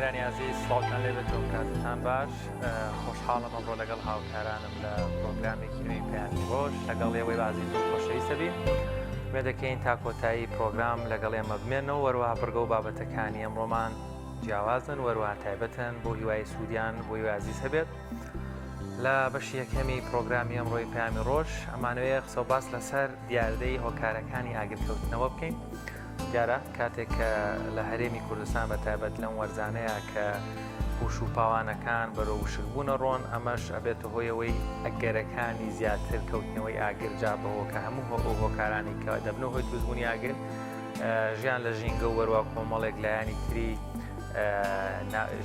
بینەرانی ئازیز سڵاوتان لێبێت و کاتتان باش خۆشحاڵم ئەمڕۆ لەگەڵ هاوکارانم لە پرۆگرامێکی نوێی پەیامی ڕۆژ لەگەڵ ئێوەی ئازیز و خۆشەویستە بین ئومێد دەکەین تا کۆتایی پرۆگرام لەگەڵ ئێمە بمێنەوە وەروەها بڕگە و بابەتەکانی ئەمڕۆمان جیاوازن وەروەها تایبەتن بۆ هیوای سوودیان بۆ ئێوەی ئازیز هەبێت لە بەشی یەکەمی پرۆگرامی ئەمڕۆی پەیامی ڕۆژ ئەمانەوەیە قسە و باس لەسەر دیاردەی هۆکارەکانی ئاگرکەوتنەوە بکەین دیارە کاتێک کە لە هەرێمی کوردستان بە تایبەت لەم وەرزانەیە کە پوش و پاوانەکان بەرەو وشکبوونە ڕۆن ئەمەش ئەبێتە هۆیەوەی ئەگەرەکانی زیاتر کەوتنەوەی ئاگر جا بەهۆ کە هەموو هۆ ئەو هۆکارانی کە دەبنە هۆی دروستبوونی ئاگر ژیان لە ژینگە و وەروا کۆمەڵێک لایەنی تری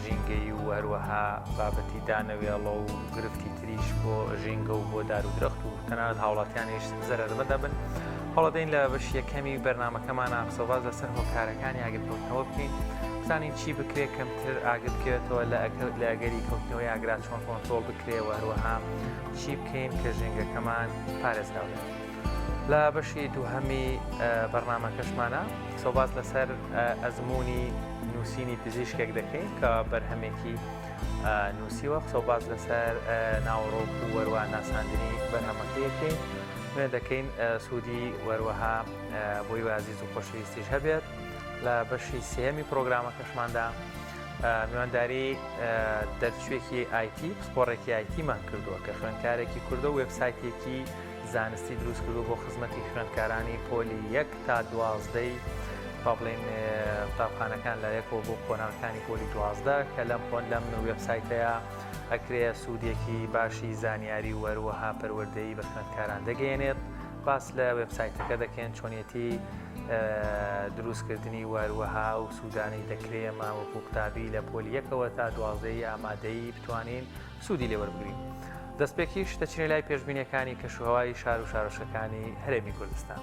ژینگەی و هەروەها بابەتی دانەوێڵە و گرفتی تریش بۆ ژینگە و بۆ دار و درەخت و تەنانەت هاوڵاتیانیش زەرەرمەند دەبن. هەوڵدەین لە بەشی یەکەمی بەرنامەکەمانە قسەوباس لەسەر هۆکارەکانی ئاگرکەوتنەوە بکەین بزانین چی بکرێ کەمتر ئاگر بکەوێتەوە لە ئەگەری کەوتنەوەی ئاگرا چۆن کۆنترۆڵ بکرێ و هەروەها چی بکەین کە ژینگەکەمان پارێزراو بێت. لە بەشی دووهەمی بەرنامەکەشمانە قسەوباس لەسەر ئەزمموی نووسینی پزیشکێک دەکەین کە بەرهەمێکی نووسیوە قسە و باس لەسەر ناوەڕۆک و وەروە ناساندنی بەرهەمەکەیەکەین نوێ دەکەین سوودی وەروەها بۆی وازیز و خۆشەویستیش هەبێت لە بەشی سێمی پرۆگرامەکەشماندا میوانداری دەرچوێکی IT پسپۆڕێکی IT مان کردووە کە خوێندکارێکی کوردە و وێبسایتێکی زانستی دروست کردو بۆ خزمەتی خوێندکارانی پۆلی یەک تا دوازدەی با بڵێین قوتابخانەکان لە یەکەوە بۆ قۆناغەکانی پۆلی 12 کە لەم قۆن لەم وێبسایتەیە ئەکرێ سوودێکی باشی زانیاری و هەروەها پەروەردەیی بە خوێندکاران دەگەیەنێت باس لە وێبسایتەکە دەکەین چۆنیەتی دروستکردنی و هەروەها ئەو سوودانەی دەکرێ ئێمە وەکو قوتابی لە پۆلی یەکەوە تا دوازدەی ئامادەیی بتوانین سوودی لێ وەربگرین. دەستپێکیش دەچینە لای پێشبینیەکانی کەشوهەوای شار و شارۆچکەکانی هەرێمی کوردستان.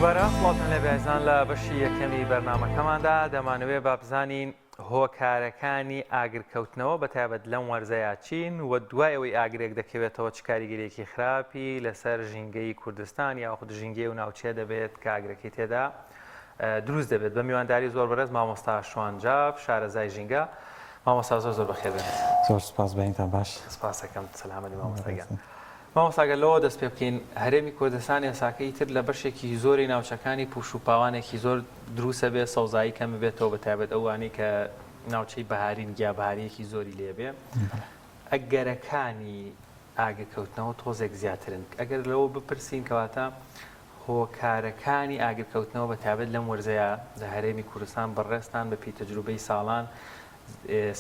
دووبارە سڵاوتان لێ بێزان لە بەشی یەکەمی بەرنمەکەماندا دەمانەوێ با بزانین هۆکارەکانی ئاگرکەوتنەوە بە تایبەت لەم وەرزەیا چین و دوای ئەوەی ئاگرێک دەکەوێتەوە چ کاریگەریەکی خراپی لەسەر ژینگەی کوردستان یاخود ژینگەی و ناوچەیە دەبێت کە ئاگرەکەی تێدا دروست دەبێت بە میوانداری زۆر بەڕێز مامۆستا شوان جاف شارەزای ژینگە مامۆستا زۆر زۆر بەخێر بێن زۆر سپاس بەینتان باش سپاسەکەم سەلامەتی مامۆستا گیان مامۆستا گەر لەوە دەست پێ بکەین هەرێمی کوردستان ئێساکە ئیتر لە بەشێکی زۆری ناوچەکانی پوش و پاوانێکی زۆر دروسە بێ سەوزایی کەم بێتەوە بە تایبەت ئەوانەی کە ناوچەی بەهارین گیا بەهاریەکی زۆری لێبێ ئەگەرەکانی ئاگرکەوتنەوە تۆزێک زیاترن ئەگەر لەوە بپرسین کەواتە هۆکارەکانی ئاگرکەوتنەوە بە تایبەت لەم وەرزەیا لە هەرێمی کوردستان بەڕێزتان بە پێی تەجروبەی ساڵان.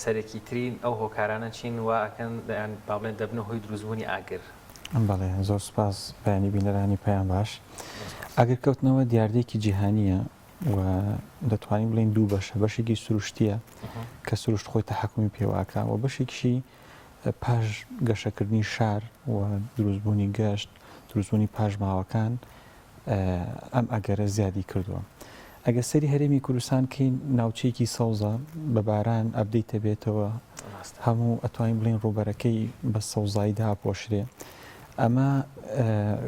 سەرەکی ترین ئەو هۆکارانە چین وا ئەکەن یان با بڵێن دەبنە هۆی دروستبوونی ئاگر؟ بەڵێ زۆر سوپاس بەیانی بینەرانی پەیام باش. ئاگرکەوتنەوە دیاردەیەکی جیهانییە و دەتوانین بڵێین دوو بەشە، بەشێکی سروشتییە کە سروشت خۆی تەحەکومی پێوە ئەکا و بەشێکیشی پاش گەشەکردنی شار و دروستبوونی گەشت، دروستبوونی پاشماوەکان ئەم ئەگەرە زیادی کردووە. ئەگەر سەیری هەرێمی کوردستان بکەین ناوچەیەکی سەوزە بە باران update دەبێتەوە هەموو ئەتوانین بڵێین ڕووبەرەکەی بە سەوزایی داپۆشرێ ئەمە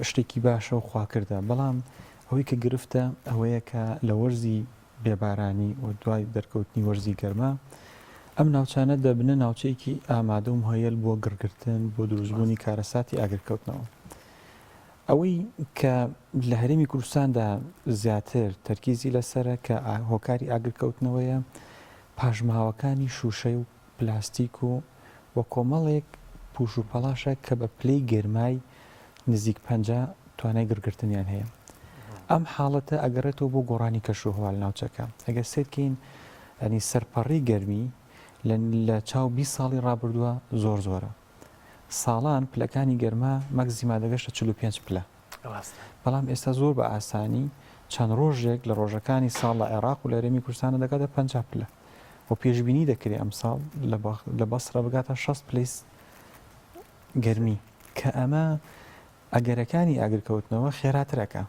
شتێکی باشە و خواکردە بەڵام ئەوەی کە گرفتە ئەوەیە کە لە وەرزی بێبارانی و دوای دەرکەوتنی وەرزی گەرما ئەم ناوچانە دەبنە ناوچەیەکی ئامادە و مهەیەل بۆ گڕگرتن بۆ دروستبوونی کارەساتی ئاگرکەوتنەوە. ئەوەی کە لە هەرێمی کوردستاندا زیاتر تەرکیزی لەسەرە کە هۆکاری ئاگرکەوتنەوەیە پاشماوەکانی شووشەی و پلاستیک و و کۆمەڵێک پوش و پەڵاشە کە بە پلەی گەرمای نزیک 50 توانای گڕگرتنیان هەیە. ئەم حاڵەتە ئەگەڕێتەوە بۆ گۆڕانی کەشوهەوا لە ناوچەکە. ئەگەر سەیرکەین ینی سەرپەڕی گەرمی لە چاو 20 ساڵی ڕابردووە زۆر زۆرە. ساڵان پلەکانی گەرما مەکزیما دەگەشتە 45 پلە. بەڵام ئێستا زۆر بە ئاسانی چەند ڕۆژێک لە ڕۆژەکانی ساڵ لە عێراق و لە هەرێمی کوردستانە دەگاتە 50 پلە و پێشبینی دەکرێت ئەمساڵ لە بەسرە بگاتە 60 پلەی گەرمی کە ئەمە ئەگەرەکانی ئاگرکەوتنەوە خێراتر ئەکا.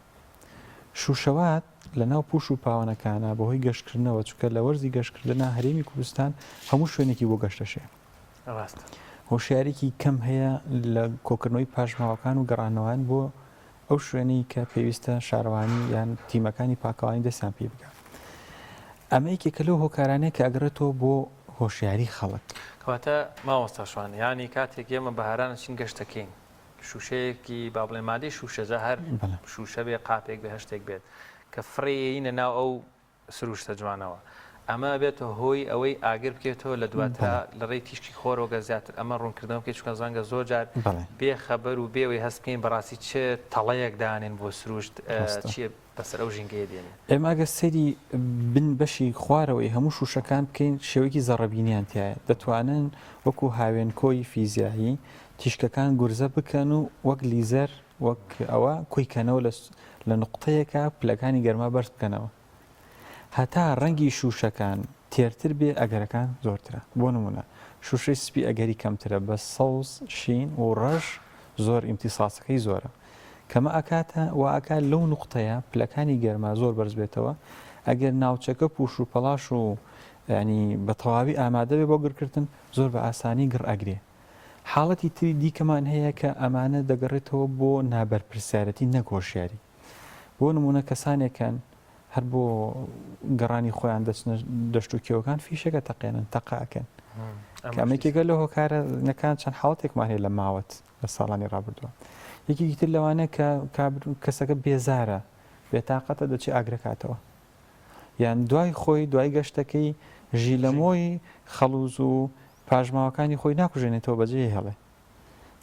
شووشەوات لە ناو پووش و پاوەنەکانا بەهۆی گەشتکردنەوە چونکە لە وەرزی گەشتکردنا هەرێمی کوردستان هەموو شوێنێکی بۆ گەشت ئەشێ. ڕاستە. هۆشیاریی کەم هەیە لە کۆکردنەوەی پاشماوەکان و گەڕانەوەیان بۆ ئەو شوێنەی کە پێویستە شارەوانی یان تیمەکانی پاکەوانی دەستیان پێی بگا. ئەمە یەکێکە لەو هۆکارانەیە کە ئەگەڕێتەوە بۆ هۆشیاری خەڵک. کەواتە مامۆستا شوان یانی کاتێک ئێمە بەهاران ئەچین گەشت ئەکەین شوشەیەکی با بڵێن مادەی شوشە جا هەر شوشە بێ قاپێک بێ هەر شتێک بێت کە فڕێیەینە ناو ئەو سروشتە جوانەوە ئەمە ئەبێتە هۆی ئەوەی ئاگر بکەوێتەوە لە دواترا لە ڕێی تیشکی خۆرەوە گەر زیاتر ئەمە ڕوونکردنەوە بکەیت چونکە زەنگە زۆر جار بێ خەبەر و بێ ئەوەی هەست بکەین بەڕاستی چ تەڵەیەک دانێن بۆ سروشت چی بەسەر ئەو ژینگەیە دێنین. ئێمە ئەگەر سەیری بن بەشی خوارەوەی هەموو شوشەکان بکەین شێوەیەکی زەڕەبینیان تیایە دەتوانن وەکو هاوێنکۆی فیزیایی تیشکەکان گورزە بکەن و وەک لیزەر وەک ئەوە کۆی کەنەوە لە لە نوقتەیەکا پلەکانی گەرما بەرز بکەنەوە هەتا ڕەنگی شوشەکان تێرتر بێ ئەگەرەکان زۆرترە بۆ نمونە شوشەی سپی ئەگەری کەمترە بە سەوز شین و ڕەش زۆر ئیمتیساسەکەی زۆرە کەمە ئەکاتە وا ئەکا لەو نوقتەیە پلەکانی گەرما زۆر بەرز بێتەوە ئەگەر ناوچەکە پوش و پەڵاش و ینی بە تەواوی ئامادە بێ بۆ گڕکردن زۆر بە ئاسانی گڕ ئەگرێ حاڵەتی تری دیکەمان هەیە کە ئەمانە دەگەڕێتەوە بۆ نابەرپرسیارەتی نەک هۆشیاری. بۆ نموونە کەسانێکن هەر بۆ گەڕانی خۆیان دەچنە دەشت و کێوەکان فیشەکە تەقێنن تەقە ئەکەن کە ئەمە یەکێکە لە هۆکارەکان چەند حاڵەتێکمان هەیە لە ماوەت لە ساڵانی ڕابردووە یەکێکی تر لەوانەیە کە کەسەکە بێزارە بێتاقەتە دەچێ ئاگرەکاتەوە یان دوای خۆی دوای گەشتەکەی ژیلەمۆی خەڵوز و پاشماوەکانی خۆی ناکوژێنێتەوە بەجێی هێڵێ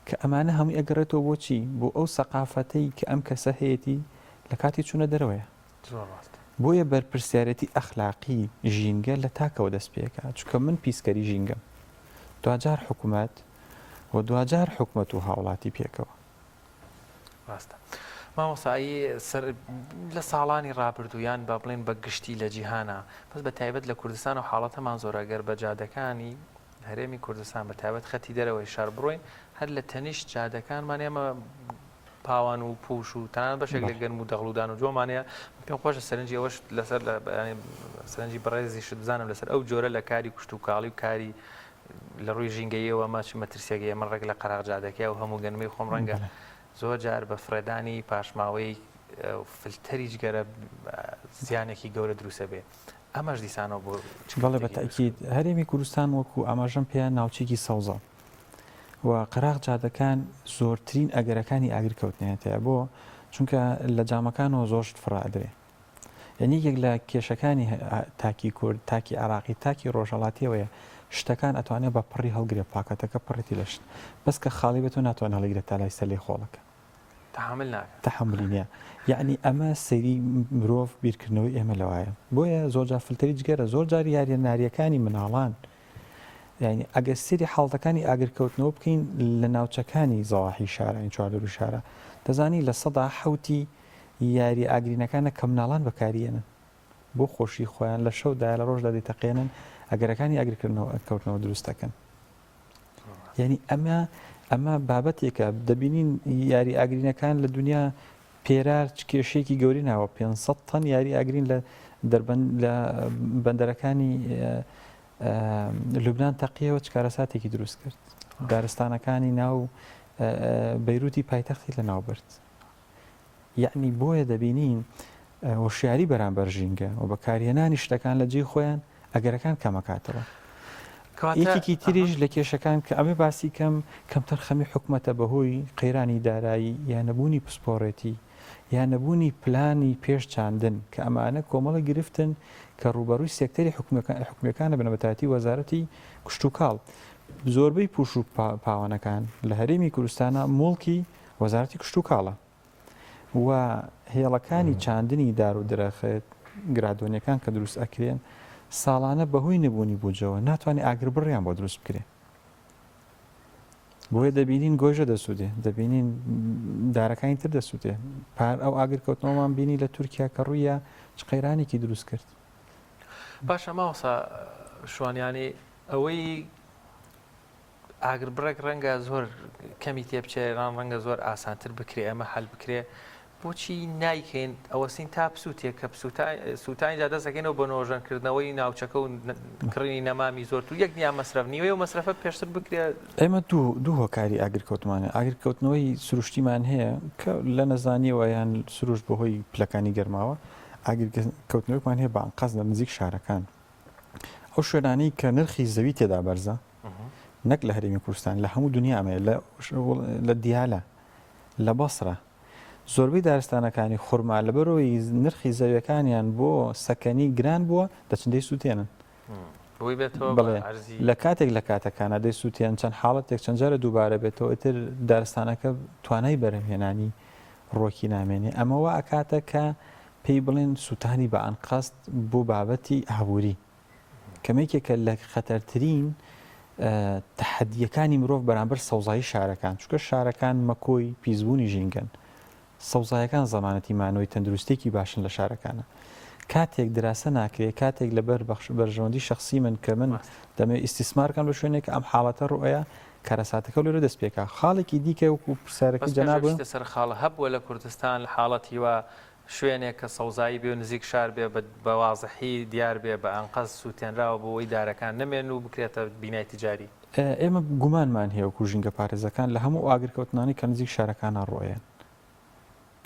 کە ئەمانە هەمووی ئەگەڕێتەوە بۆ چی؟ بۆ ئەو سەقافەتەی کە ئەم کەسە هەیەتی لە کاتی چوونە دەرەوەیە. زۆر ڕاستە. بۆیە بەرپرسیارێتی ئەخلاقی ژینگە لە تاکەوە دەست پێکا، چونکە من پیسکەری ژینگەم. دواجار حکومەت و دواجار حکومەت و هاوڵاتی پێکەوە. ڕاستە. مامۆستا ئەی سەر لە ساڵانی ڕابردوو یان با بڵێن بە گشتی لە جیهانا بەس بە تایبەت لە کوردستان و حاڵەتەمان زۆرە گەر بە جادەکانی هەرێمی کوردستان بە تایبەت خەتی دەرەوەی شار بڕۆین هەر لە تەنیشت جادەکانمان ئێمە پاوان و پوش و تەنانەت بەشێک لە گەنم و دەغڵودان و جۆمان هەیە پێم خۆشە سەرنجی ئەوەش لەسەر سەرنجی بەڕێزیشت بزانم لەسەر ئەو جۆرە لە کاری کشتوکاڵی و کاری لە ڕووی ژینگەیەوە مە چ مەترسیەکە ئێمە ڕێک لە قەراغ جادەکەی و هەموو گەنمەی خۆم ڕەنگە زۆر جار بە فڕێدانی پاشماوەی فلتەری جگەرە زیانێکی گەورە دروستە بێ ئەمەش دیسانەوە بۆ چ بەڵێ بە گرفتێکی دروست تەئکید کردووە؟ هەرێمی کوردستان وەکو ئاماژەم پێیان ناوچەیەکی سەوزە و قەراغ جادەکان زۆرترین ئەگەرەکانی ئاگر کەوتنیان تیایە بۆ چونکە لە جامەکانەوە زۆر شت فڕە ئەدرێ یعنی یەکێک لە کێشەکانی تاکی کورد تاکی عێراقی تاکی ڕۆژهەڵاتیەوەیە شتەکان ئەتوانێت بە پڕی هەڵگرێ پاکەتەکە پڕێتی لە شت بەس کە خاڵی بێت و ناتوانێت هەڵیگرێت تا لای سەلەی خۆڵەکە تەحەمول ناکات. تەحەمولی نیە یەعنی ئەمە سەیری مرۆڤ بیرکردنەوەی ئێمە لەوایە بۆیە زۆرجار فلتەری جگەرە زۆرجار یاریە ناریەکانی مناڵان. یانی ئەگەر سەیری حاڵەتەکانی ئاگرکەوتنەوە بکەین لە ناوچەکانی زەواحی شارە یانی چواردەوری شارە دەزانی 7% یاری ئاگرینەکانە کە مناڵان بەکاریێنن بۆ خۆشی خۆیان لە شەودا لە ڕۆژدا دەیتەقێنن ئەگەرەکانی ئاگرکردنەوە کەوتنەوە دروست دەکەن. یعنی ئەمە ئەمە بابەتێکە دەبینین یاری ئاگرینەکان لە دنیا پێرار چ کێشەیەکی گەوری ناوە 500 تەن یاری ئاگرین لە دەربەند لە بەندەرەکانی لوبناان تەقیەوە چ کارەساتێکی دروست کرد دارستانەکانی ناو بەیروتی پایتەختی لە ناو برد یەعنی بۆیە دەبینین هۆشیاری بەرامبەر ژینگە و بەکارهێنانی شتەکان لە جێی خۆیان ئەگەرەکان کەمەکاتەوە. یەکێکی تریش لە کێشەکان کە ئەمێ باسی کەم کەمتەرخەمی حکومەتە بەهۆی قەیرانی دارایی یا نەبوونی پسپۆڕێتی یا نەبوونی پلانی پێش چاندن کە ئەمانە کۆمەڵە گرفتن کە ڕووبەڕووی سێکتەری حکومیەکانە بنە بەتایبەتی وەزارەتی کشتوکاڵ زۆربەی پوش و پاوانەکان لە هەرێمی کوردستانە موڵکی وەزارەتی کشتوکاڵە و هێڵەکانی چاندنی دار و درەخت، گرادۆنیەکان کە دروست ئەکرێن ساڵانە بەهۆی نەبوونی بودجەوە ناتوانێت ئاگربڕیان بۆ دروست بکرێ. بۆیە دەبینین گۆیژە دەسوودێ، دەبینین دارەکانی تر دەسووتێ. پار ئەو ئاگرکەوتنەوەمان بینی لە تورکیا کە ڕوویە چ قەیرانێکی دروست کرد. باشە مامۆستا شوان یانی ئەوەی ئاگربڕێک ڕەنگە زۆر کەمی تێ بچێ یان ڕەنگە زۆر ئاسانتر بکرێ ئەمە حەل بکرێ بۆچی نایکەین ئەوەسین تا بسووتێ کە سووتانی جا دەست دەکەینەوە بە نۆژەنکردنەوەی ناوچەکە و کڕینی نەمامی زۆر تو یەک نیا مەسرەف نیوەی و مەسرەفە پێشتر بکرێ. ئێمە دوو هۆکاری ئاگرکەوتمان هەیە، ئاگرکەوتنەوەی سروشتیمان هەیە کە لە نەزانیەوە یان سروشت بەهۆی پلەکانی گەرماوە، ئاگرکەوتنەوەیەکمان هەیە بە ئەنقەست لە نزیک شارەکان، ئەو شوێنانەی کە نرخی زەوی تێدا بەرزە نەک لە هەرێمی کوردستان لە هەموو دنیا ئەمەیە لە دیالە لە بەسرە زۆربەی دارستانەکانی خورما لەبەرەوەی نرخی زەویەکانیان بۆ سەکەنی گران بووە دەچن دەی سووتێنن بڵێ لە کاتێک لە کاتەکانە دەی سووتێن چەند حاڵەتێک چەند جارە دووبارە بێتەوە ئیتر دارستانەکە توانای بەرهەمهێنانی ڕۆکی نامێنێ ئەمە وا ئەکاتە کە پێی بڵێن سووتانی بە ئەنقەست بۆ بابەتی ئابووری کە یەکێکە لە خەتەرترین تەحەدییەکانی مرۆڤ بەرامبەر سەوزایی شارەکان، چونکە شارەکان مەکۆی پیسبوونی ژینگەن، سەوزایەکان زەمانەتی مانەوەی تەندروستییەکی باشن لە شارەکانە. کاتێک دراسە ناکرێ، کاتێک لەبەر بەرژەوەندی شەخسی من کە من دەمەوێت ئیستیسمار کەم لە شوێنێک ئەم حاڵەتە ڕووئەیا، کارەساتەکە لێرە دەست پێکا. خاڵێکی دیکە وەکو پرسیارەکەی بەس پێش جەنابت. بچیتە سەر خاڵە، هەبووە لە کوردستان حاڵەتی وا شوێنێک کە سەوزایی بێ و نزیک شار بێ بە وازحی دیار بێ بە ئەنقەست سووتێنراوە بۆ ئەوەی دارەکان نەمێنن و بکرێتە بینای تیجاری. ئێمە گومانمان هەیە وەکو ژینگەپارێزەکان لە هەموو ئەو ئاگرکەوتنانەی کە نزیک شارەکانە ڕووئەیەن.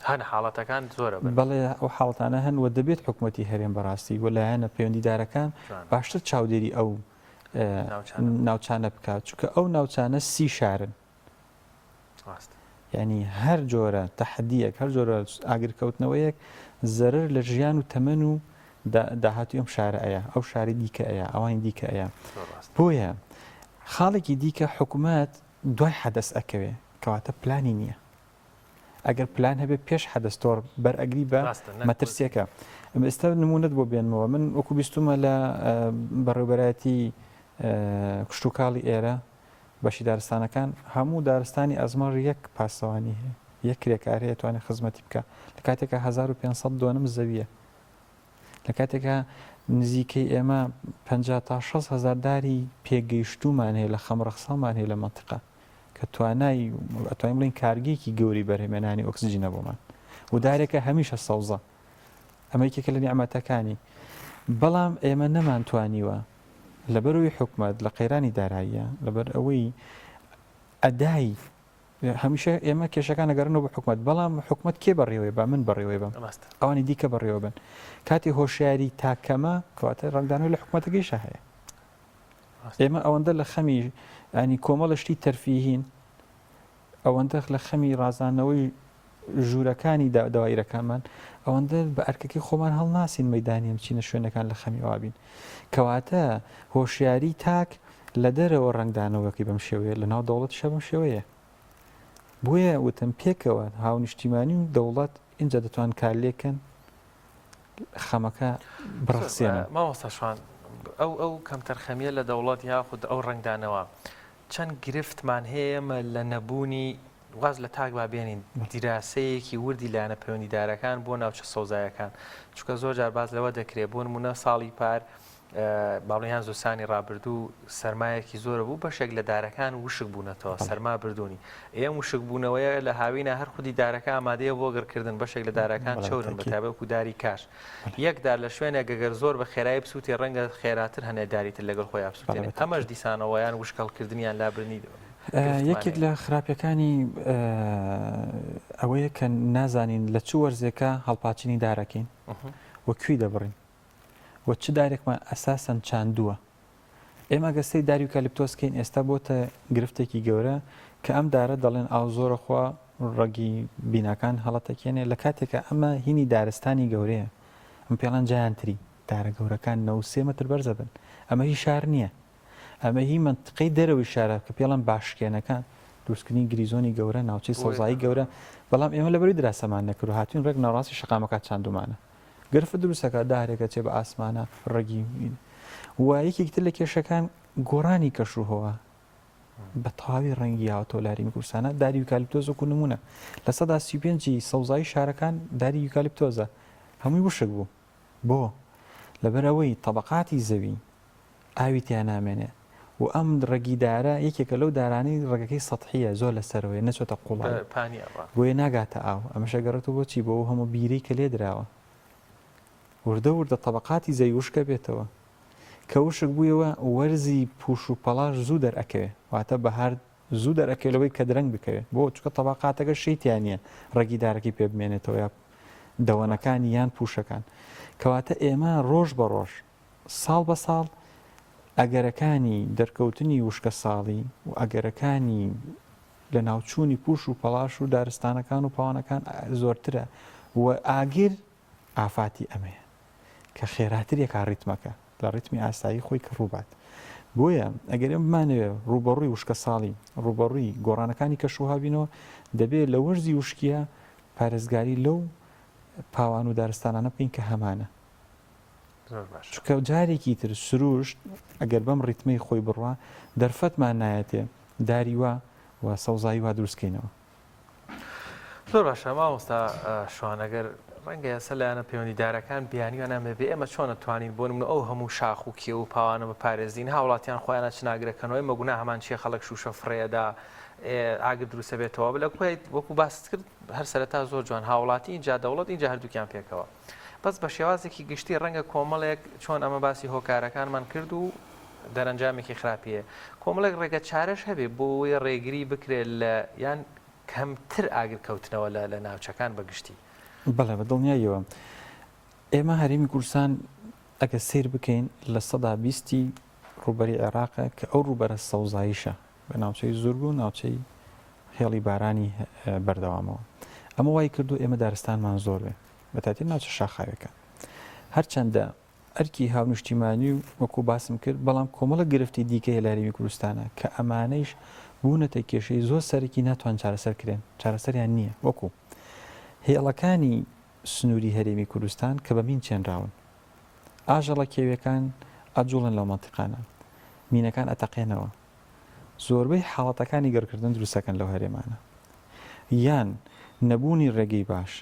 هەن حاڵەتەکان زۆرە بن. بەڵێ ئەو حاڵەتانە هەن و دەبێت حکومەتی هەرێم بەڕاستی و لایەنە پەیوەندیدارەکان باشتر چاودێری ئەو ناوچانە بکات چونکە ئەو ناوچانە سی شارن. یانی هەر جۆرە تەحەدییەک، هەر جۆرە ئاگرکەوتنەوەیەک زەرەر لە ژیان و تەمەن و داهاتووی ئەم شارە ئەیا، ئەو شاری دیکە ئەیا، ئەوانی دیکە ئەیا. بۆیە خاڵێکی دیکە حکومەت دوای حەدەس ئەکەوێ، کەواتە پلانی نییە. ئەگەر پلان هەبێ پێش حەدەس تۆڕ بەر ئەگری بە مەترسیەکە. ئێستا نمونەت بۆ بێنمەوە من وەکو بیستومە لە بەڕێوبەرایەتی کشتوکاڵی ئێرە بەشی دارستانەکان هەموو دارستانی ئەزمەڕ یەک پاسەوانی هەیە، یەک کرێکار هەیە توانێت خزمەتی بکا، لە کاتێکا 1500 دۆنم زەوییە، لە کاتێکا نزیکەی ئێمە 50 تا 60 هەزار داری پێگەیشتوومان هەیە لە خەمڕەخساومان هەیە لە مەنتیقە کە توانای ئەتوانین بڵێین کارگەیەکی گەورەی بەرهەمێنانی ئۆکسجینە بۆمان و دارێکە هەمیشە سەوزە ئەمە یەکێکە لە نیعمەتەکانی بەڵام ئێمە نەمانتوانیوە لەبەرئەوەی حکومەت لە قەیرانی داراییە، لەبەرئەوەی ئەدای هەمیشە ئێمە کێشەکان ئەگەڕێنەوە بۆ حکومەت، بەڵام حکومەت کێ بەڕێوەی با من بەڕێوەی بەم ئەوانی دیکە بەڕێوە بن کاتی هۆشیاری تاکەمە کەواتە ڕەنگدانەوەی لە حکومەتەکەیشا هەیە ئێمە ئەوەندە لە خەمی ینی کۆمەڵە شتی تەرفیهین ئەوەندە لە خەمی ڕازاندنەوەی ژوورەکانی دەوایرەکانمان، ئەوەندە بە ئەرکەکەی خۆمان هەڵناسین مەیدانی ئەم چینە شوێنەکان لە خەمی ئەوا بین. کەواتە هۆشیاری تاک لە دەرەوە ڕەنگدانەوەکەی بەم شێوەیە، لە ناو دەوڵەتیشا بەم شێوەیە. بۆیە وتم پێکەوە هاونیشتیمانی و دەوڵەت ئینجا دەتوان کارلێک کەن خەمەکە بڕەخسێنن. مامۆستا شوان. ئەو ئەو کەمتەرخەمیە لە دەوڵەت یاخود ئەو ڕەنگدانەوە چەند گرفتمان هەیە ئێمە لە نەبوونی واز لە تاک با بێنین دیراسەیەکی وردی لایەنە پەیوەندیدارەکان بۆ ناوچە سەوزایەکان چونکە زۆر جار باس لەوە دەکرێت بۆ نمونە ساڵی پار باڵێن یان زستانی ڕابردوو سەرمایەکی زۆرە بوو بەشێک لە دارەکان وشک بوونەتەوە سەرما بردوونی ئێم وشک بوونەوەیە لە هاوینە هەر خودی دارەکە ئامادەیە بۆ گڕکردن بەشێک لە دارەکان چەورن بە تایبەت وەکو داری کاش یەک دار لە شوێنێک گەگەر زۆر بە خێرایی بسووتێ ڕەنگە خێراتر هەنێ داری تر لەگەڵ خۆیا بسووتێنێ ئەمەش دیسانەوە یان وشکهەڵکردنیان لابردنی یەکێک لە خراپیەکانی ئەوەیە کە نازانین لە چ وەرزێکە هەڵپاچنی دارەکەین و کوێی دەبڕین و چ دارێکمان ئەساسەن چاندووە. ئێمە گەر سەیری داری یوکالیپتۆس کەین ئێستا بۆتە گرفتێکی گەورە کە ئەم دارە دەڵێن ئاو زۆرە خوا ڕەگی بیناکان هەڵەتەکێنێ لە کاتێکا ئەمە هینی دارستانی گەورەیە ئەم پێڵەن giant tree دارە گەورەکان 93 مەتر بەرزە بن ئەمە هی شار نییە ئەمە هی مەنتقەی دەرەوەی شارە کە پێڵەن باشکێنەکان دروستکردنی green zone ی گەورە ناوچەی سەوزایی گەورە بەڵام ئێمە لەبەروی دراسەمان نەکرد هاتوین ڕێک ناوەڕاستی شەقامەکە چاندومانە گرفت دروست ئەکات دارێک ئەچێ بە ئاسمانا ڕەگی و یەکێکی تر لە کێشەکان گۆڕانی کەش و هەوا بە تەواوی ڕەنگی یاوەتەوە لە هەرێمی کوردستانە داری یوکالیپتۆز وەکو نمونە 35% ی سەوزایی شارەکان داری یوکالیپتۆزە هەمووی وشک بوو بۆ لەبەرئەوەی تەبەقاتی زەوی ئاوی تیا نامێنێ و ئەم ڕەگی دارە یەکێکە لەو دارانەی ڕەگەکەی سەتحیە زۆر لە سەرەوەیە نەچۆتە قوڵایی پانی ئەڕا. بۆیە ناگاتە ئاو ئەمەش ئەگەڕێتەوە بۆ چی بۆ ئەو هەموو بیرەی کە لێ دراوە وردە وردە تەبەقاتی زەوی وشکە بێتەوە کە وشک بوویەوە وەرزی پوش و پەڵاش زوو دەرئەکەوێ واتە بەهار زوو دەرئەکەوێ لەوەی کە درەنگ بکەوێ بۆ چونکە تەبەقاتەکە شێی تیا نییە ڕەگی دارەکەی پێ بمێنێتەوە یا دەوەنەکانی یان پوشەکان کەواتە ئێمە ڕۆژ بە ڕۆژ ساڵ بە ساڵ ئەگەرەکانی دەرکەوتنی وشکەساڵی و ئەگەرەکانی لەناوچوونی پوش و پەڵاش و دارستانەکان و پاوانەکان زۆرترە و ئاگر ئافاتی ئەمەیە کە خێراتر یەکا ڕیتمەکە لە ڕیتمی ئاسایی خۆی کە ڕووبات. بۆیە ئەگەر ئێمە بمانەوێ ڕووبەڕووی وشکەساڵی، ڕووبەڕووی گۆڕانەکانی کەشوهەوا بینەوە، دەبێ لە وەرزی وشکییە پارێزگاری لەو پاوان و دارستانانە بکەین کە هەمانە. زۆر باشە. چونکە جارێکی تر سروشت ئەگەر بەم ڕیتمەی خۆی بڕوا دەرفەتمان نایەتێ داری وا و سەوزایی وا دروست کەینەوە. زۆر باشە مامۆستا شوان ئەگەر ڕەنگە ئێستا لایەنە پەیوەندیدارەکان بیانیان ئەمە بێ ئێمە چۆن ئەتوانین بۆ نمونە ئەو هەموو شاخ و کێو و پاوانە بپارێزین هاوڵاتیان خۆیانە چ ناگرەکەنەوە ئێمە گوناهمان چیە خەڵک شوشە فڕێدا ئاگر دروستە بێتەوە لە کوێت وەکو باست کرد هەر سەرەتا زۆر جوان هاوڵاتی اینجا دەوڵەت اینجا هەردووکیان پێکەوە بەس بە شێوازێکی گشتی ڕەنگە کۆمەڵێک چۆن ئەمە باسی هۆکارەکانمان کرد و دەرەنجامێکی خراپی هەیە کۆمەڵێک ڕێگە چارەش هەبێ بۆ ئەوەی ڕێگری بکرێت لە یان کەمتر ئاگر کەوتنەوە لە لە ناوچەکان بە گشتی. بەڵێ بە دڵنیاییەوە ئێمە هەرێمی کوردستان ئەگەر سەیر بکەین 20% ی ڕووبەری عێراقە کە ئەو ڕووبەرە سەوزاییشە بە ناوچەی زورگ و ناوچەی هێڵی بارانی بەردەوامەوە ئەمە وای کردو ئێمە دارستانمان زۆر بێ بەتایبەتی ناوچە شاخاویەکان هەرچەندە ئەرکی هاونیشتیمانی و وەکو باسم کرد بەڵام کۆمەڵە گرفتی دیکە هەیە لە هەرێمی کوردستانە کە ئەمانەیش بوونەتە کێشەی زۆر سەرەکی ناتوان چارەسەر کرێن چارەسەریان نییە وەکو هێڵەکانی سنووری هەرێمی کوردستان کە بە مین چێنراون ئاژەڵە کێویەکان ئەجوڵن لەو مەنتیقانە مینەکان ئەتەقێنەوە زۆربەی حاڵەتەکانی گڕکردن دروستەکەن لەو هەرێمانە یان نەبوونی ڕێگەی باش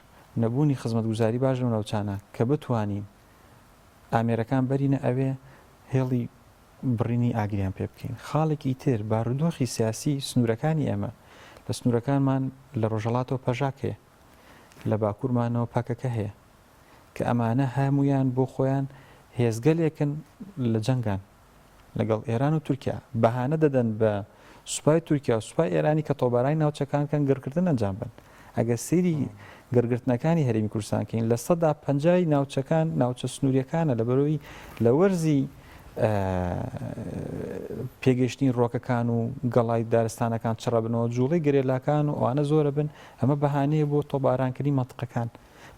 نەبوونی خزمەتگوزاری باش لەو ناوچانە کە بتوانین ئامێرەکان بەرینە ئەوێ هێڵی بڕینی ئاگریان پێ بکەین خاڵێکی تر بارودۆخی سیاسی سنوورەکانی ئێمە لە سنوورەکانمان لە ڕۆژهەڵاتەوە پەژاک هەیە لە باکوورمانەوە پەکەکە هەیە کە ئەمانە هەموویان بۆ خۆیان هێزگەلێکن لە جەنگان لەگەڵ ئێران و تورکیا بەهانە دەدەن بە سوپای تورکیا و سوپای ئێرانی کە تۆبارانی ناوچەکان کەن گڕکردن ئەنجام بن ئەگەر سەیری گڕگرتنەکانی هەرێمی کوردستان کەین 50% ناوچەکان ناوچە سنووریەکانە لە بەرەوەی لە وەرزی پێگەشتنی ڕۆکەکان و گەڵای دارستانەکان چڕەبنەوە جوڵەی گەرێلاکان و ئەوانە زۆرە بن ئەمە بەهانەیە بۆ تۆبارانکردنی مەنتقەکان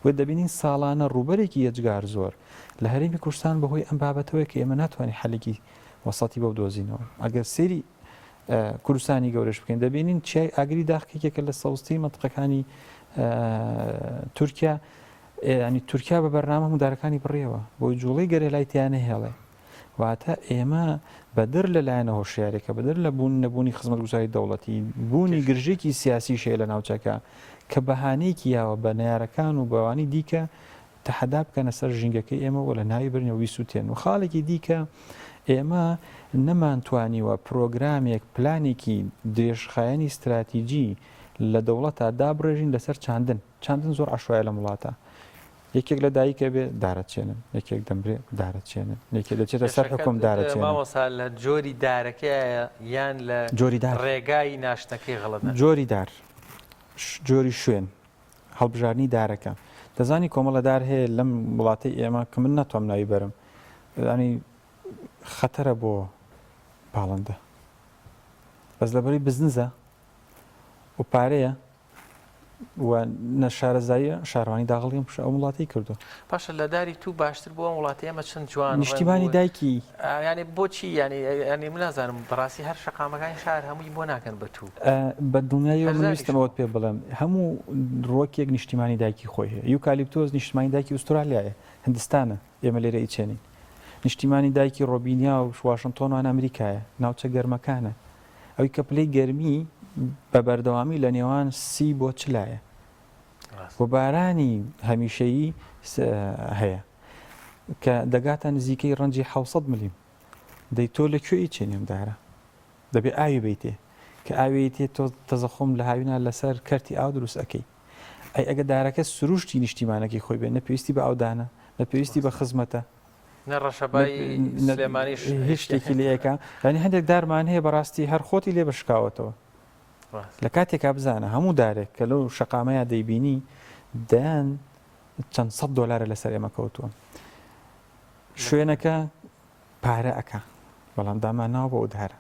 بۆیە دەبینین ساڵانە ڕووبەرێکی یەجگار زۆر لە هەرێمی کوردستان بەهۆی ئەم بابەتەوەیە کە ئێمە ناتوانین حەلێکی وەسەتی بۆ بدۆزینەوە. ئەگەر سەیری کوردستانی گەورەش بکەین دەبینین چیای ئاگری داخ یەکێکە لە سەوزترین مەنتقەکانی تورکیا ینی تورکیا بە بەرنامە هەموو دارەکانی بڕیەوە بۆی جوڵەی گەرێلای تیا نەهێڵێ. واتە ئێمە بەدەر لە لایەنە هۆشیارێکە بەدەر لە بوون نەبوونی خزمەتگوزاری دەوڵەتی بوونی گرژێکی سیاسیش هەیە لە ناوچەکە کە بەهانەیەکی یاوە بە نەیارەکان و بەوانی دیکە تەحەدا بکەنە سەر ژینگەکەی ئێمە و لە ناوی برن و بیسووتێن و خاڵێکی دیکە ئێمە نەمانتوانیوە پرۆگرامێک پلانێکی درێژخایەنی ستراتیجی لە دەوڵەتا دابڕێژین لەسەر چاندن چاندن زۆر عەشوایە لەم وڵاتە یەکێک لە دایکە بێ دارەچێنن یەکێک دەمرێ دارەچێنن یەکێ دەچێتە سەر حکوم دارەچێنن. مامۆستا لە جۆری دارەکەیە یان لە جۆری دار ڕێگای ناشتنەکەی غەڵەتە؟ جۆری دار جۆری شوێن هەڵبژاردنی دارەکە دەزانی کۆمەڵە دار هەیە لەم وڵاتەی ئێمە کە من ناتوانم ناوی بەرم ینی خەتەرە بۆ باڵندە بەس لەبەری بزنزە و پارەیە و نە شارەزاییە شارەوانی داغڵی ئەم ئەم وڵاتەی کردووە. باشە لە داری توو باشتر بۆ ئەم وڵاتەی ئێمە چەند جوان ڕەنگ نیشتیمانی و دایکی. یانی بۆچی یانی یانی من نازانم بەڕاستی هەر شەقامەکانی شار هەمووی بۆ ناکەن بە توو. بە دڵنیاییەوە من هەرزانیشە ویستم ئەوەت پێ بڵێم هەموو ڕووەکێک نیشتیمانی دایکی خۆی هەیە یوکالیپتۆس نیشتمانی دایکی ئوسترالیایە هندستانە ئێمە لێرە ئیچێنین نیشتیمانی دایکی ڕۆبینیا و واشنتۆن وان ئەمریکایە ناوچە گەرمەکانە ئەوی کە پلەی گەرمی بە بەردەوامی لە نێوان سی بۆ چلایە و بارانی هەمیشەیی هەیە کە دەگاتە نزیکەی ڕەنجی 600 ملیم دەی تۆ لە کوێ چێنی ئەم دارە دەبێ ئاوی بیتێ کە ئاوی تێ تۆ تەزەخۆم لە هاوینا لەسەر کەرتی ئاو دروست ئەەکەی ئەی ئەگە دارەکە سروشتی نیشتیمانەکەی خۆی بێ نە پێویستی بە ئاودانە نە پێویستی بە خزمەتە نە ڕەشەبای سلێمانیش هیچ شتێکی لێ ئەکا یانی هەندێک دارمان هەیە بەڕاستی هەر خۆتی لێ بشکاوەتەوە لە کاتێکا بزانە هەموو دارێک کە لەو شەقامەیە دەیبینی دەیان چەند سەد دۆلارە لەسەر ئێمە کەوتووە شوێنەکە پارە ئەکا بەڵام دامان ناوە بۆ ئەو دارە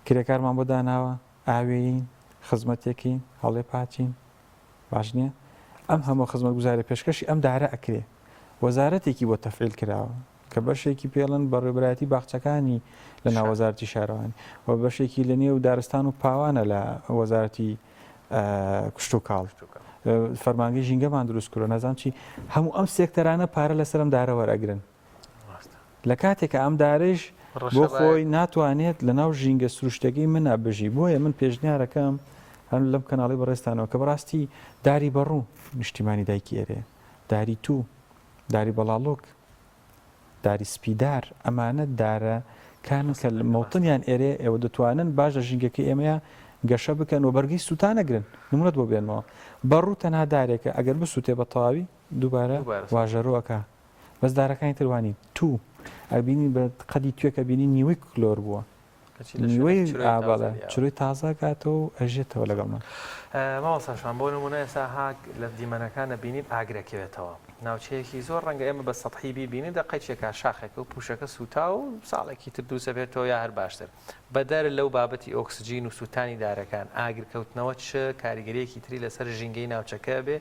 کرێکارمان بۆ داناوە ئاوێین خزمەتێکین هەڵێ پاچین باش نیە ئەم هەموو خزمەتگوزاریە پێشکەشی ئەم دارە ئەکرێ وەزارەتێکی بۆ تەفعیل کراوە کە بەشێکی پێڵن بەڕێوبەرایەتی باخچەکانی لە ناو وەزارەتی شارەوانی و بەشێکی لە نێو دارستان و پاوانە لە وەزارەتی کشتوکاڵ فەرمانگەی ژینگەمان دروست کردوە نازانم چی هەموو ئەم سێکتەرانە پارە لەسەر ئەم دارە وەرئەگرن لە کاتێکا ئەم دارەیش بۆ خۆی ناتوانێت لە ناو ژینگە سروشتەکەی منا بژی بۆیە من پێشنیارەکەم هەم لەم کەناڵی بەڕێزتانەوە کە بەڕاستی داری بەڕوو نیشتیمانی دایکی ئێرەیە داری توو داری بەڵاڵۆک داری سپیدار ئەمانە دارە کانن کە مەوتنیان ئێرەیە ئێوە دەتوانن باش لە ژینگەکەی ئێمەیە گەشە بکەن و بەرگەی سووتانەگرن نمونەت بۆ بێنمەوە بەڕوو تەنها دارێکە ئەگەر بسووتێ بە تەواوی دووبارە واژەرۆ ئەکا بەس دارەکانی تر وانین توو ئەبینی بە قەدی توێکە بینی نیوەی کلۆر بووە نیوەی ئابەڵێ چرۆی تازە کاتەوە و ئەژێتەوە لەگەڵمان. مامۆستا شوان بۆ نمونە ئێستا ها لە دیمەنەکان ئەبینین ئاگرەکەوێتەوە ناوچەیەکی زۆر ڕەنگە ئێمە بە سەتحی بیبینین دە قەیچێکا شاخێکە و پوشەکە سووتا و ساڵێکی تر دروست ئەبێتەوە یا هەر باشتر بەدەر لەو بابەتی ئۆکسجین و سووتانی دارەکان، ئاگرکەوتنەوە چ کاریگەرییەکی تری لەسەر ژینگەی ناوچەکە ئەبێ،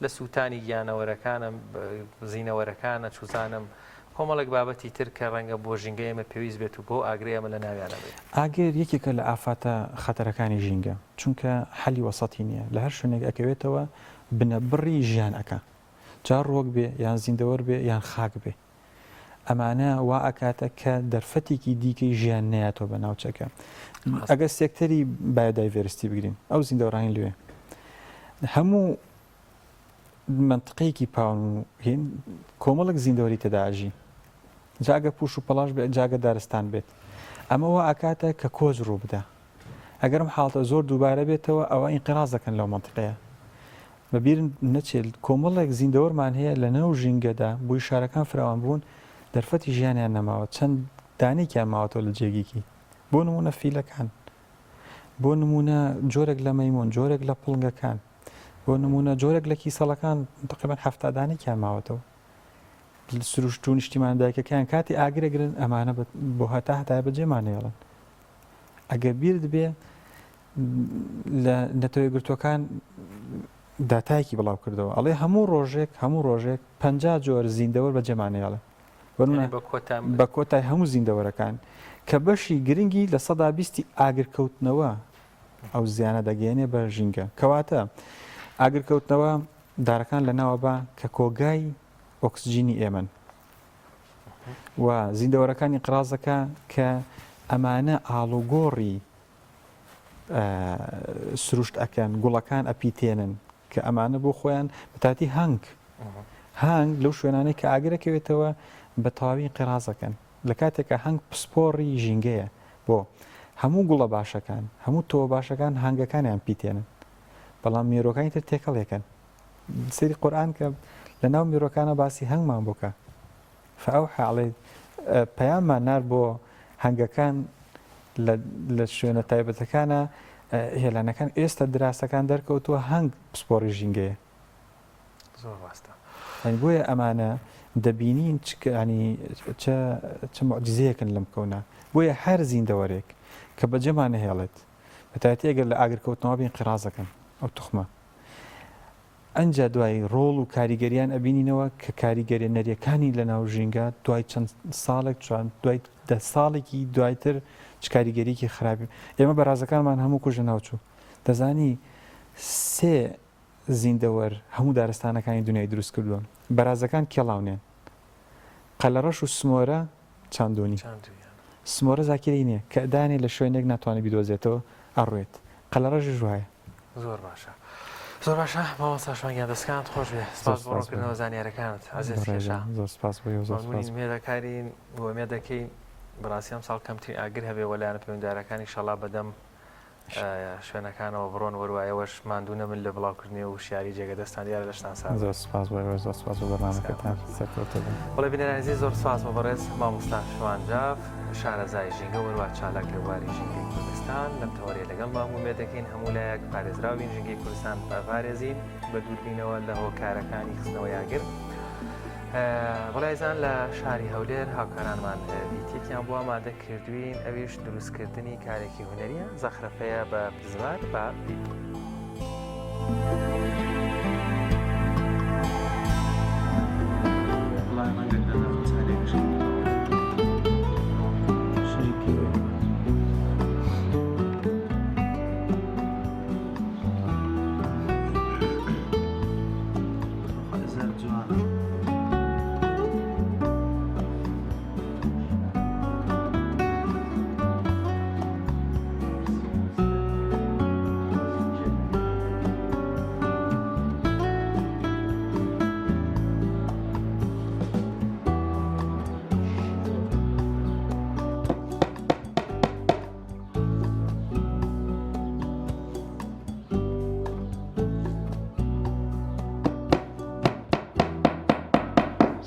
لە سووتانی گیانەوەرەکانە، زینەوەرەکانە، چوزانم کۆمەڵێک بابەتی تر کە ڕەنگە بۆ ژینگەی ئێمە پێویست بێت و بەو ئاگرەی ئێمە لەناویان ئەبەین. ئاگر یەکێکە لە ئافاتە خەتەرەکانی ژینگە، چونکە حەلی وەسەتی نییە، لە هەر شوێنێک ئەکەوێتەوە بنەبڕی ژیان ئەکا، جا ڕووەک بێ یان زیندەوەر بێ یان خاک بێ. ئەمانە وا ئەکاتە کە دەرفەتێکی دیکەی ژیان نەیاتەوە بە ناوچەکە. ئەگەر سێکتەری biodiversity بگرین ئەو زیندەوەرانی لوێ هەموو منطقەیەکی پاون و هین کۆمەڵک زیندەوەری تێدا ئەژی جاگە پوش و پەڵاش بێت جاگە دارستان بێت ئەمە وا ئەکاتە کە کۆچ ڕوو بدا ئەگەر ئەم حاڵەتە زۆر دووبارە بێتەوە ئەوە ئینقراز دەکەن لەو مەنتیقەیە. بە بیرم نەچێت کۆمەڵێک زیندەوەرمان هەیە لە ناو ژینگەدا بۆی شارەکان فراوان بوون دەرفەتی ژیانیان نەماوە چەند دانێکیان ماوەتەوە لە جێگێکی بۆ نمونە فیلەکان بۆ نمونە جۆرێک لە مەیمون جۆرێک لە پڵنگەکان بۆ نمونە جۆرێک لە کیسەڵەکان تقریبا 70 دانێکیان ماوەتەوە سروشت و نیشتیمان دایکەکەیان کاتی ئاگرەگرن ئەمانە بۆ هەتا هەتایە بەجێمان نێڵن ئەگەر بیرت بێ لە نەتەوە یەکگرتووەکان داتایەکی بڵاو کردەوە ئەڵێ هەموو ڕۆژێک هەموو ڕۆژێک پ جۆر زیندەوەر بەجێمانەیەڵێ بە کۆتای هەموو زیندەوەرەکان کە بەشی گرنگی لە سەدا بیستی ئاگرکەوتنەوە ئەو زیانە دەگەێنێ بە ژینگە کەواتە ئاگرکەوتنەوە دارەکان لە ناوە بە کە کۆگای ئۆکسجینی ئێمن. و زیندەوەرەکان ئینقراز دەکا کە ئەمانە ئاڵوگۆڕی سروشت ئەکەن، گوڵەکان ئەپیتێنن کە ئەمانە بۆ خۆیان بەتاتی هەنگ هەنگ لەو شوێنانەی کە ئاگرەکەوێتەوە بە تەواوی ئینقراز ئەکەن لە کاتێکا هەنگ پسپۆڕی ژینگەیە بۆ هەموو گوڵە باشەکان هەموو تۆوە باشەکان هەنگەکانیان پیتێنن بەڵام مێرۆکانی تر تێکەڵێکەن سەیری قورئان کە لە ناو میرۆکانە باسی هەنگمان بۆ کە فأوحى ئەڵێ پەیاممان نار بۆ هەنگەکان لە شوێنە تایبەتەکانە هێلانەکان ئێستا دراسەکان دەرکەوتووە هەنگ پسپۆڕی ژینگەیە زۆر ڕاستە یانی بۆیە ئەمانە دەبینین چ ینی چ معجزەیەکن لەم کەونە بۆیە هەر زیندەوەرێک کە بەجێمان نەهێڵێت بەتایبەتی ئەگەر لە ئاگرکەوتنەوە بین قیڕازەکەن ئەو توخمە ئەنجا دوای ڕۆڵ و کاریگەریان ئەبینینەوە کە کاریگەریە نەریەکانی لە ناو ژینگە دوای چەند ساڵێک چوان دوای دە ساڵێکی دوایتر چ کاریگەریکی خراپی ئێمە بەرازەکانمان هەموو کوژ لە ناوچوو دەزانی سێ زیندەوەر هەموو دارستانەکانی دنیای دروست کردووە بەرازەکان کێڵاونێن قەلەڕەش و سمۆرە چاندوونی. سمۆرە زاکیرەی نیە کە دانێ لە شوێنێک ناتوانێ بیدۆزێتەوە ئەڕوێت. قەلەڕەشیش وایە. زۆر باشە زۆر باشە مامۆستا شوان گیان دەستکانت خۆش بێ زۆر سپاس بۆ سپاس بۆ ڕوونکردنەوە زانیارەکانت عەزێت بەڕێزم کێشا زۆر سپاس بۆ ئێوە زۆر سپاس. مەمنونین مێدەکارین و مێدەکەین بەڕاستی ئەمساڵ کەمترین ئاگر هەبێ وە لایەنە پەیوەندیدارەکان ئیشەڵا بەدەم شوێنەکانەوە بڕۆن وەروا ئێوەش ماندوو نەبن لە بڵاوکردنی و وشیاری جێگە دەستان دیارە لەشتان ساغ زۆر سوپاس بۆ ئێوەش زۆر سوپاس بۆ بەرنامەکەتان سەرکەوتوو بن. بەڵێ بینەرانی ئەزیز زۆر سوپاس بۆ بەڕێز مامۆستا شوان جاف شارەزای ژینگە وەروا چالاک لە بواری ژینگەی کوردستان لەم تەوەرەی لەگەڵمان بوو ئومێد دەکەین هەموو لایەک پارێزراو بین ژینگەی کوردستان بپارێزین بە دووربینەوە لە هۆکارەکانی خستنەوەی ئاگر. بەڵێ ئازیزان لە شاری هەولێر هاوکارانمان ڤیتێکیان بۆ ئامادە کردوین ئەویش دروستکردنی کارێکی هونەریە زەخرەفەیە بە بزمار بە بیبینین.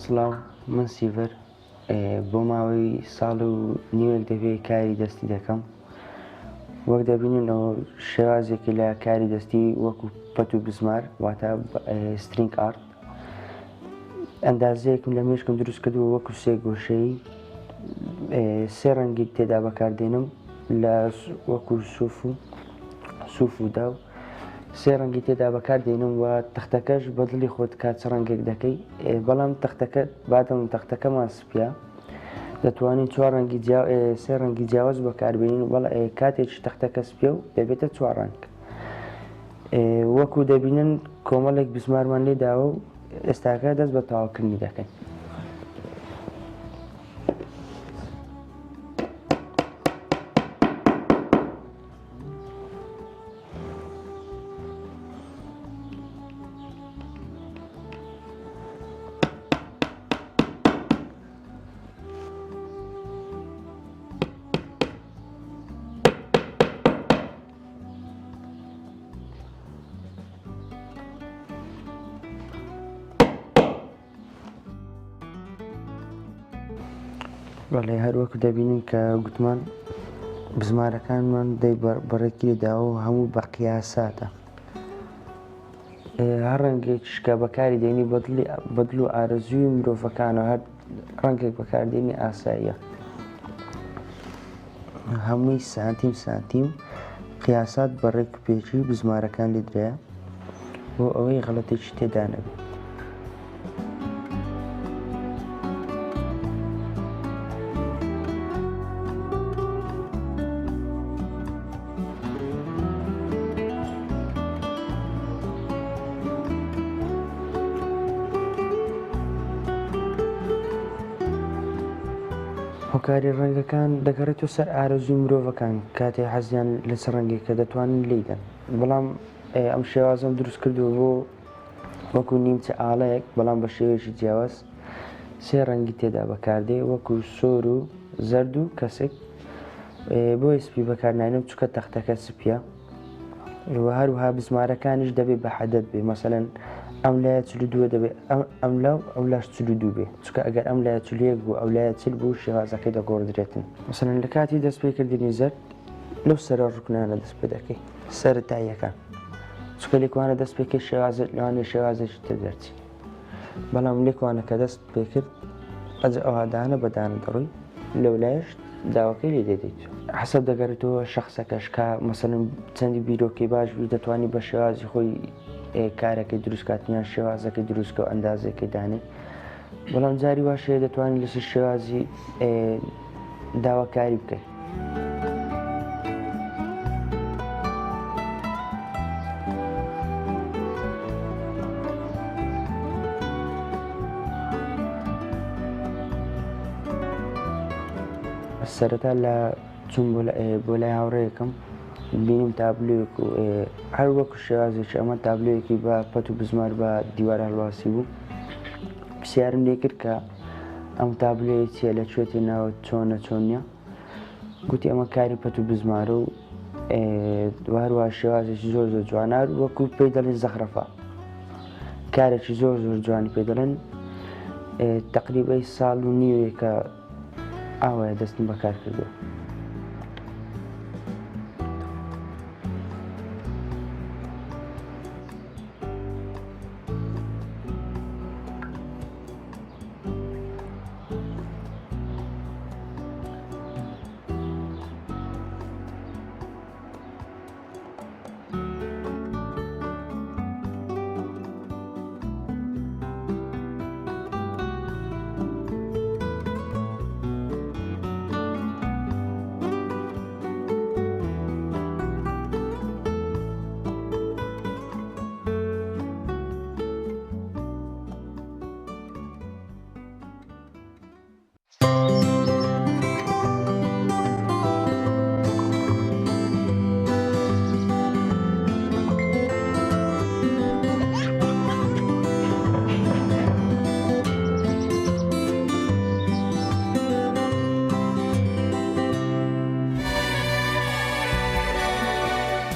سڵاو من سیڤەر بۆ ماوەی ساڵ و نیوێک دەبێت کاری دەستی دەکەم وەک دەبیننەوە شێوازێکی لە کاری دەستی وەکو پەت و بزمار واتە string art ئەندازەیەکم لە مێشکم دروست کردووە وەکو سێ گۆشەی سێ ڕەنگی تێدا بەکاردێنم لە وەکو سوف و سوف و داو سێ ڕەنگی تێدا بەکاردێنم و تەختەکەش بە دڵی خۆت کات چ ڕەنگێک دەکەی بەڵام تەختەکە بادەم تەختەکەمان سپیە دەتوانین چوار ڕەنگی سێ ڕەنگی جیاواز بەکاربێنین بەڵ کاتێکی تەختەکە سپیە و دەبێتە چوار ڕەنگ وەکو دەبینن کۆمەڵێک بزمارمان لێ داوە و ئێستاکە دەست بە تەواوکردنی دەکەین. بەڵێ هەر وەکو دەبینین کە گوتمان بزمارەکانمان دەی بەڕێکی داوە و هەموو بە قیاساتە هەر ڕەنگێکیش کە بەکاری دێنی بەدڵی بەدڵ و ئارەزووی مرۆڤەکانە هەر ڕەنگێک بەکاردێنی ئاساییە هەمووی سانتیم سانتیم قیاسات بە ڕێک و پێکی بزمارەکان لێدرایە بۆ ئەوەی غەڵەتێکی تێدا نەبێت. هۆکاری ڕەنگەکان دەگەڕێتەوە سەر ئارەزووی مرۆڤەکان کاتێ حەزیان لە چ ڕەنگێکە دەتوانن لێی دەن بەڵام ئەم شێوازەم دروست کردووە بۆ وەکو نیمچە ئاڵەیەک بەڵام بە شێوەیەکی جیاواز سێ ڕەنگی تێدا بەکاردێ وەکو سۆر و زەرد و کەسک بۆیە سپی بەکارناینم چونکە تەختەکە سپیە و هەروها بزمارەکانیش دەبێ بە حەدەد بێ مەسەلەن ئەم لایە 42 دەبێ ئەم لا و ئەو لاش 42 بێ چونکە ئەگەر ئەم لایە 41 بوو ئەو لایە 40 بوو شێوازەکەی دەگۆڕدرێتن مەسەلەن لە کاتی دەست پێکردنی زەرد لەو سەرە ڕوکنانە دەست پێ دەکەی سەرەتاییەکان چونکە لێکوانە دەست پێکەی شێوازێک لەوانەیە شێوازێکی تر دەرچی بەڵام لێکوانەکە دەست پێکرد ئەجە ئەوها دانە بە دانە دەڕۆی لەولایش داواکەی لێ دەدەیت حەسەب دەگەڕێتەوە شخصەکەش کە مەسەلەن چەندی بیرۆکەی باش بی دەتوانی بە شێوازی خۆی کارەکەی دروستکات یان شێوازەکەی دروستکە و ئەندازەکەی دانێ بەڵام جاری واش هەیە دەتوانین لەسەر شێوازی داواکاری بکەین. سەرەتا لە چوون بۆ لای هاوڕێیەکم بینیم تابلۆیەک و هەر وەکو شێوازێکی ئەمە تابلۆیەکی بە پەت و بزمار بە دیوار هەڵواسی بوو پرسیارم لێ کرد کە ئەم تابلۆیە چییە لە کوێ تێناوە چۆنە چۆن نییە گوتی ئەمە کاری پەت و بزمارە و هەروە شێوازێکی زۆر زۆر جوانار وەکو پێی دەڵێن زەخرەفە کارێکی زۆر زۆر جوانی پێ دەڵێن تقریبای ساڵ و نیوێکە ئاوایە دەستم بەکار کردووە.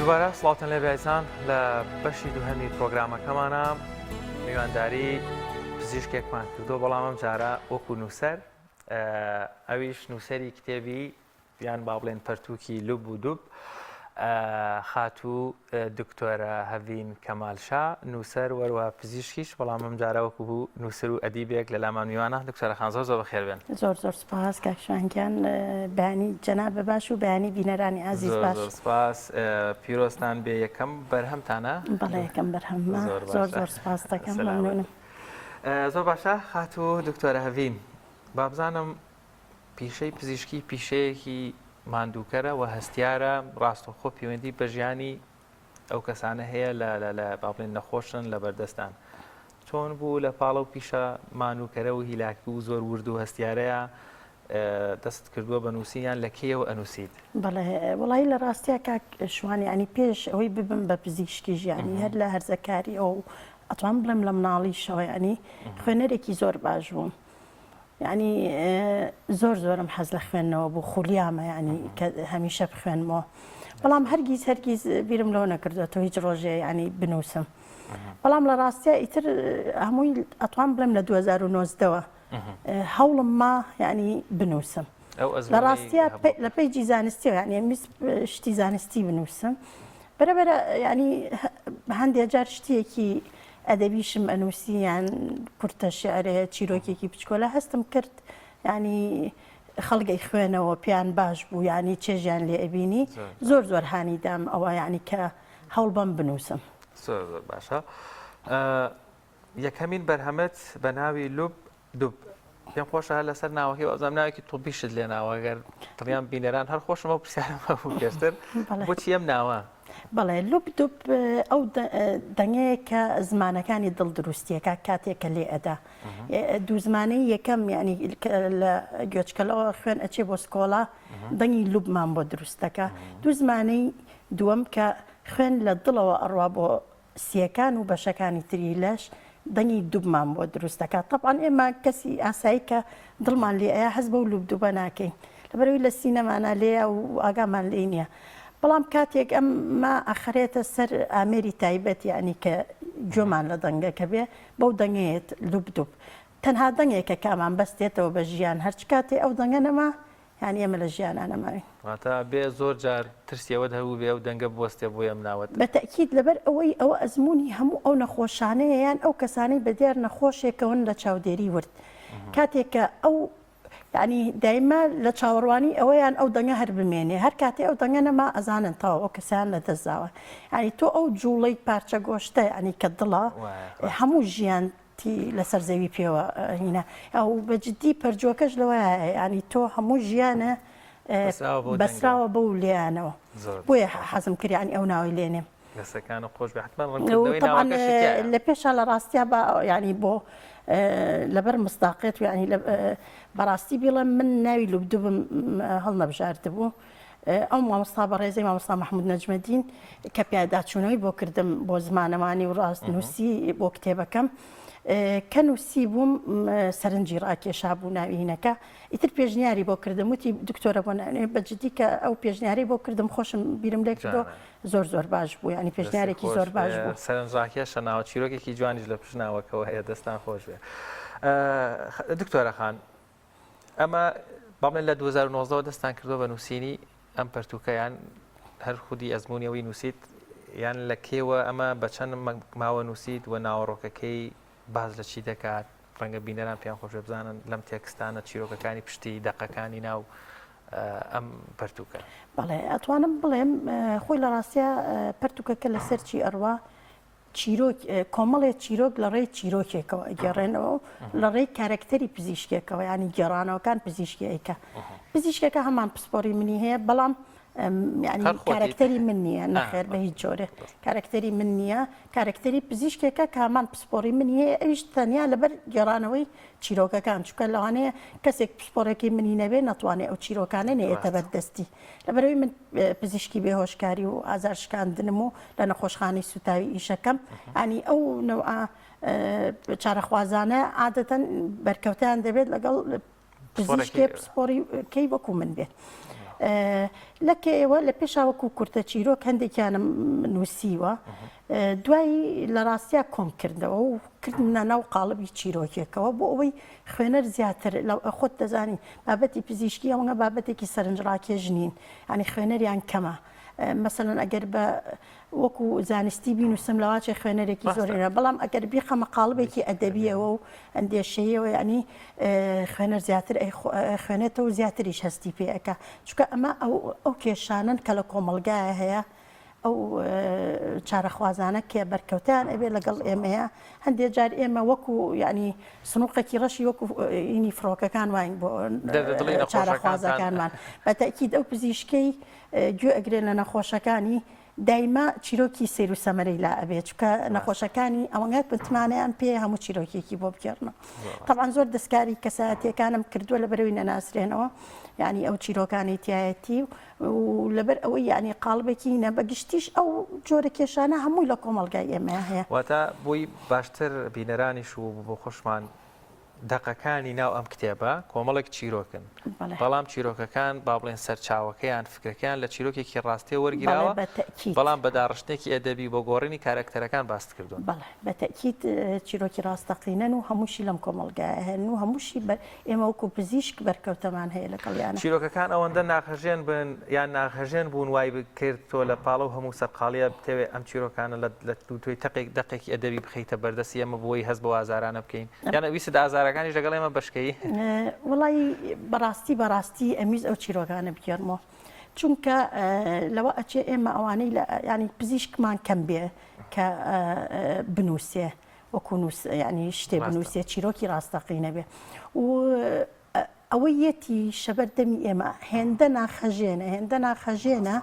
دووبارە سڵاوتان لێ بێزان لە بەشی دووهەمی پرۆگرامەکەمانە میوانداری پزیشکێکمان کردو بەڵام ئەم جارە وەکو نووسەر ئەویش نووسەری کتێبی یان با بڵێن پەرتووکی لوب و دوب خاتوو دکتۆرە هەڤین کەمال شا نووسەر وەروە پزیشکیش بەڵام ئەم جارە وەکو نووسەر و ئەدیبێک لە لامان میوانە دکتۆرە خان زۆر زۆر بەخێر بێن. زۆر زۆر سپاس کاک شوان گیان بەیانی جەنابت باش و بەیانی بینەرانی ئازیز زۆر باش. زۆر سپاس پیرۆزتان بێ یەکەم بەرهەمتانە؟ بەڵێ یەکەم بەرهەممە زۆر زۆر باشە زۆر سپاس دەکەم سەلامەت مەمنونم. زۆر باشە خاتوو دکتۆرە هەڤین بابزانم پیشەی پزیشکی پیشەیەکی ماندووکەرە و هەستیارە، ڕاستەوخۆ پەیوەندی بە ژیانی ئەو کەسانە هەیە لە لە لە با بڵێین نەخۆشن لە بەردەستان. چۆن بوو لە پاڵ ئەو پیشە مانووکەرە و هیلاکی و زۆر ورد و هەستیارەیە دەستت کردووە بە نووسین یان لە کەیەوە ئەنووسیت؟ بەڵێ وەڵایی لە ڕاستیا کاک شوان یانی پێش ئەوەی ببم بە پزیشکیش یانی هەر لە هەرزەکاریەوە و ئەتوانم بڵێم لە مناڵیشەوە یانی خوێنەرێکی زۆر باش بووم. یانی زۆر زۆرم حەز لە خوێندنەوە بوو خولیامە ینی کە هەمیشە بخوێنمەوە بەڵام هەرگیز هەرگیز بیرم لەوە نەکردوێتەوە هیچ ڕۆژێ ینی بنووسم بەڵام لە ڕاستە ئیتر هەمووی ئەتوان بڵێم لە 2009ەوە هەوڵم ما ینی بنووسم لە ڕاستە لە page ی زانستی ینی میست شتی زانستی بنووسم بەرەبەرە ینی هەندێک جار شتێکی ئەدەبیشم ئەنووسی یان کورتە شیعرێ چیرۆکێکی بچکۆلە هەستم کرد یانی خەڵک ئەیخوێنەوە پێیان باش بوو یانی چێژیان لێ ئەبینی زۆر زۆر هانی دام ئەوە یانی کە هەوڵ بەم بنووسم. زۆر زۆر باشە یەکەمین بەرهەمت بە ناوی لوب دوب. پێم خۆشە هەر لەسەر ناوەکەی وابزانم ناوێکی تۆبیشت لێ ناوە گەر دڵیان بینەران هەر خۆشم ئەو پرسیارم هەبوو پێشتر بۆچی ئەم ناوە؟ بەڵێ لوب دوب ئەو دەنگەیە کە زمانەکانی دڵ دروستیەکە کاتێک کە لێ ئەدا دوو زمانەی یەکەم یعنی لە گوێچکەلەوە خوێن ئەچێ بۆ سکۆڵا دەنگی لوبمان بۆ دروست دەکا دوو زمانەی دووەم کە خوێن لە دڵەوە ئەڕوا بۆ سیەکان و بەشەکانی تری لەش دەنگی دوبمان بۆ دروست دەکات تەبعەن ئێمە کەسی ئاسایی کە دڵمان لێ ئەیا هەست بەو لوب دوبە ناکەین لەبەرئەوەی لە سینەمانا لێیە و ئاگامان لێی نییە بەڵام کاتێک ئەمە ئەخرێتە سەر ئامێری تایبەت یعنی کە گوێمان لە دەنگەکە بێ بەو دەنگەیەت لوب دوب تەنها دەنگێکە کە ئەمان بەستێتەوە بە ژیان هەرچ کاتێ ئەو دەنگە نەما یانی ئێمە لە ژیانا نەماوین. واتە بێ زۆر جار ترسی ئەوەت هەبووبێ ئەو دەنگە بوەستێ بۆی ئەم ناوەت. بە تەئکید لەبەر ئەوەی ئەوە ئەزموونی هەموو ئەو نەخۆشانەیە یان ئەو کەسانەی بە دیار نەخۆشێکەوەن لە چاودێری ورد کاتێک کە ئەو یانی دایمە لە چاوەڕوانی ئەوەیان ئەو دەنگە هەر بمێنێ هەر کاتێ ئەو دەنگە نەما ئەزانن تەواو ئەو کەسەیان لە دەست داوە یانی تۆ ئەو جووڵەی پارچە گۆشتە یانی کە دڵە هەموو ژیان تی لەسەر زەوی پێوە هینا ئەو بە جدی پەرجوەکەش لەوەیە ینی تۆ هەموو ژیانە بەسراوە بەو لێیانەوە بۆیە حەزم کرد ینی ئەو ناوی لێنێم دەسەکان خۆش بێ حتمما ڕەنگکردنەوەی ناوەکەشی تیایە. لە پێشا لە ڕاستیا بە ینی بۆ لەبەر مستاقێت و ینی بەڕاستی بیڵێم من ناوی لوبدوبم هەڵنەبژاردبوو ئەو مامۆستا بەڕێزەی مامۆستا مەحمود نەجمەدین کە پیاداچوونەوەی بۆ کردم بۆ زمانەوانی و ڕاست نووسی بۆ کتێبەکەم کە نووسی بووم سەرنجی ڕاکێشا بوو ناوینەکە ئیتر پێشنیاری بۆ کردم وتی دکتۆرە بۆ ناوێ بە جدی کە ئەو پێشنیاری بۆ کردم خۆشم بیرم لێ کردو زۆر زۆر باش بوو ینی پێشنیارێکی زۆر باش بوو سەرنجڕاکێشە ناوە چیرۆکێکی جوانیش لە پشت ناوەکەوە هەیە دەستان خۆش بێ دکتۆرە خان ئەمە با بڵێن لە 2019 وە دەستان کردووە بە نووسینی ئەم پەرتووکە یان هەر خودی ئەزموونی ئەوەی نووسیت یان لە کێوە ئەمە بە چەند ماوە نووسیت و ناوەڕۆکەکەی باز لە چی دەکات ڕەنگە بینەران پێیان خۆشە بزانن لەم تێکستانە چیرۆکەکانی پشتی دەقەکانی ناو ئەم پەرتووکە. بەڵێ ئەتوانم بڵێم خۆی لە ڕاستیا پەرتووکەکە لەسەر چی ئەڕوا چیرۆک، کۆمەڵێ چیرۆک لە ڕێی چیرۆکێکەوە ئەگێڕێنەوە و لە ڕێی کارەکتەری پزیشکێکەوە ینی گێڕانەوەکان پزیشکی ئەیکا پزیشکەکە هەمان پسپۆری منی هەیە بەڵام ینی کارەکتەری من نییە نەخێر بە هیچ جۆرێ کارەکتەری من نییە کارەکتەری پزیشکێکە کە هەمان پسپۆری منی هەیە ئەویش تەنیا لەبەر گێڕانەوەی چیرۆکەکان چونکە لەوانەیە کەسێک پسپۆرێکی منی نەبێ نەتوانێ ئەو چیرۆکانە نەیەتە بەردەستی لەبەرئەوەی من پزیشکی بێهۆشکاری و ئازار شکاندنم و لە نەخۆشخانەی سوتاوی ئیشەکەم ینی ئەو نەوعە چارەخوازانە عادەتەن بەرکەوتیان دەبێت لەگەڵ پزیشکێ پسپۆری کەی وەکو من بێت. لە کەیەوە لە پێشا وەکو کورتە چیرۆک هەندێکیانم نووسیوە دوایی لە ڕاستیا کۆم کردەوە و کردمنە ناو قاڵبی چیرۆکێکەوە بۆ ئەوەی خوێنەر زیاتر لە خۆت دەزانی بابەتی پزیشکی ئەوەنە بابەتێکی سەرنجڕاکێش نین ینی خوێنەریان کەمە مەسەلەن ئەگەر بە وەکو زانستی بینوسم لەواچێ خوێنەرێکی زۆرێنە بەڵام ئەگەر بیخەمە قاڵبێکی ئەدەبیەوە و ئەندێشەیەوە ینی خوێنەر زیاتر خوێنێتەوە زیاتریش هەستی پێ ئەکا چونکە ئەمە ئەو کێشانەن کە لە کۆمەڵگایە هەیە ئەو چارەخوازانە کە بەرکەوتیان ئەبێ لەگەڵ ئێمەیە هەندێ جار ئێمە وەکو یعنی سنوقێکی ڕەشی وەکو ئینی فڕۆکەکان واین بۆ چارەخوازەکانمان بە تەئکید ئەو پزیشکەی گوێ ئەگرێن لە نەخۆشەکانی دایمە چیرۆکی سەیر و سەمەرەی لا ئەبێ چونکە نەخۆشەکانی ئەوەنگە متمانەیان پێ هەموو چیرۆکێکی بۆ بگێڕنەوە تەبعەن زۆر دەستکاری کەسایەتیەکانم کردووە لە بەرەوەی نەناسرێنەوە یعنی ئەو چیرۆکانی تایەتی و لەبەر ئەوەی یعنی قاڵبێکی نە بە گشتیش ئەو جۆرە کێشانە هەمووی لە کۆمەڵگای ئێمە هەیە. واتە بۆی باشتر بینەرانیش و بۆ خۆشمان دەقەکانی ناو ئەم کتێبە کۆمەڵێک چیرۆکن، بەڵام چیرۆکەکان با بڵێن سەرچاوەکەیان فکرەکەیان لە چیرۆکێکی ڕاستیەوە وەرگیراوە، بەڵام بە داڕشتنێکی ئەدەبی بۆ گۆڕینی کارەکتەرەکان باست کردوون. بەڵێ بە تەئکید چیرۆکی ڕاستەقینەن و هەمووشی لەم کۆمەڵگایە هەن و هەمووشی ئێمە وەکو پزیشک بەرکەوتەمان هەیە لەگەڵیانە. چیرۆکەکان ئەوەندە ناخهەژێن بن یان ناخهەژێن بوون وای کرد تۆ لە پاڵ ئەو هەموو سەرقاڵییە بتەوێ ئەم چیرۆکانە لە لە دووتوێی تەقێک دەقێکی ئەدەبی بخەیتە بەردەستی ئێمە بۆی هەست بەو ئازارانە بکەین یان ویستت ئازارەکانیش لەگەڵ ئێمە بەشکەی؟ وەڵایی بەڕاستی بەڕاستی ئەمویست ئەو چیرۆکانە بگێڕمەوە چونکە لەوە ئەچێ ئێمە ئەوانەی لە یانی پزیشکمان کەم بێ کە بنووسێ. وەکو نووس یعنی شتێ بنووسێ چیرۆکی ڕاستەقینە بێ و ئەوەی یەتی شەبەر دەمی ئێمە هێندە ناخەژێنە هێندە ناخەژێنە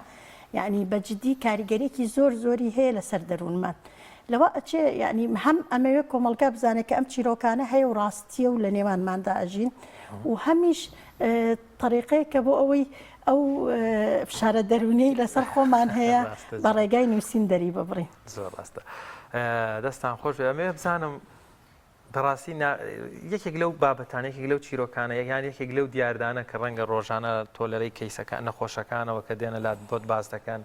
یعنی بە جدی کاریگەرێکی زۆر زۆری هەیە لەسەر دەروونمان لەوە ئەچێ یعنی هەم ئەمەوێ کۆمەڵگا بزانێت کە ئەم چیرۆکانە هەیە و ڕاستیە و لە نێوانماندا ئەژین و هەمیش تەریقەیەکە بۆ ئەوەی ئەو فشارە دەروونیەی لەسەر خۆمان هەیە بە ڕێگای نووسین دەری ببڕین. زۆر ڕاستە دەستان خۆش بێ ئەمەوێ بزانم بەڕاستی یەکێک لەو بابەتانە یەکێک لەو چیرۆکانە یان یەکێک لەو دیاردانە کە ڕەنگە ڕۆژانە تۆ لەرەی کەیسەکان نەخۆشەکانەوە کە دێنە لات بۆت باس دەکەن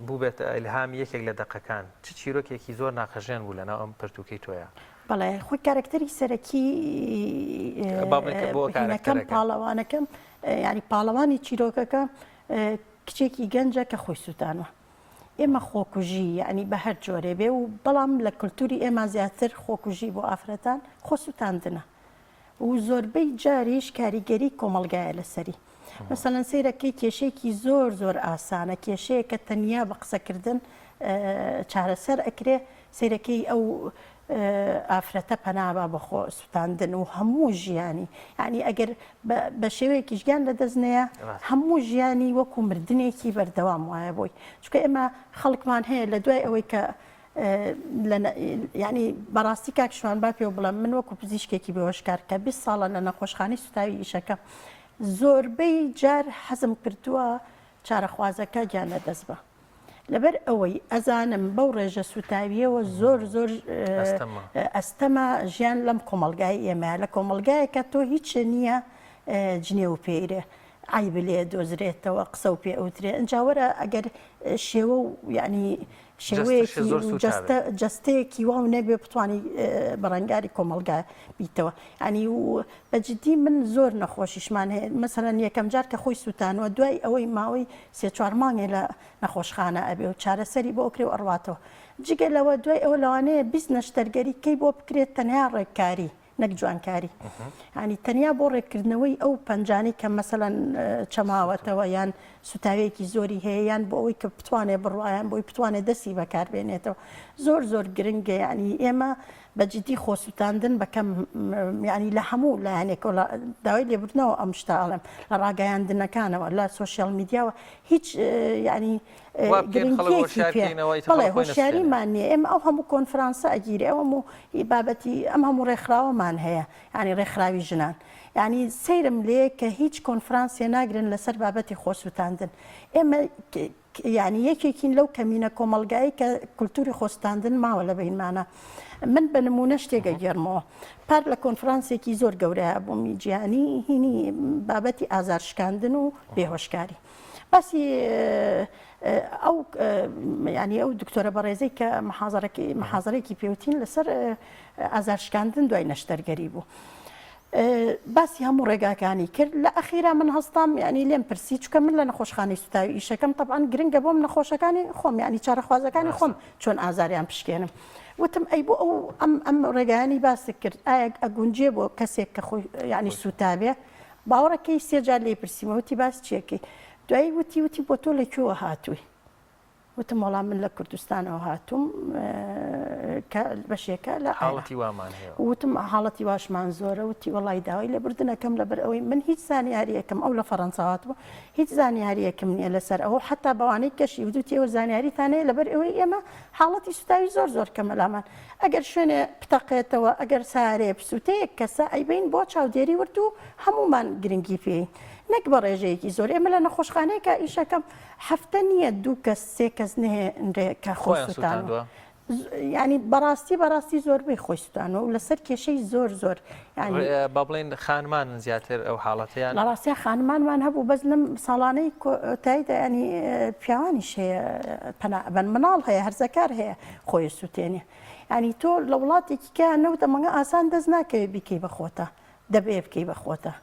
بووبێتە ئیلهامی یەکێک لە دەقەکان چ چیرۆکێکی زۆر ناخەژێن بوو لەناو ئەم پەرتووکەی تۆیا؟ بەڵێ خۆی کارەکتەری سەرەکی هینەکەم پاڵەوانەکەم یانی پاڵەوانی چیرۆکەکە کچێکی گەنجە کە خۆی سووتانوە. ئێمە خۆکوژی یعنی بە هەر جۆرێ بێ و بەڵام لە کللتوری ئێمە زیاتر خۆکوژی بۆ ئافرەتان خۆسووتاندنە و زۆربەی جاریش کاریگەری کۆمەڵگایە لەسەری. مەسەلەن سەیرەکەی کێشەیەکی زۆر زۆر ئاسانە کێشەیە کە تەنیا بە قسەکردن چارەسەر ئەکرێ سەیرەکەی ئەو ئافرەتە پەنابا بە خۆ سوتاندن و هەموو ژیانی یعنی ئەگەر بە شێوەیەکیش گیان لە دەست نەیە هەموو ژیانی وەکو مردنێکی بەردەوام وایە بۆی چونکە ئێمە خەڵکمان هەیە لە دوای ئەوەی کە یانی بەڕاستی کاک شوان با پێو بڵێم من وەکو پزیشکێکی بێهۆشکار کە 20 ساڵە لە نەخۆشخانەی سوتاوی ئیشەکەم زۆربەی جار حەزم کردووە چارەخوازەکە گیان لەدەست بە لەبەر ئەوەی ئەزانم بەو ڕێژە سوتاویەوە زۆر زۆر ئەستەمە ژیان لەم کۆمەلگای ئێمە لە کۆمەلگایەکە تۆ هیچ نییە جنێو پێیرێ عیب لێ دۆزرێتەوە قسە و پێ ئەوترێ ئەجا وەرە ئەگەر شێوە و یعنی شێوەیەکی جەستە جەستەیەکی واو نەبێ بتانی بەڕەنگاری کۆمەڵگا بیتەوە ینی و بە جدی من زۆر نەخۆشیشمان هەیە مەسەلەن یەکەم جار کە خۆی سووتانوە دوای ئەوەی ماوەی سێ چوار مانگێ لە نەخۆشخانە ئەبێ و چارەسەری بۆ ئەکرێ و ئەڕواتەوە جگە لەوە دوای ئەوە لەوانەیە 20 نەشتەرگەری کەی بۆ بکرێت تەنیا ڕێککاری نەک جوانکاری ینی تەنیا بۆ ڕێککردنەوەی ئەو پەنجانەی کە مەسەلەن چەماوەتەوە یان سوتاوێکی زۆری هەیە یان بۆ ئەوەی کە بتوانێت بڕوایان بۆی بتوانێت دەستی بەکاربێنێتەوە زۆر زۆر گرنگە ینی ئێمە بە جدی خۆسووتاندن بەکەم ینی لە هەموو لایەنێکەوە لە داوای لێبوردنەوە ئەم شتە ئەڵێم لە ڕاگەیاندنەکانەوە لە سۆشیال میدیاوە هیچ ینی گرنگیەکی پێ بەڵێ هۆشیاریمان نییە ئێمە ئەو هەموو کۆنفرانسە ئەگیرێ ئەو هەموو بابەتی ئەم هەموو ڕێکخراوەمان هەیە یعنی ڕێکخراوی ژنان یعنی سەیرم لێ کە هیچ کۆنفرانسێ ناگرن لەسەر بابەتی خۆسووتاندن ئێمە یعنی یەکێکین لەو کەمینە کۆمەڵگایی کە کولتوری خۆسوتاندن ماوە لە بینمانە من بە نمونە شتێک ئەگێڕمەوە پار لە کۆنفرانسێکی زۆر گەورەیە بوومی جیهانی هینی بابەتی ئازار شکاندن و بێهۆشکاری باسی ئەو ینی ئەو دکتۆرە بەڕێزەی کە محازەرەکەی محازەرێکی پێوتین لەسەر ئازار شکاندن دوای نەشتەرگەری بوو. باسی هەموو ڕێگاکانی کرد لە ئەخیرا من هەستام ینی لێم پرسی چکە من لە نەخۆشخانەی سوتاوی ئیشەکەم طبعاان گرنگە بۆم نەخۆشەکانی خۆم ینی چارەخوازەکانی خۆم چۆن ئازاریان پشکێنم وتم ئەی بۆ ئەو ئەم ئەم ڕێگایانی باست کرد ئایا ئەگونجێ بۆ کەسێک کە خۆی ینی سوتاوێ باوەڕەکەی سێ جار لێی پرسیمەوە وتی باس چیەکەی؟ دوایی وتی وتی بۆ تۆ لە کوێوە هاتووی؟ وتم وەڵا من لە کوردستانەوە هاتووم کە بەشێکە لە حاڵەتی وامان هەیە. وتم حاڵەتی واشمان زۆرە وتی وەڵی داوای لێبوردنەکەم لەبەر ئەوەی من هیچ زانیاریەکەم ئەو لە فەڕەنسا هاتبوو هیچ زانیاریەکم نییە لەسەر ئەوە حتا بەوانەی کەشی وتوتی ئێوە زانیاریتان هەیە لەبەر ئەوەی ئێمە حاڵەتی سوتاوی زۆر زۆر کەمە لامان ئەگەر شوێنێ بتەقێتەوە، ئەگەر سارێ بسوتێ یەک کەسە ئەیبەین بۆ چاودێری ورد و هەموومان گرنگی پێین نەک بە ڕێژەیەکی زۆر ئێمە لە نەخۆشخانەیەکا ئیشەکەم هەفتە نییە دوو کەس سێ کەس نهێنرێ کە خۆی خۆیان سوتانوە سوتاندوە. یعنی بەڕاستی بەڕاستی زۆربەی خۆی سوتانوە و لەسەر کێشەی زۆر زۆر یعنی با بڵێین خانمانن زیاتر ئەو حاڵەتەیان. لە ڕاستیا خانمانمان هەبوو بەس لەم ساڵانەی کۆتاییدا یعنی پیاوانیش هەیە پەنا ئەبەن مناڵ هەیە هەرزەکار هەیە خۆی سوتێنێ یانی تۆ لە وڵاتێکی کە نەوتە مەگە ئاسان دەست ناکەوێ بیکەی بە خۆتە دەبێ بکەی بە خۆتە.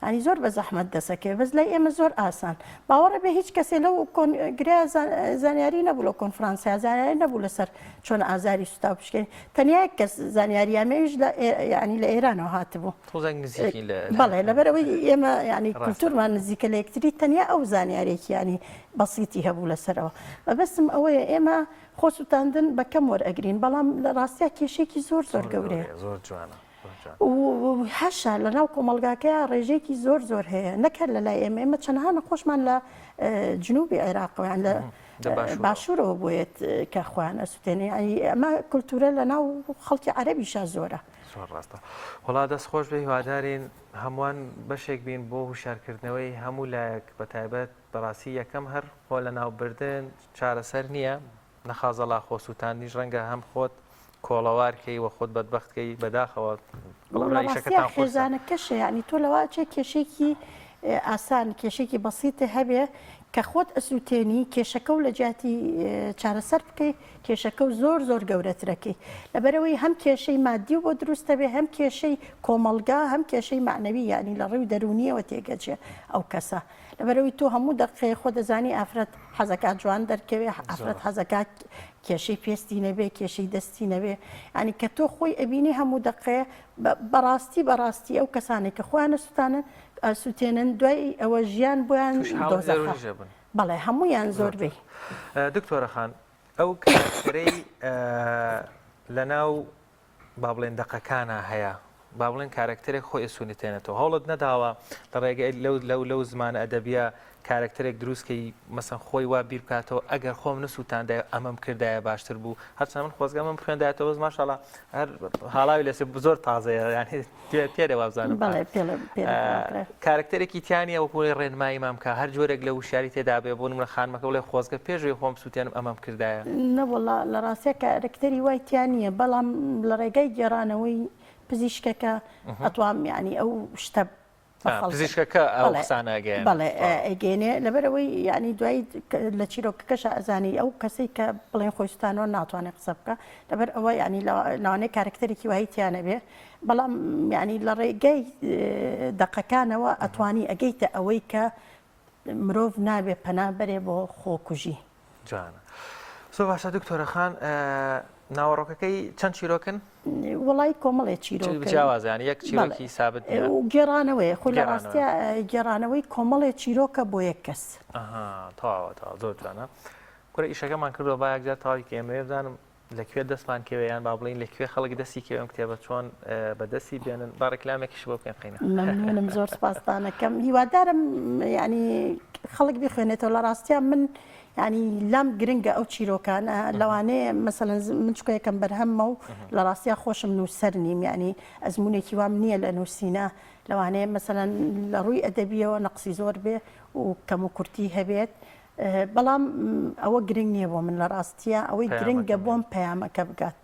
یانی زۆر بە زەحمەت دەسەکەوێ بەس لای ئێمە زۆر ئاسان باوەڕە بێ هیچ کەسێ لەو کۆنگرە زانیاری نەبوو لەو کۆنفرانسە زانیاری نەبوو لەسەر چۆن ئازاری سوتاو بشکێن تەنیا یەک کەس زانیاریامەویش لە ینی لە ئێرانەوە هاتبوو تۆزێک نزیکین لە بەڵێ لەبەرئەوەی ئێمە ینی کولتورمان نزیکە لە یەکتری تەنیا ئەو زانیارێکی ینی بەسیتی هەبوو لەسەرەوە مەبەستم ئەوەیە ئێمە خۆ سوتاندن بە کەم وەرئەگرین بەڵام لە ڕاستیا کێشێکی زۆر زۆر گەورەیە زۆر جوانە و هەشە لە ناو کۆمەڵگاکەیا ڕێژەیەکی زۆر زۆر هەیە نەک هەر لە لای ئێمە ئێمە چەندها نەخۆشمان لە جنوبی عێراقەوە یان لە باشوورەوە بۆیەت کە خۆیان ئەسوتێنێ یانی ئەمە کولتورە لە ناو خەڵکی عەرەبیشا زۆرە. زۆر ڕاستە وەڵا دەست خۆش بێ هیوادارین هەمووان بەشێک بین بۆ هوشیارکردنەوەی هەموو لایەک بەتایبەت بەڕاستی یەکەم هەر خۆ لەناوبردن چارەسەر نییە نەخازەڵا خۆ سوتاندنیش ڕەنگە هەم خۆت کۆڵەوار کەی و خۆت بەدبەخت کەی بەداخەوە بەڵام لە ئیشەکەتان ڕاستیا قورسە. خێزانەکەشە یانی تۆ لەوە ئەچێ کێشەیەکی ئاسان کێشەیەکی بەسیتە هەبێ کە خۆت ئەسوتێنی کێشەکە و لە جیاتی چارەسەر بکەی کێشەکە و زۆر زۆر گەورەترەکەی لەبەرئەوەی هەم کێشەی مادی و بۆ دروستە بێ هەم کێشەی کۆمەڵگا هەم کێشەی مەعنەوی یانی لە ڕووی دەروونیەوە تێگەچێ ئەو کەسە لەبەرئەوەی تۆ هەموو دەقەیە خۆ دەزانی ئافرەت حەزەکات جوان دەرکەوێ ئافرەت حەزەکات کێشەی پێستی نەبێ کێشەی دەستی نەبێ ینی کە تۆ خۆی ئەبینی هەموو دەقەیە بەڕاستی بەڕاستی ئەو کەسانێک کە خۆیان سووتانن سووتێنن دوای ئەوە ژیان بۆیان بەڵێ هەمویان زۆر بێ دکتۆرە خان ئەو کارەکتەرەی لەناو با بڵێن دەقەکانا هەیە با بڵێن کارەکتەرێک خۆی ئەسونتێنێتەوە هەوڵت نەداوە لە ڕێگەی لەو لەو لەو زمانە ئەدەبیە کارەکتەرێک دروست کەی مەسەن خۆی وا بیر بکاتەوە ئەگەر خۆم نسووتاندای ئەمەم کردایە باشتر بوو هەرچەند من خۆزگە ئەمەم خوێندایەتەوە بەس ماشاءاللە هەر هاڵاوی لەسێ زۆر تازەیە یانی پێرێ وابزانم بەڵێ پێڵێ پێرێ کارەکتەرێکی تیا نییە وەکو ڕێنماییمان بکا هەر جۆرێک لە وشیاری تێدا بێ بۆ نمونە خانمەکە بڵێ خۆزگە پێش ئەوەی خۆم بسووتێنم ئەمەم کردایە. نەوەڵا لە ڕاستیا کارەکتەری وای تیا نییە بەڵام لە ڕێگای گێڕانەوەی پزیشکەکە ئەتوام یانی ئەو شتە پزیشکەکە ئەو قسانە ئەگەیەنێ. بەڵێ ئەگەیەنێ لەبەرئەوەی یانی دوایی لە چیرۆکەکەشا ئەزانی ئەو کەسەی کە بڵێن خۆی سوتانەوە ناتوانێت قسە بکا لەبەر ئەوە یانی لەوانەیە کارەکتەرێکی وایی تیا نەبێ بەڵام یانی لە ڕێگای دەقەکانەوە ئەتوانی ئەگەیتە ئەوەی کە مرۆڤ نابێ پەنا بەرێ بۆ خۆکوژی. جوانە زۆر باشە دکتۆرە خان ناوەڕۆکەکەی چەند چیرۆکن؟ وەڵای کۆمەڵێ چیرۆک جیاوازە یانی یەک چیرۆکی سابت نییە و گێڕانەوەیە خۆی لە ڕاستیا گێڕانەوەی کۆمەڵێ چیرۆکە بۆ یەک کەس. ئەها تەواوە تەواو زۆر جوانە کورە ئیشەکەمان کردووە با یەکجار تەواوی کە ئێمەوێ بزانم لە کوێ دەستمان کەوێ یان با بڵێین لە کوێ خەڵک دەستی کەوێ ئەم کتێبە چۆن بە دەستی بێنن با ڕیکلامێکیش بۆ بکەین قەینا. مەمنونم زۆر سپاستانەکەم هیوادارم یعنی خەڵک بیخوێنێتەوە لە ڕاستیا من یعنی لام گرنگە ئەو چیرۆکانە لەوانەیە مەسەلەن من چکە یەکەم بەرهەممە و لە ڕاستیا خۆشم نووسەر نیم یعنی ئەزمونێکی وام نییە لە نووسینە لەوانەیە مەسەلەن لە ڕووی ئەدەبیەوە نەقسی زۆر بێ و کەم و کورتی هەبێت بەڵام ئەوە گرنگ نییە بۆ من لە ڕاستیە ئەوەی گرنگە بۆم پەیامەکە بگات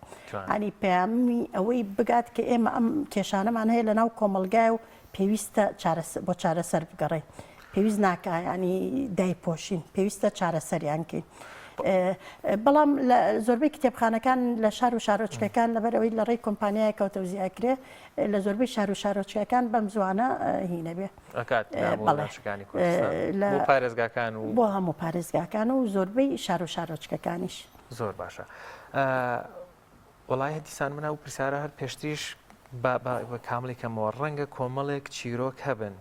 ینی پەیامی ئەوەی بگات کە ئێمە ئەم کێشانەمان هەیە لە ناو کۆمەلگای و پێویستە بۆ چارەسەر بگەڕێ پێویست ناکە ینی دایپۆشین پێویستە چارەسەریان کەین. بەڵام لە زۆربەی کتێبخانەکان لە شار و شارۆچکەکان لەبەرەوەی لە ڕێی کۆمپانیایەکەوە تەوزیع ئەکرێ لە زۆربەی شار و شارۆچکەکان بەم زوانە هینەبێ ئەکات لە هەموو ناوچەکانی کوردستان بۆ پارێزگاکان و بۆ هەموو پارێزگاکان و زۆربەی شار و شارۆچکەکانیش. زۆر باشە. وەڵای دیسان من ئەو پرسیارە هەر پێشتریش بە کامڵی کەمەوە ڕەنگە کۆمەڵێک چیرۆک هەبن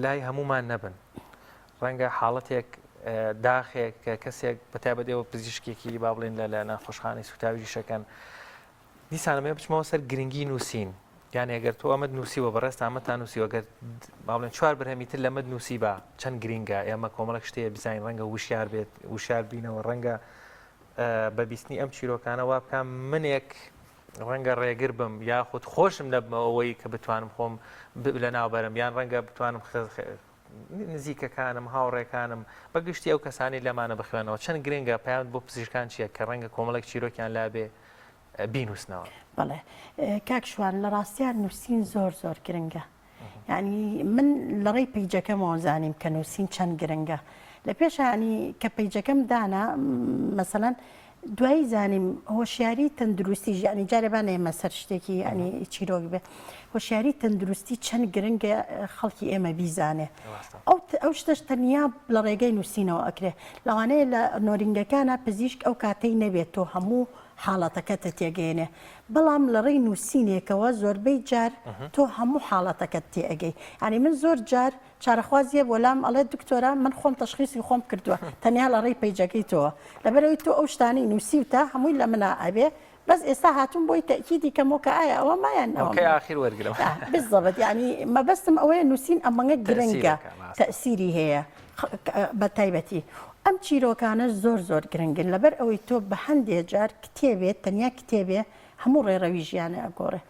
لای هەمومان نەبن ڕەنگە حاڵەتێک داخێک کە کەسێک بەتایبەت ئێوە پزیشکێکی با بڵێن لە لە نەخۆشخانەی سوتاویش شەکەن دیسان ئەمەوێ بچمەوە سەر گرنگی نووسین یان ئەگەر تۆ ئەمەت نووسیوە بەڕێزتان ئەمەتان نووسیوە گەر با بڵێن چوار بەرهەمی تر لەمەت نووسیبا چەند گرنگە ئێمە کۆمەڵێک شتەیە بزانین ڕەنگە وشیار بێت وشیار بینەوە ڕەنگە بە بیستنی ئەم چیرۆکانە وا بکەم منێک ڕەنگە ڕێگر بم یاخود خۆشم نەبمەوە ئەوەی کە بتوانم خۆم لەناوبەرم یان ڕەنگە بتوانم نزیکەکانم، هاوڕێکانم، بە گشتی ئەو کەسانەی لەمانە بخوێنەوە، چەند گرنگە، پەیامت بۆ پزیشکان چییە کە ڕەنگە کۆمەڵێک چیرۆکیان لابێ بینووسنەوە؟ بەڵێ کاک شوان لە ڕاستیا نووسین زۆر زۆر گرنگە یعنی من لە ڕێی پەیجەکەمەوە زانیم کە نووسین چەند گرنگە لە پێشانی کە پەیجەکەم دانا مەسەلەن. دوایی زانیم هۆشیاری تەندروستی ژیانی جارێ با نەیەمە سەر شتێکی ینی چیرۆک بێ هۆشیاری تەندروستی چەند گرنگە خەڵکی ئێمە بیزانێ ئەو ئەو شتەش تەنیا لە ڕێگەی نووسینەوە ئەکرێ لەوانەیە لە نۆرینگەکانە پزیشک ئەو کاتەی نەبێت تۆ هەموو حاڵەتەکەتە تێگەێنێ بەڵام لە ڕێی نووسینێکەوە زۆربەی جار تۆ هەموو حاڵەتەکەت تێئەگەی یعنی من زۆر جار چارەخواز یە بۆ لام ئەڵێ دکتۆرە من خۆم تەشخیسی خۆم کردووە تەنیا لە ڕێی پەیجەکەی تۆوە لەبەرئەوەی تۆ ئەو شتانەی نووسیوتە هەمووی لە منا ئەبێ بەس ئێستا هاتووم بۆی تەئکیدی کەمەوە کە ئایا ئەوە ما یان ئەوە ئۆکەی ئاخیر وەرگرم بالضبط یعنی مەبەستم ئەوەیە نووسین ئەمەنگە گرنگە تەئسیرەکە ڕاستە. تەئسیری هەیە بە تایبەتی ئەم چیرۆکانە زۆر زۆر گرنگن لەبەر ئەوەی تۆ بە هەندێ جار کتێبێ تەنیا کتێبێ هەموو ڕێڕەوی ژیانە ئەگۆڕێ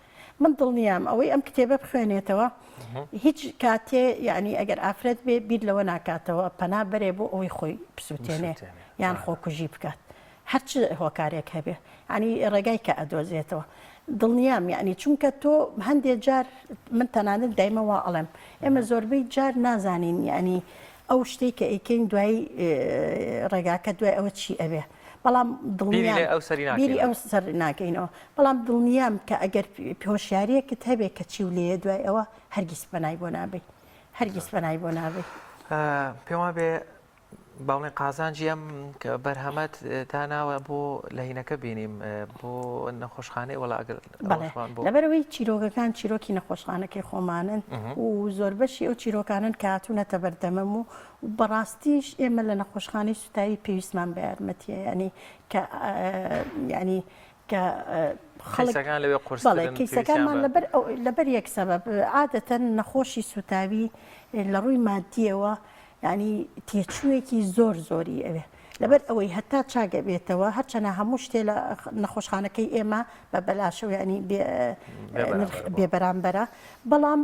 من دڵنیام ئەوەی ئەم کتێبە بخوێنێتەوە هیچ کاتێ یعنی ئەگەر ئافرەت بێ بیر لەوە ناکاتەوە پەنا بەرێ بۆ ئەوەی خۆی بسووتێنێ یان خۆکوژی بکات هەرچ هۆکارێک هەبێ ینی ڕێگای کە ئەدۆزێتەوە دڵنیام یعنی چونکە تۆ هەندێک جار من تەنانەت دایمە وا ئەڵێم ئێمە زۆربەی جار نازانین یعنی ئەو شتێک کە ئەیکەین دوای ڕێگاکە دوای ئەوە چی ئەبێ بەڵام دڵنیام بیری ئەو سەر ناکەینەوە بەڵام دڵنیام کە ئەگەر هۆشیاریەکت هەبێ کە چی و لێیە دوای ئەوە هەرگیز پەنای بۆ نابەی هەرگیز پەنای بۆ نابەی. پێم وابێ با بڵێین قازانجی ئەم بەرهەمەت داناوە بۆ لە هینەکە بینیم بۆ نەخۆشخانەی وەڵا ئەگەر بەڵێ لەبەرئەوەی چیرۆکەکان چیرۆکی نەخۆشخانەکەی خۆمانن و زۆربەشی ئەو چیرۆکانن کە هاتوونەتە بەردەمم و بەڕاستیش ئێمە لە نەخۆشخانەی سوتاوی پێویستمان بە یارمەتیە ینی کە ینی کە خەڵک لەوێ قورسترن کەیسەکانمان لەبەر لەبەر یەک سەبەب عادەتەن نەخۆشی سوتاوی لە ڕووی مادیەوە ینی تێچوویەکی زۆر زۆری ئەوێ لەبەر ئەوەی هەتا چاگە بێتەوە هەرچەنە هەموو شتێ لە نەخۆشخانەکەی ئێمە بە بەلاشەوە ینی بێبەرامبەرە بەڵام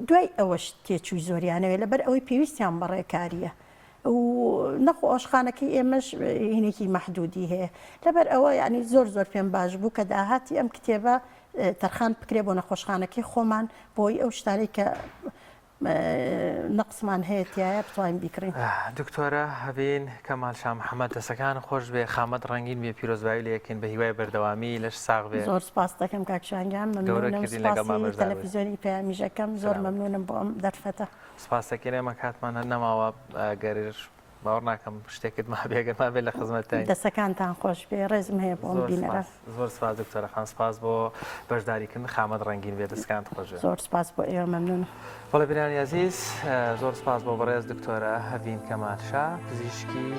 دوای ئەوەش تێچووی زۆریانەوێ لەبەر ئەوەی پێویستیان بە ڕێکاریە و نەخۆشخانەکەی ئێمەش هینێکی مەحدودی هەیە لەبەر ئەوە ینی زۆر زۆر پێم باش بوو کە داهاتی ئەم کتێبە تەرخان بکرێ بۆ نەخۆشخانەکەی خۆمان بۆی ئەو شتانەی کە نەقسمان هەیە تایە بتوانین بیکڕین. دکتۆرە هەڤین کەمال شا محەمەد دەسەکانت خۆش بێ خامەت ڕەنگین بێ پیرۆزبایی لێ ئەکەین بە هیوای بەردەوامی لەش ساغ بێ. زۆر سپاست دەکەم کاک شوان گیان گەورە مەمنونم کردین لەگەڵمان سپاسی بەشدار بووی. تەلەفیزیۆنی پەیامیش ئەکەم زۆر سەلامەت. مەمنونم بۆ ئەم دەرفەتە. سپاست دەکەین ئێمە کاتمان هەر نەماوە گەر باوەڕ ناکەم شتێکت مابێ ئەگەر مابێ لە خزمەتتاین. دەسەکانتان خۆش بێ ڕێزم هەیە بۆ ئەم زۆر بینەران. سپاس زۆر سپاس دکتۆرە خان سپاس بۆ بەشداری کردن خامەت ڕەنگین بێ دەستکانت خۆش بێ. زۆر سپاس بۆ ئێوە مەمنونم. بەڵێ برانی ئەزیز زۆر سپاس بۆ بەڕێز دکتۆرە هەڤین کەمال شا پزیشکی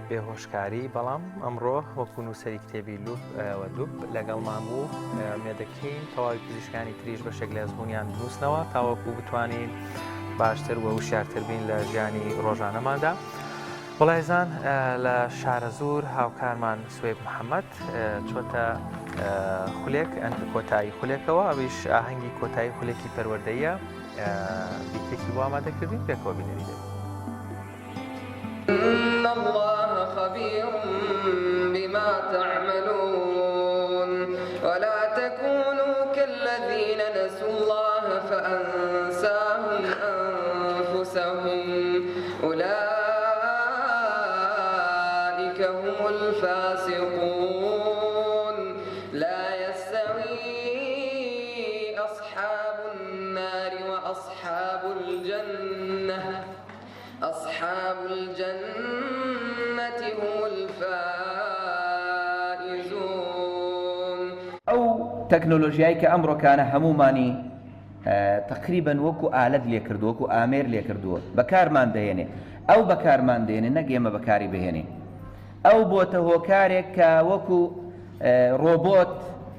بێهۆشکاری بەڵام ئەمڕۆ وەکو نووسەری کتێبی لوب و دوب لەگەڵمان بوو مێدەکەین تەواوی پزیشکانی تریش بەشێک لە ئەزمونیان بنووسنەوە تاوەکو بتوانین باشتر و وشیارتر بین لە ژیانی ڕۆژانەماندا. وڵایزان لە شارەزوور هاوکارمان سوێب محەممەد چۆتە خولێک ئەن کۆتایی خولێکەوە ئەویش ئاهەنگی کۆتایی خولێکی پەروەردەیە بیتێکی بۆ ئامادەکردین پێکەوە بینەری دەبین. ان اللە خبیر بما تعملون ولا تکونوا کالذین نسوا اللە فانساهم انفسهم اولئک هم الفاسقون لا یستوی اصحاب النار واصحاب الجنە اصحاب الجنە هم الفائزون. ئەو تەکنۆلۆژیای کە ئەمڕۆکانە هەموومانی تەقریبەن وەکو ئالەت لێکردووە، وەکو ئامێر لێکردووە، بەکارمان دەهێنێ، ئەو بەکارمان دێنێ نەک ئێمە بەکاری بهێنین. ئەو بۆتە هۆکارێک کە وەکو ڕۆبۆت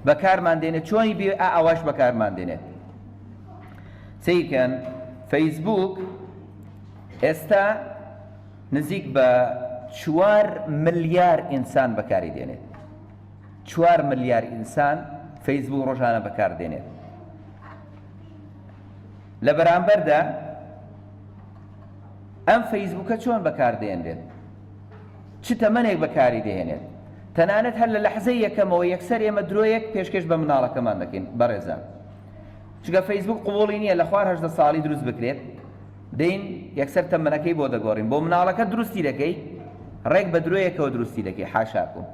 بەکارمان دێنێ، چۆنی بێ ئا ئاواش بەکارمان دێنێت. سەیرکەن فەیسبووک ئێستا نزیک بە چوار ملیار ئینسان بەکاری دێنێت. چوار ملیار ئینسان فەیسبووک ڕۆژانە بەکار دێنێت. لە بەرامبەردا ئەم فەیسبووکە چۆن بەکار دێنرێت؟ چ تەمەنێک بەکاری دەهێنێت؟ تەنانەت هەر لە لەحزەی یەکەمەوە یەکسەر ئێمە درۆیەک پێشکێش بە مناڵەکەمان دەکەین بەڕێزان. چونکە فەیسبووک قبوڵی نییە لە خوار 18 ساڵی دروست بکرێت دێین یەکسەر تەمەنەکەی بۆ دەگۆڕین بۆ مناڵەکە دروستی دەکەی ڕێک بە درۆیەکەوە دروستی دەکەی حاشاکم.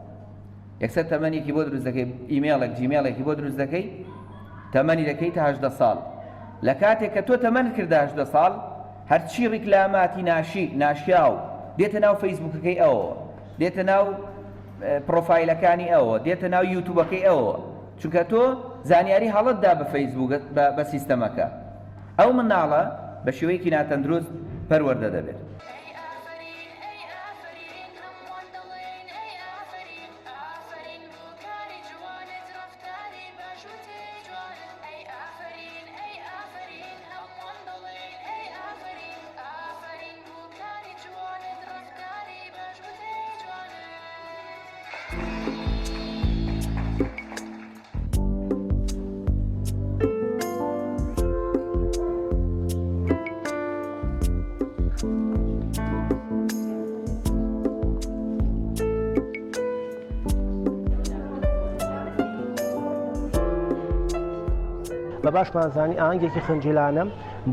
یەکسەر تەمەنێکی بۆ دروست دەکەی ئیمێڵێک جیمێڵێکی بۆ دروست دەکەی تەمەنی دەکەیتە 18 ساڵ لە کاتێک کە تۆ تەمەنت کردە 18 ساڵ هەرچی ڕیکلاماتی ناشی ناشیاو دێتە ناو فەیسبوکەکەی ئەوەوە دێتە ناو پرۆفایلەکانی ئەوە دێتە ناو یوتوبەکەی ئەوەوە چونکە تۆ زانیاری هەڵەت دا بە فەیسبوک بە سیستەمەکە ئەو منداڵە بە شێوەیەکی ناتەندروست پەروەردە دەبێت. بە باشمان زانی ئاهەنگێکی خنجیلانە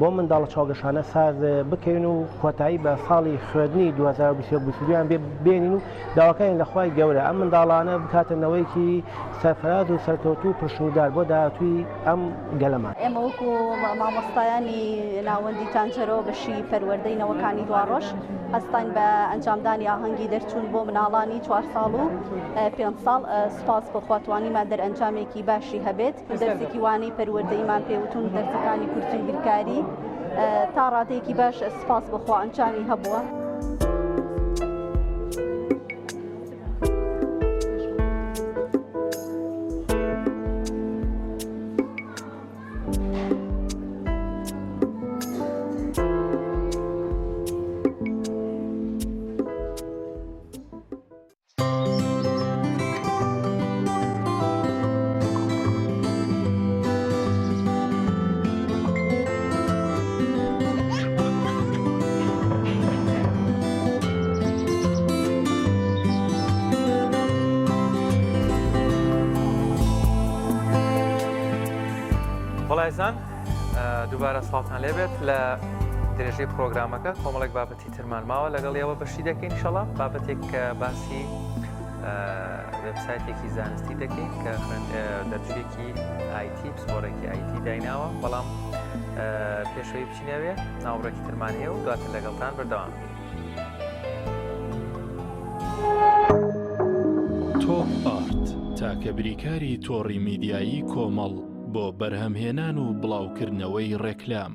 بۆ منداڵە چاوگەشانە ساز بکەین و کۆتایی بە ساڵی خوێندنی 2022 بێنین و داواکارین لە خوای گەورە ئەم منداڵانە بکاتە نەوەیەکی سەرفراز و سەرکەوتوو و پرشنگدار بۆ داهاتووی ئەم گەلەمان. ئێمە وەکو مامۆستایانی ناوەندی تانجەرۆ بەشی پەروەردەی نەوەکانی دواڕۆژ هەستاین بە ئەنجامدانی ئاهەنگی دەرچوون بۆ مناڵانی چوار ساڵ و پێنج ساڵ سوپاس بۆ خوا توانیمان دەرئەنجامێکی باشی هەبێت دەرسێکی وانەی پەروەردەیمان پێوتون دەرسەکانی کورسی و بیرکاری تا ڕادەیەکی باش سپاس بۆ خوا ئەنجامی هەبووە. بەڵایزان دووبارە سڵاوتان لێبێت لە درێژەی پرۆگرامەکە کۆمەڵێک بابەتی ترمان ماوە لەگەڵ ئێوە بەشی دەکەین ئینشەڵا بابەتێک کە باسی وێبسایتێکی زانستی دەکەین کە دەرچوویەکی IT پسپۆڕێکی IT دایناوە بەڵام پێشەوەی بچینەوێ ناوڕێکی ترمان هەیە و دواتر لەگەڵتان بەردەوام بین. تۆپ ئارت تاکە بریکاری تۆڕی میدیایی کۆمەڵ بۆ بەرهەمهێنان و بڵاوکردنەوەی ڕێکلام.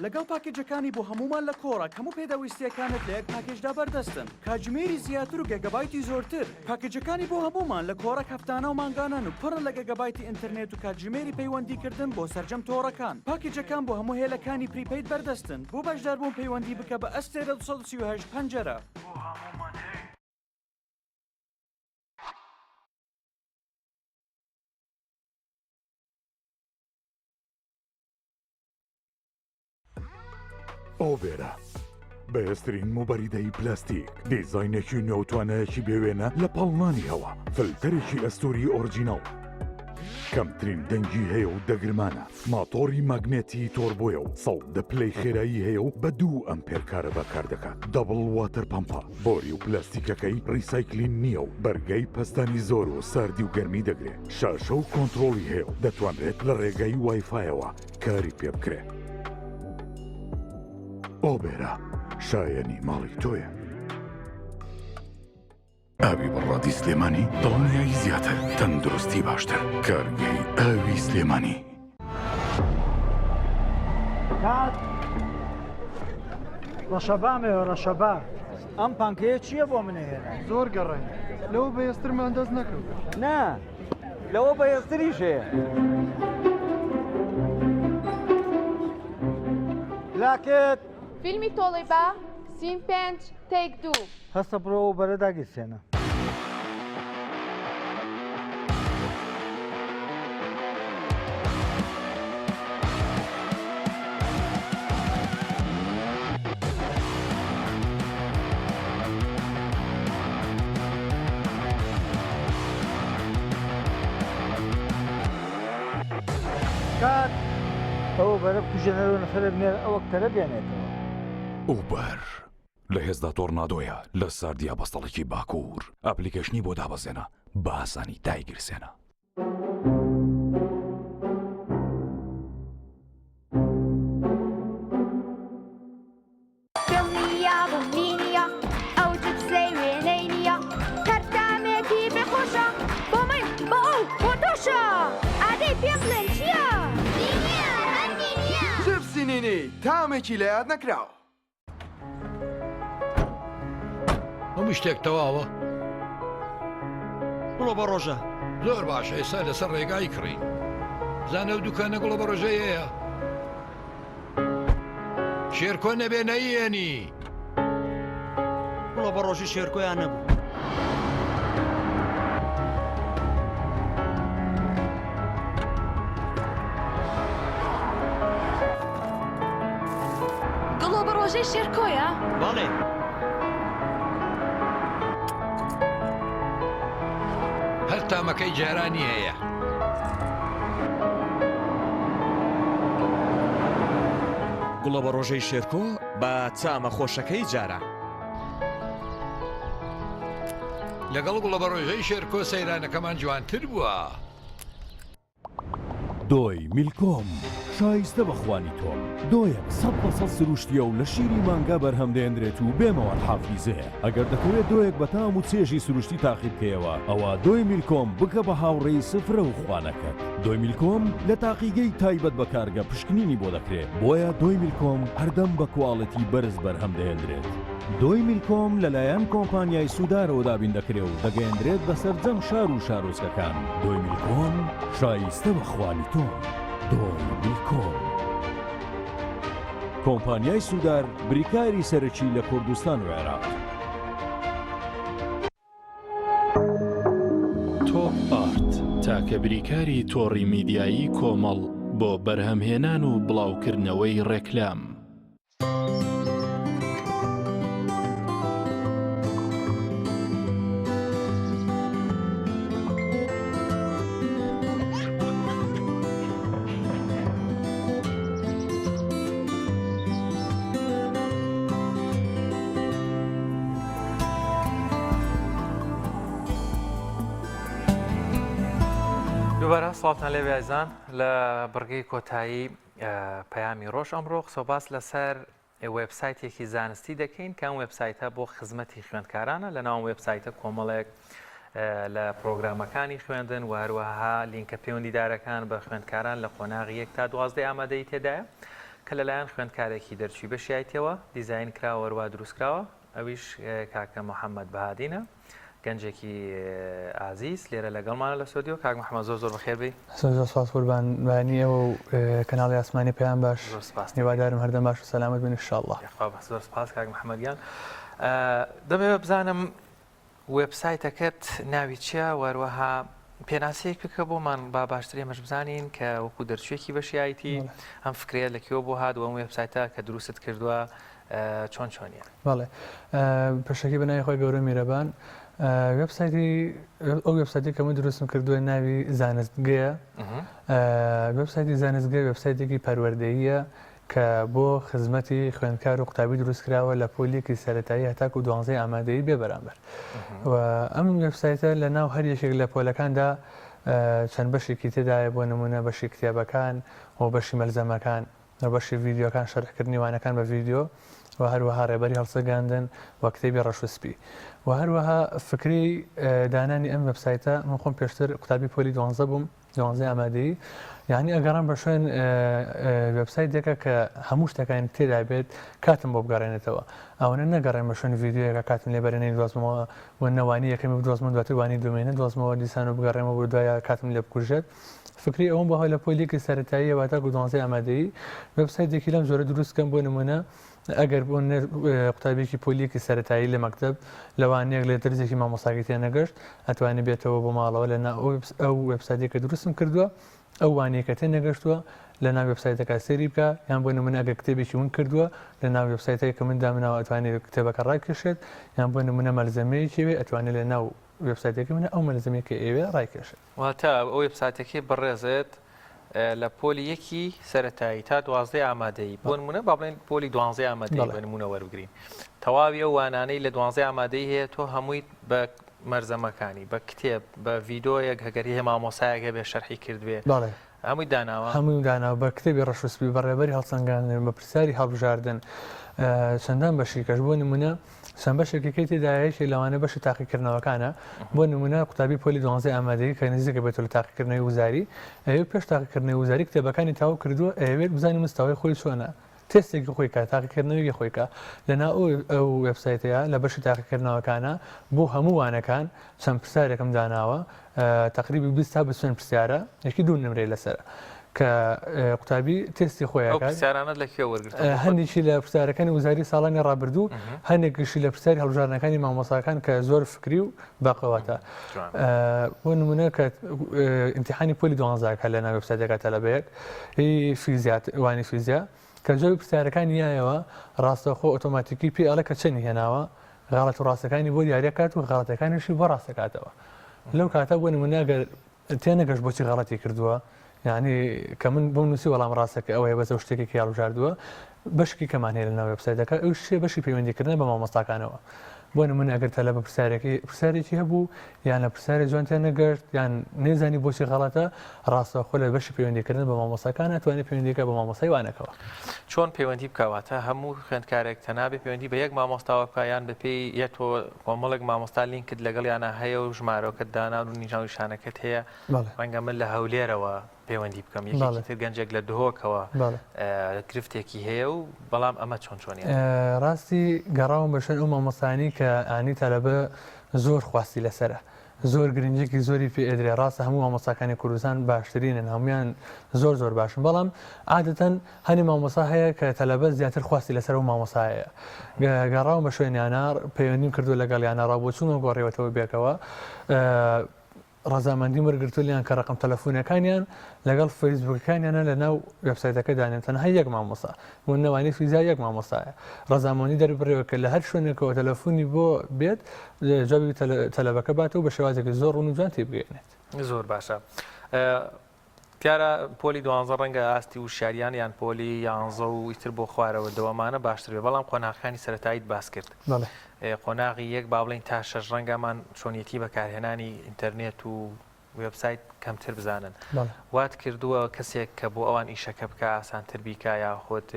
لەگەڵ پاکێجەکانی بۆ هەموومان لە کۆڕەک هەموو پێداویستییەکانت لە یەک پاکێجدا بەردەستن، کاتژمێری زیاتر و گێگابایتی زۆرتر. پاکێجەکانی بۆ هەموومان لە کۆڕەک هەفتانە و مانگانەن و پڕن لە گێگابایتی ئینتەرنێت و کاتژمێری پەیوەندیکردن بۆ سەرجەم تۆڕەکان. پاکێجەکان بۆ هەموو هێلەکانی prepaid بەردەستن. بۆ بەشداربوون پەیوەندی بکە بە ئەستێرە 238 پەنجەرە. بۆ هەموومان هەیە. ئۆڤێرا بەهێزترین موبەریدەی پلاستیک دیزاینێکی نوێ و توانایەکی بێوێنە لە پاڵنانی هەوا فلتەرێکی ئەستوری ئۆرجیناڵ کەمترین دەنگی هەیە و دەگرمانە ماتۆڕی ماگنێتی تۆربۆیە و 110 پلەی خێرایی هەیە و بە دوو ئەمپێر کارەبا کار دەکات double water pump ە بۆری و پلاستیکەکەی recycling نییە و بەرگەی پەستانی زۆر و ساردی و گەرمی دەگرێت شاشە و کۆنترۆڵی هەیە و دەتوانرێت لە ڕێگای وایفایەوە کاری پێ بکرێ. ئۆبێرا شایەنی ماڵی تۆیە. ئاوی بەڕادی سلێمانی دڵنیایی زیاتر تەندروستی باشتر کارگەی ئاوی سلێمانی. کات ڕەشەبامەوە ڕەشەبا ئەم پانکەیە چییە بۆ منەهێنا زۆر گەڕێن لەوە بەێسترمان دەست نەکەوت نا لەوە بەهێزتریش هەیە. لاکت. فیلمی تۆڵەی با، سین پێنج، تەیک دوو. هەستە بڕۆ ئەو بەرە داگیرسێنە. کات ئەوە بەرە بکوژێنەرەوە نەفەرێ بنێرە ئەو ئەکتەرە بێنێتەوە. ئوبەر لە هێزدا تۆرنادۆیە لە ساردیا بەستەڵەکی باکوور ئەپلیکەیشنی بۆ دابەزێنە. بە ئاسانی دایگرسێنە. دڵنیابم نینیە ئەو جپسەی وێنەی نییە هەر تامێکی بێ خۆشە بۆ من بۆ ئەو بۆ تۆشە ئادەی پێم بڵێن چییە؟ نینیە هەر نینیە. جپسی نینی تامێکی لە یاد نەکراو. هەموو شتێک تەواوە؟ گوڵە بە ڕۆژە. زۆر باشە ئێستا لەسەر ڕێگای کڕین. بزانە ئەو دوکانە گوڵە بە ڕۆژەی هەیە؟ شێرکۆ نەبێ نەیێنی. گوڵە بە ڕۆژی شێرکۆیان نەبوو. گوڵۆ بە ڕۆژەی شێرکۆیە؟ بەڵێ. هەر تامەکەی جارانی هەیە. گوڵەبەڕۆژەی شێرکۆ بە تامە خۆشەکەی جاران. لەگەڵ گوڵەبەڕۆژەی شێرکۆ سەیرانەکەمان جوانتر بووە. دۆی میلکۆم شایستە بە خوانی تۆم. دۆیەک 100% سروشتیە و لە شیری مانگا بەرهەم دەهێنرێت و بێ مەواد حافیزەیە. ئەگەر دەتەوێت دۆیەک بە تام و چێژی سروشتی تاقی بکەیەوە ئەوا دۆی میلکۆم بکە بە هاوڕێی سفرە و خوانەکەت. دۆی میلکۆم لە تاقیگەی تایبەت بە کارگە پشکنینی بۆ دەکرێ بۆیە دۆی میلکۆم هەردەم بە کواڵێتی بەرز بەرهەم دەهێندرێت. دۆی میلکۆم لەلایەن کۆمپانیای سودارەوە دابین دەکرێ و دەگەیەندرێت بە سەرجەم شار و شارۆچکەکان. دۆی میلکۆم شایستە بە خوانی تۆم. دۆی میلکۆم. کۆمپانیای سودار بریکاری سەرەکی لە کوردستان و عێراق. تۆپ ئارت تاکە بریکاری تۆڕی میدیایی کۆمەڵ بۆ بەرهەمهێنان و بڵاوکردنەوەی ڕێکلام. دووبارە سڵاوتان لێ بێزان لە بڕگەی کۆتایی پەیامی ڕۆژ ئەمڕۆ قسە باس لەسەر وێبسایتێکی زانستی دەکەین کە ئەم وێبسایتە بۆ خزمەتی خوێندکارانە لە ناو وێبسایتە کۆمەڵێک لە پرۆگرامەکانی خوێندن و هەروەها لینکە پەیوەندیدارەکان بە خوێندکاران لە قۆناغی یەک تا دوازدەی ئامادەی تێدایە کە لەلایەن خوێندکارێکی دەرچووی بەشی IT ەوە دیزاین کراوە وەروا دروست کراوە ئەویش کاکە محەممەد بەهادینە گەنجێکی ئازیز لێرە لەگەڵمانە لە ستۆدیۆ کاک محەممەد زۆر زۆر بەخێر بێی. زۆر زۆر سپاس قوربان بەیانی ئێوە و کەناڵی ئاسمانی پەیام باش زۆر سپاس هیوادارم هەردەم باش و سەلامەت بن ان شاء اللە. یاخوا بەس زۆر سپاس کاک محەممەد گیان دەمەوێت بزانم وێبسایتەکەت ناوی چییە و هەروەها پێناسەیەک بکە بۆمان با باشتر ئێمەش بزانین کە وەکو دەرچوویەکی بەشی IT ئەم فکرەیە لە کوێوە بۆ هات و ئەم وێبسایتە کە دروستت کردووە چۆن چۆنیە؟ بەڵێ پێشەکی بە ناوی خۆی گەورە میرەبان وێبسایتی ئەو وێبسایتی کە من دروستم کردووە ناوی زانستگەیە وێبسایتی زانستگە وێبسایتێکی پەروەردەییە کە بۆ خزمەتی خوێندکار و قوتابی دروست کراوە لە پۆلیەکی سەرەتایی هەتاکو دوانزەی ئامادەیی بێ بەرامبەر و ئەم وێبسایتە لە ناو هەر یەکێک لە پۆلەکاندا چەند بەشێکی تێدایە بۆ نمونە بەشی کتێبەکان و بەشی مەلزەمەکان و بەشی ڤیدیۆکان شەرحکردنی وانەکان بە ڤیدیۆ و هەروەها ڕێبەری هەڵسەگاندن و کتێبی ڕەش و سپی و هەروەها فکرەی دانانی ئەم وێبسایتە من خۆم پێشتر قوتابی پۆلی دوانزە بووم دوانزەی ئامادەیی یعنی ئەگەڕام بە شوێن وێبسایتێکە کە هەموو شتەکانی تێدا بێت کاتم بۆ بگەڕێنێتەوە ئەوەنە نەگەڕێن بە شوێن ڤیدیۆیەکە کاتم لێ بەرێنەی دۆزمەوە و نەوانی یەکەمی بدۆزمە دواتر وانی دومێنە دۆزمەوە دیسان و بگەڕێمەوە بۆ دوایە کاتم لێ بکوژێت فکری ئەوەم بۆ هەیە لە پۆلێکی سەرەتاییەوە تاکو دوانزەی ئامادەیی وێبسایتێکی لەم جۆرە دروست کەم بۆ نمونە ئەگەر بۆ قوتابیەکی پۆلیەکی سەرەتایی لە مەکتەب لەوانەیەک لە دەرزێکی مامۆستاکەی تێنەگەشت ئەتوانێت بێتەوە بۆ ماڵەوە لە ئەو وێبسایتێک کە دروستم کردووە ئەو وانەیە کە تێنەگەشتووە لە ناو وێبسایتەکە سەیری بکە یان بۆ نمونە ئەگەر کتێبێکی ون کردووە لە ناو وێبسایتەکە کە من دامناوە ئەتوانێت کتێبەکە ڕاکێشێت یان بۆ نمونە مەلزەمەیەکی وێ ئەتوانێت لە ناو وێبسایتەکە منە ئەو مەلزەمەیە کە ئێوێ ڕایکێشێت. واتە ئەو وێبسایتەکەی بەڕێزت لە پۆلی یەکی سەرەتایی تا دوازدەی ئامادەیی بۆ نمونە با بڵێن پۆلی دوانزەی ئامادەیی بە نمونە وەربگرین تەواوی ئەو وانانەی لە دوانزەی ئامادەیی هەیە تۆ هەمووی بە. مەرزەمەکانی بە کتێب بە ڤیدۆیەک هەگەر هەیە مامۆسایەک هەبێ شەرحی کردبێ بەڵێ. هەمووی داناوە؟ هەموویم داناوە بە کتێبی ڕەش و سپی بە ڕێبەری هەڵسەنگاندن بە پرسیاری هەڵبژاردن چەندان بەشی کەش بۆ نمونە چەند بەشێکی کەی تێدایە یەکێک لەوانە بەشی تاقیکردنەوەکانە بۆ نمونە قوتابی پۆلی دوانزەی ئامادەیی کە نزیکە بێتەوە لە تاقیکردنەوەی وزاری ئەیەوێت پێش تاقیکردنەوەی وزاری کتێبەکانی تەواو کردووە ئەیەوێت بزانێت مستەوای خۆی چۆنە تێستێکی خۆی کا تاقیکردنەوەیەکی خۆی کا لەناو ئەو وێبسایتەیە لە بەشی تاقیکردنەوەکانە بۆ هەموو وانەکان چەند پرسیارێکم داناوە تقریبی 20 تا 25 پرسیارە یەکی دوو نمرەی لەسەرە کە قوتابی تێستی خۆی ئەو پرسیارانەت لە کوێ وەرگرتووە؟ هەندێکی لە پرسیارەکانی وزاری ساڵانی ڕابردوو هەندێکیشی لە پرسیاری هەڵبژاردنەکانی مامۆستاکان کە زۆر فکری و بەقوەتە بۆ نمونە کە ئیمتیحانی پۆلی دوانزاکە لە ناو وێبسایتەکە تەلەبەیەک هی فیزیا وانی فیزیا کە جوابی پرسیارەکانی یایەوە ڕاستەوخۆ ئۆتۆماتیکی پێ ئەڵێ کە چەنی هێناوە غەڵەت و ڕاستەکانی بۆ دیاریەکات و غەڵەتەکانیشی بۆ ڕاستەکاتەوە لەو کاتە بۆ نمونە گەر تێنەگەشت بۆچی غەڵەتی کردووە یعنی کە من بۆم نووسی وەڵام ڕاستەکە ئەوەیە بەس ئەو شتێکی کە هەڵبژاردووە بەشکی کەمان هەیە لەناو وێبسایتەکە ئەو شتێ بەشی پەیوەندیکردنە بە مامۆستاکانەوە بۆ نمونە ئەگەر تەلەبە پرسیارێکی پرسیارێکی هەبوو یان لە پرسیارێک جوان تێنەگەشت یان نەیزانی بۆچی غەڵەتە ڕاستەوخۆ لە بەشی پەیوەندیکردن بە مامۆستاکان ئەتوانێت پەیوەندیکە بە مامۆستای وانەکەوە. چۆن پەیوەندی بکا واتە هەموو خوێندکارێک تەنها بێ پەیوەندی بە یەک مامۆستاوە بکا یان بەپێی یە تۆ کۆمەڵێک مامۆستا لینکت لەگەڵیانا هەیە و ژمارۆکەت داناون و ناونیشانەکەت هەیە ڕەنگە من لە هەولێرەوە پەیوەندی بکەم یەکێکی تر گەنجێک لە دهۆکەوە گرفتێکی هەیە و بەڵام ئەمە چۆن چۆنیە؟ ڕاستی گەڕاوم بە شوێن ئەو مامۆستایانەی کە ئانی تەلەبە زۆر خواستی لەسەرە زۆر گرنگیەکی زۆری پێ ئەدرێ ڕاستە هەموو مامۆستاکانی کوردستان باشترینن هەمویان زۆر زۆر باشن بەڵام عادەتەن هەنی مامۆستا هەیە کە تەلەبە زیاتر خواستی لەسەر ئەو مامۆستایەیە گەڕاوم بە شوێنیانە پەیوەندیم کردو لەگەڵیانە ڕابۆچوونم گۆڕیوەتەوە بێکەوە ڕەزامەندیم وەرگرتووە لێیان کە ڕەقەم تەلەفونەکانیان لەگەڵ فەیسبوکەکانیانە لە ناو وێبسایتەکە دانێن تەنها یەک مامۆستا بۆ نەوانی فیزیا یەک مامۆستایە ڕەزامەندی دەربڕیوە کە لە هەر شوێنێکەوە تەلەفونی بۆ بێت جوابی تەلەبەکە باتەوە بە شێوازێکی زۆر ڕوون و جوان تێبگەیەنێت. زۆر باشە. دیارە پۆلی دوانزە ڕەنگە ئاستی وشیاریان یان پۆلی یانزە و ئیتر بۆ خوارەوە دەوەمانە باشتر بێ بەڵام قۆناغەکانی سەرەتاییت باس کرد قۆناغی یەک با بڵێین تا شەش ڕەنگەمان چۆنیەتی بەکارهێنانی ئینتەرنێت و وێبسایت کەمتر بزانن وات کردووە کەسێک کە بۆ ئەوان ئیشەکە بکە ئاسانتر بیکا یاخود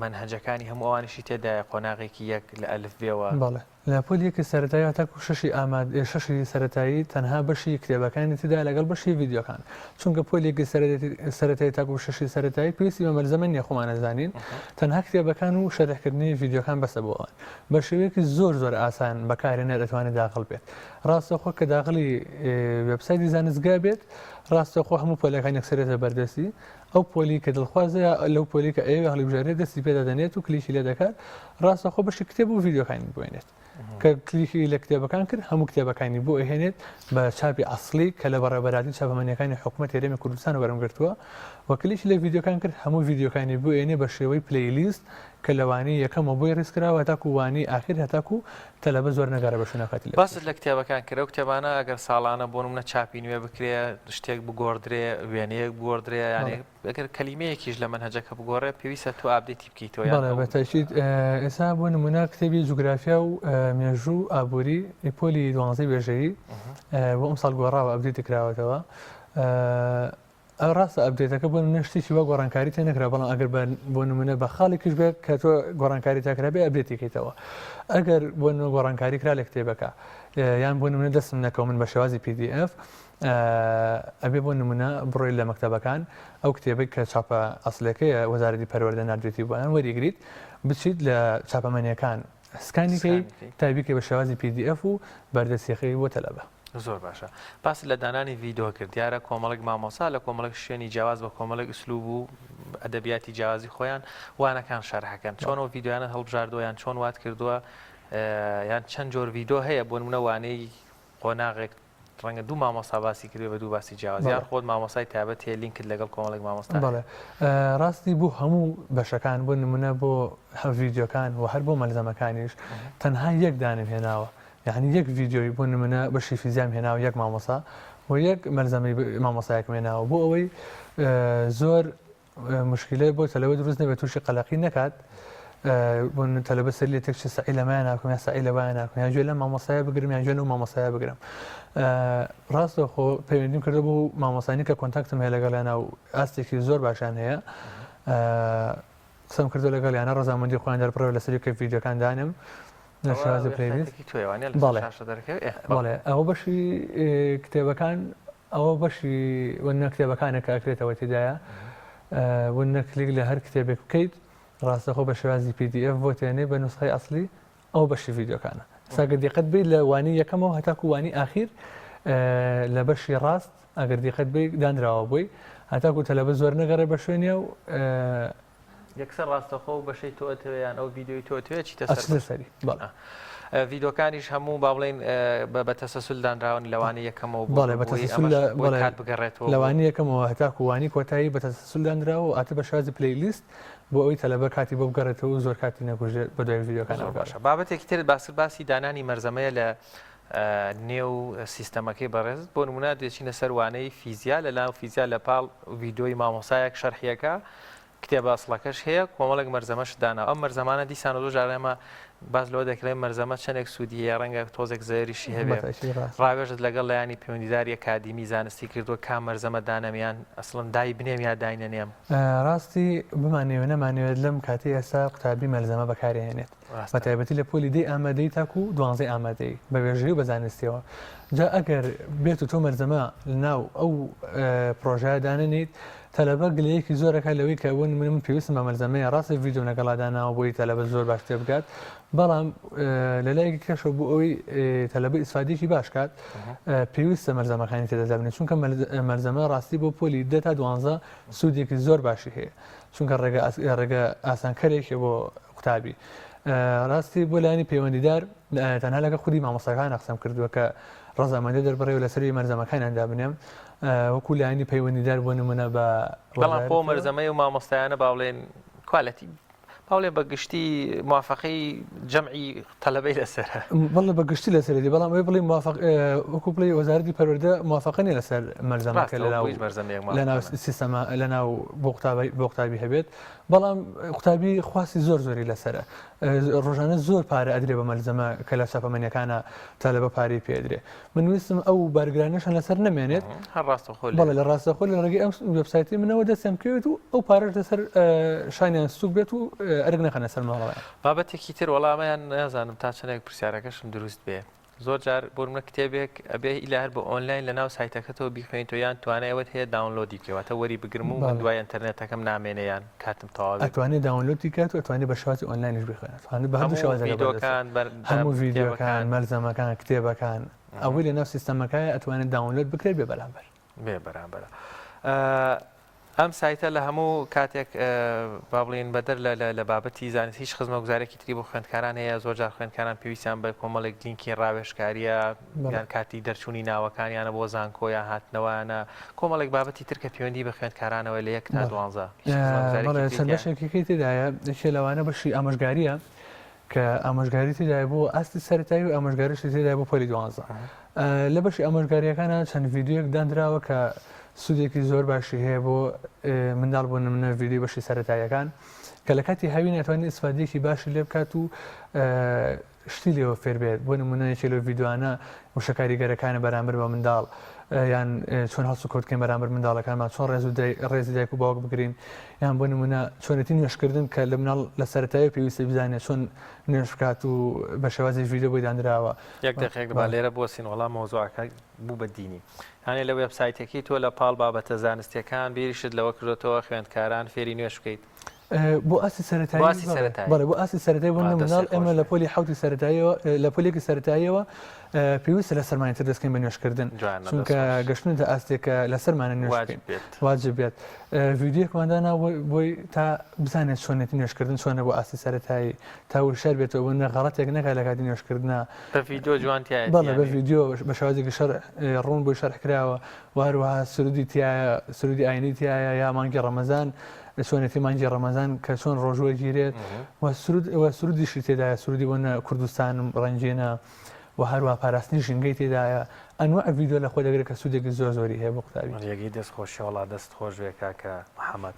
مەنهەجەکانی هەموو ئەوانیشی تێدایە قۆناغێکی یەک لە ئەلف بێوە. بەڵێ لە پۆلی یەکی سەرەتایی هەتاکو شەشی ئاماد شەشی سەرەتایی تەنها بەشی کتێبەکانی تێدایە لەگەڵ بەشی ڤیدیۆکان چونکە پۆلی یەکی سەرەتایی تاکو شەشی سەرەتایی پێویستی بە مەلزەمە نییە خۆمان ئەزانین تەنها کتێبەکان و شەرحکردنی ڤیدیۆکان بەسە بۆ ئەوان بە شێوەیەکی زۆر زۆر ئاسان بەکارهێنەر ئەتوانێت داخل بێت ڕاستەوخۆ کە داخلی وێبسایتی زانستگا بێت ڕاستەوخۆ هەموو پۆلەکان یەکسەرێتە بەردەستی ئەو پۆلی کە دڵخوازە یا لەو پۆلی کە ئەیەوێ هەڵیبژێرێت دەستی پێدا دەنێت و کلیکی لێ دەکات ڕاستەوخۆ بەشی کتێب و ڤیدیۆکانی بوێنێت کە کلیکی لە کتێبەکان کرد هەموو کتێبەکانی بۆ ئەهێنێت بە چاپی ئەسڵی کە لە بەڕێوەبەرایەتی چاپەمەنیەکانی حکومەت هەرێمی کوردستان وەرم گرتووە و کلیکی لە ڤیدیۆکان کرد هەموو ڤیدیۆکانی بۆ ئێنێ بە شێوەی playlist کە لە وانەی یەکەمەوە بۆی ڕیز کراوە هەتاکو وانەی ئاخیر هەتاکو تەلەبە زۆر نەگەڕێ بە شوێنەکاتی لە باست لە کتێبەکان کرد ئەو کتێبانە ئەگەر ساڵانە بۆ نمونە چاپی نوێ بکرێ شتێک بگۆڕدرێ وێنەیەک بگۆڕدرێ یانێ ئەگەر کەلیمەیەکیش لە مەنهەجەکە بگۆڕێ پێویستە تۆ update ی بکەیتەوە یان بەڵێ ئەو بە تەئکید ئێستا بۆ نمونە کتێبی جوگرافیا و مێژوو و ئابووری پۆلی دوانزەی وێژەیی بۆ ئەمساڵ گۆڕاوە update ی کراوەتەوە ڕاستە update ەکە بۆ نمونە شتێکی وا گۆڕانکاری تێ نەکرا بەڵام ئەگەر بە بۆ نمونە بە خاڵێکیش بێت کە تۆ گۆڕانکاری تا کرابێ update ی کەیتەوە ئەگەر بۆ نمونە گۆڕانکاری کرا لە کتێبەکە یان بۆ نمونە دەستم نەکەوە من بە شێوازی PDF ئەبێ بۆ نمونە بڕۆی لە مەکتەبەکان ئەو کتێبەی کە چاپە ئەسلەکەیە وەزارەتی پەروەردە ناردوێتی بۆیان وەریگریت بچیت لە چاپەمەنیەکان scan ی کەی تایبی کەی بە شێوازی PDF و بەردەستیخەی بۆ تەلەبە. زۆر باشە باست لە دانانی ڤیدۆ کرد دیارە کۆمەڵێک مامۆسا لە کۆمەڵێک شوێنی جیاواز بە کۆمەڵێک ئسلوب و ئەدەبیاتی جیاوازی خۆیان وانەکان شەرحەکەن چۆن ئەو ڤیدۆیانە هەڵبژاردووە یان چۆن وات کردووە یان چەند جۆر ڤیدۆ هەیە بۆ نمونە وانەی قۆناغێک ڕەنگە دوو مامۆستا باسی کردێ بە دوو باسی جیاواز یان خۆت مامۆسای تایبەت هەیە لینکت لەگەڵ کۆمەڵێک مامۆستا بەڵێ ڕاستی بۆ هەموو بەشەکان بۆ نمونە بۆ ڤیدیۆکان و هەر بۆ مەلزەمەکانیش تەنها یەک دانم هێناوە یەعنی یەک ڤیدیۆی بۆ نمونە بەشی فیزیام هێناوە یەک مامۆسا و یەک مەلزەمەی مامۆسایەکم هێناوە بۆ ئەوەی زۆر مشکلە بۆ تەلەوە دروست نەبێت تووشی قەلەقی نەکات. بۆ تەلەبە سەری لێ تێکچێ سەعی لەمەیان ناکەم یا سەعی لەوایان ناکەم یان گوێ لەم مامۆستایە بگرم یان گوێ لەو مامۆستایە بگرم ڕاستەوخۆ پەیوەندیم کردو بۆ مامۆستانی کە contact م هەیە لەگەڵیانە و ئاستێکی زۆر باشیان هەیە قسەم کردو لەگەڵیانە ڕەزامەندی خۆیان دەربڕێ لەسەری کە ڤیدیۆکان دانم لە شێوازی playlist بەڵێ ئەوە بەشی کتێبەکان ئەوە بەشی وەنە کتێبەکانە کە ئەکرێتەوە تێدایە وەنە کلیک لە هەر کتێبێک بکەیت ڕاستەخۆ بە شێوازی PDF بۆت ئەنێ بە نوسخەی ئەسڵی ئەو بەشی ڤیدیۆکانە ئێستا گەر دیقەت بەیت لە وانەی یەکەمەوە هەتاکو وانەی ئاخیر لە بەشی ڕاست ئەگەر دیقەت بەیت دانراوە بۆی هەتاکو تەلەبە زۆر نەگەڕێ بە شوێنیا و یەکسەر ڕاستەخۆ و بەشەی تۆ ئەتەوێ یان ئەو ڤیدیۆی تۆ ئەتەوێ چیتە سەر سەری بەڵێ. ڤیدۆکانیش هەموو با بڵێین بە تەسەسول دانراون لە وانەی یەکەمەوە بۆ بەڵێ بە تەسەسول لە بەڵێ کات بگەڕێتەوە لە وانەی یەکەمەوە هەتاکو وانەی کۆتایی بە تەسەسول دانراوە و ئاتە بە شێوازی playlist بۆ ئەوەی تەلەبە کاتی بۆ بگەڕێتەوە و زۆر کاتی نەکوژێت بە دوای ڤیدیۆکان زۆر باشە بابەتێکی ترت باس کرد باسی دانانی مەرزەمەیە لە نێو سیستەمەکەی بەڕێزت بۆ نمونە دەچینە سەر وانەی فیزیا لە ناو فیزیا لە پاڵ ڤیدیۆی مامۆسایەک شەرحیەکە کتێبە ئەسڵەکەش هەیە کۆمەڵێک مەرزەمەشت داناوە ئەم مەرزەمانە دیسانەوە زۆر جار ئێمە باس لەوە دەکرێت مەرزەمە چەندێک سوودی هەیە ڕەنگە تۆزێک زەرەریشی هەبێ ڕاوێژت لەگەڵ لایەنی پەیوەندیداری ئەکادیمی زانستی کردووە کام مەرزەمە دانەم یان ئەسڵەن دای بنێم یا داینەنێم؟ ڕاستی بمانەوێ نەمانەوێت لەم کاتەی ئێستا قوتابی مەلزەمە بەکارئەهێنێت بە تایبەتی لە پۆلی دەی ئامادەیی تاکو دوانزەی ئامادەیی بە وێژەیی و بە زانستیەوە جا ئەگەر بێت و تۆ مەلزەمە لەناو ئەو پرۆژەیە دانەنێیت تەلەبە گلەیەکی زۆر ئەکات لەوەی کە بۆ نمونە من پێویستم بە مەلزەمەیە ڕاستە ڤیدیۆم لەگەڵا داناوە بۆی تەلەبە زۆر باش تێبگات بەڵام لە لایەکی کەشەوە بۆ ئەوەی تەلەبە ئیسفادێکی باش کات پێویستە مەلزەمەکانی تێدا دابنێت چونکە مەلزەمە ڕاستی بۆ پۆلی دە تا دوانزە سوودێکی زۆر باشی هەیە چونکە ڕێگە ڕێگە ئاسانکەرێکە بۆ قوتابی ڕاستی بۆ لایەنی پەیوەندیدار تەنها لەگە خودی مامۆستاکان قسەم کردووە کە ڕەزامەندی دەربڕێ و لەسەری مەرزەمەکانیان دابنێم وەکو لایەنی پەیوەندیدار بۆ نمونە بە بەڵام خۆ مەرزەمەی و مامۆستایانە با بڵێن quality با بڵێن بە گشتی موافقەی جەمعی تەلەبەی لەسەرە. بەڵێ بە گشتی لەسەرێتی بەڵام ئەوەی بڵێ موافق وەکو بڵێ وەزارەتی پەروەردە موافقە نیە لەسەر مەلزەمەکە لەناو لەناو سیستەمە لەناو بۆ قوتابی بۆ قوتابی هەبێت بەڵام قوتابی خواستی زۆر زۆری لەسەرە ڕۆژانە زۆر پارە ئەدرێ بە مەلزەمە کە لە چاپەمەنیەکانە تەلەبە پارەی پێ ئەدرێ من ویستم ئەو بارگرانەشان لەسەر نەمێنێت هەر ڕاستەخۆ بەڵێ لە ڕاستەخۆ لە ڕێگەی ئەم وێبسایتی منەوە دەستیان بکەوێت و ئەو پارەش لەسەر شانیان سوک بێت و ئەرک نەخەنە سەر ماڵەوەیان. بابەتێکی تر وەڵا ئەمەیان نازانم تا چەندێک پرسیارەکەشم دروست بێ زۆر جار بۆ نمونە کتێبێک ئەبێ ئیلا هەر بە ئۆنلاین لە ناو سایتەکەتەوە بیخوێنیتەوە یان توانای ئەوەت هەیە download ی بکەی واتە وەری بگرم و من دوای ئەنتەرنێتەکەم نامێنێ یان کاتم تەواو بێ. ئەتوانێ download ی کات و ئەتوانێ بە شێوازی ئۆنلاینیش بیخوێنێت ئەتوانێ بە هەردوو هەموو شێوازەکە بەردەستە ڤیدۆکان بەر هەموو ڤیدیۆکان کتێبەکان. مەلزەمەکان کتێبەکان ئەوەی لە ناو سیستەمەکایە ئەتوانێت download بکرێت بێ بەرامبەر. بێ بەرامبەرە. ئەم سایتە لە هەموو کاتێک با بڵێین بەدەر لە بابەتی زانست هیچ خزمەتگوزارێکی تری بۆ خوێندکاران هەیە زۆرجار خوێندکاران پێویستیان بە کۆمەڵێک لینکی ڕاوێژکاریە یان کاتی دەرچوونی ناوەکانیانە بۆ زانکۆ یان هاتنەوەیانە کۆمەڵێک بابەتی تر کە پەیوەندی بە خوێندکارانەوە لە یەک تا دوانزە چەند بەشێکی تێدایە یەکێ لەوانە بەشی ئامۆژگاریە کە ئامۆژگاری تێدایە بۆ ئاستی سەرەتایی و ئامۆژگاریشی تێدایە بۆ پۆلی دوانزە. لە بەشی ئامۆژگارییەکانا چەند ڤیدیۆیەک داندراوە کە سوودێکی زۆر باشی هەیە بۆ منداڵ بۆ نمونە ڤیدیۆی بەشی سەرەتاییەکان کە لە کاتی هاوین ئەتوانێت ئیسفادەیەکی باشی لێ بکات و شتی لێوە فێر بێت بۆ نمونە یەکێ لەو ڤیدیۆانە وشە کاریگەرەکانە بەرامبەر بە منداڵ یان چۆن هەڵسوکەوت بکەین بەرامبەر منداڵەکانمان چۆن ڕێز و ڕێزی دایک و باوک بگرین یان بۆ نمونە چۆنێتی نوێژکردن کە لە مناڵ لە سەرەتایی پێویستە بزانێت چۆن نوێژ بکات و بە شێوازی ڤیدیۆ بۆی دانراوە. یەک دەقیقەک با لێرە بوەستین وەڵا مەوزوعەکە بوو بە دینی هەنێ لە وێبسایتەکەی تۆ لە پاڵ بابەتە زانستیەکان بیریشت لەوە کردۆتەوە خوێندکاران فێری نوێژ بکەیت بۆ ئاستی سەرەتایی بۆ ئاستی سەرەتایی بەڵێ بۆ ئاستی سەرەتایی بۆ مناڵ ئێمە لە پۆلی حوتی سەرەتاییەوە لە پۆلێکی سەرەتاییەوە پێویستە لە سەرمانی تر دەستکەین بە نوێژکردن چونکە گەشتنتە ئاستێکە لە سەرمانە نوێژ واجب بێت ڤیدیۆیەکمان دانا بۆی تا بزانێت چۆنێتی نوێژکردن چۆنە بۆ ئاستی سەرەتایی تا وشار بێتەوە بۆ نە غەڵەتێک نەکات لە کاتی نوێژکردنا بە ڤیدیۆ جوان تایە بەڵێ بە ڤیدیۆ بە شێوازێکی شەرح ڕوون بۆی شەرح کراوە و هەروەها سرودی تایە سرودی ئاینی تایە یا مانگی ڕەمەزان چۆنێتی مانگی ڕەمەزان کە چۆن ڕۆژوە گیرێت و سرود و سرودیشی تێدایە سرودی بۆ نە کوردستانم ڕەنگینە و هەروەها پاراستنی ژینگەی تێدایە ئەنواع ڤیدیۆ لە خۆ دەگرێت کە سوودێکی زۆر زۆری هەیە بۆ قوتابی. ڕێگەی دەست خۆشی وەڵا دەست خۆش بێ کاکە محەمەد.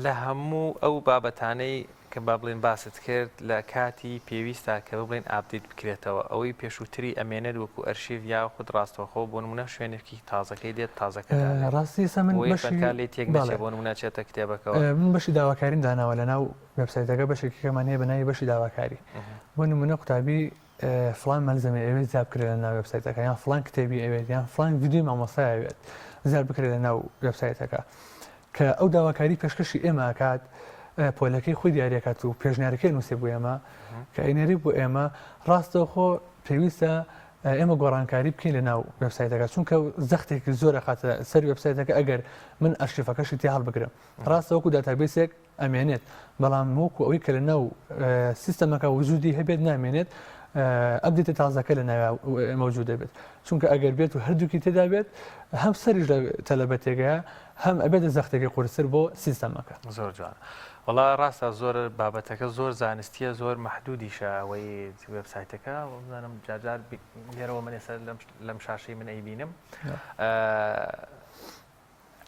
لە هەموو ئەو بابەتانەی کە با بڵێین باست کرد لە کاتی پێویستا کە بڵێین update بکرێتەوە ئەوەی پێشووتری ئەمێنێت وەکو ئەرشیڤ یاخود ڕاستەوخۆ بۆ نمونە شوێنێکی تازەکەی دێت تازەکە دادەنێت ڕاستی ئێستا من بۆیە بەشی خوێندکار لێی تێک بەڵێ نەچێت بۆ نمونە چێتە کتێبەکەوە. من بەشی داواکاریم داناوە لەناو وێبسایتەکە بەشێکی کەمان هەیە بە ناوی بەشی داواکاری بۆ نمونە قوتابی فڵان مەلزەمەی ئەوێت زیاد بکرێت لە ناو وێبسایتەکە یان فڵان کتێبی ئەوێت یان فڵان ڤیدیۆی مامۆستای ئەوێت زیاد بکرێت لە ناو وێبسایتەکە کە ئەو داواکاری پێشکەشی ئێمە ئەکات پۆلەکەی خۆی دیاریەکات و پێشنیارەکەی نووسێ بۆ ئێمە کە ئەینێری بۆ ئێمە ڕاستەوخۆ پێویستە ئێمە گۆڕانکاری بکەین لە ناو وێبسایتەکە چونکە زەختێکی زۆر ئەخاتە سەر وێبسایتەکە ئەگەر من ئەرشیفەکەشی تێ هەڵبگرم ڕاستە وەکو database ێک ئەمێنێت بەڵام وەکو ئەوەی کە لە ناو سیستەمەکە وجودی هەبێت نامێنێت update ە تازەکە لە ناویا مەوجود دەبێت چونکە ئەگەر بێت و هەردووکی تێدا بێت هەم سەریش لە تەلەبە تێگەیە هەم ئەبێتە زەختێکی قورستر بۆ سیستەمەکە. زۆر جوانە. وەڵا ڕاستە زۆر بابەتەکە زۆر زانستیە زۆر مەحدودیشە ئەوەی وێبسایتەکە بزانم جارجار لێرەوە من ئێستا لەم شاشەی من ئەیبینم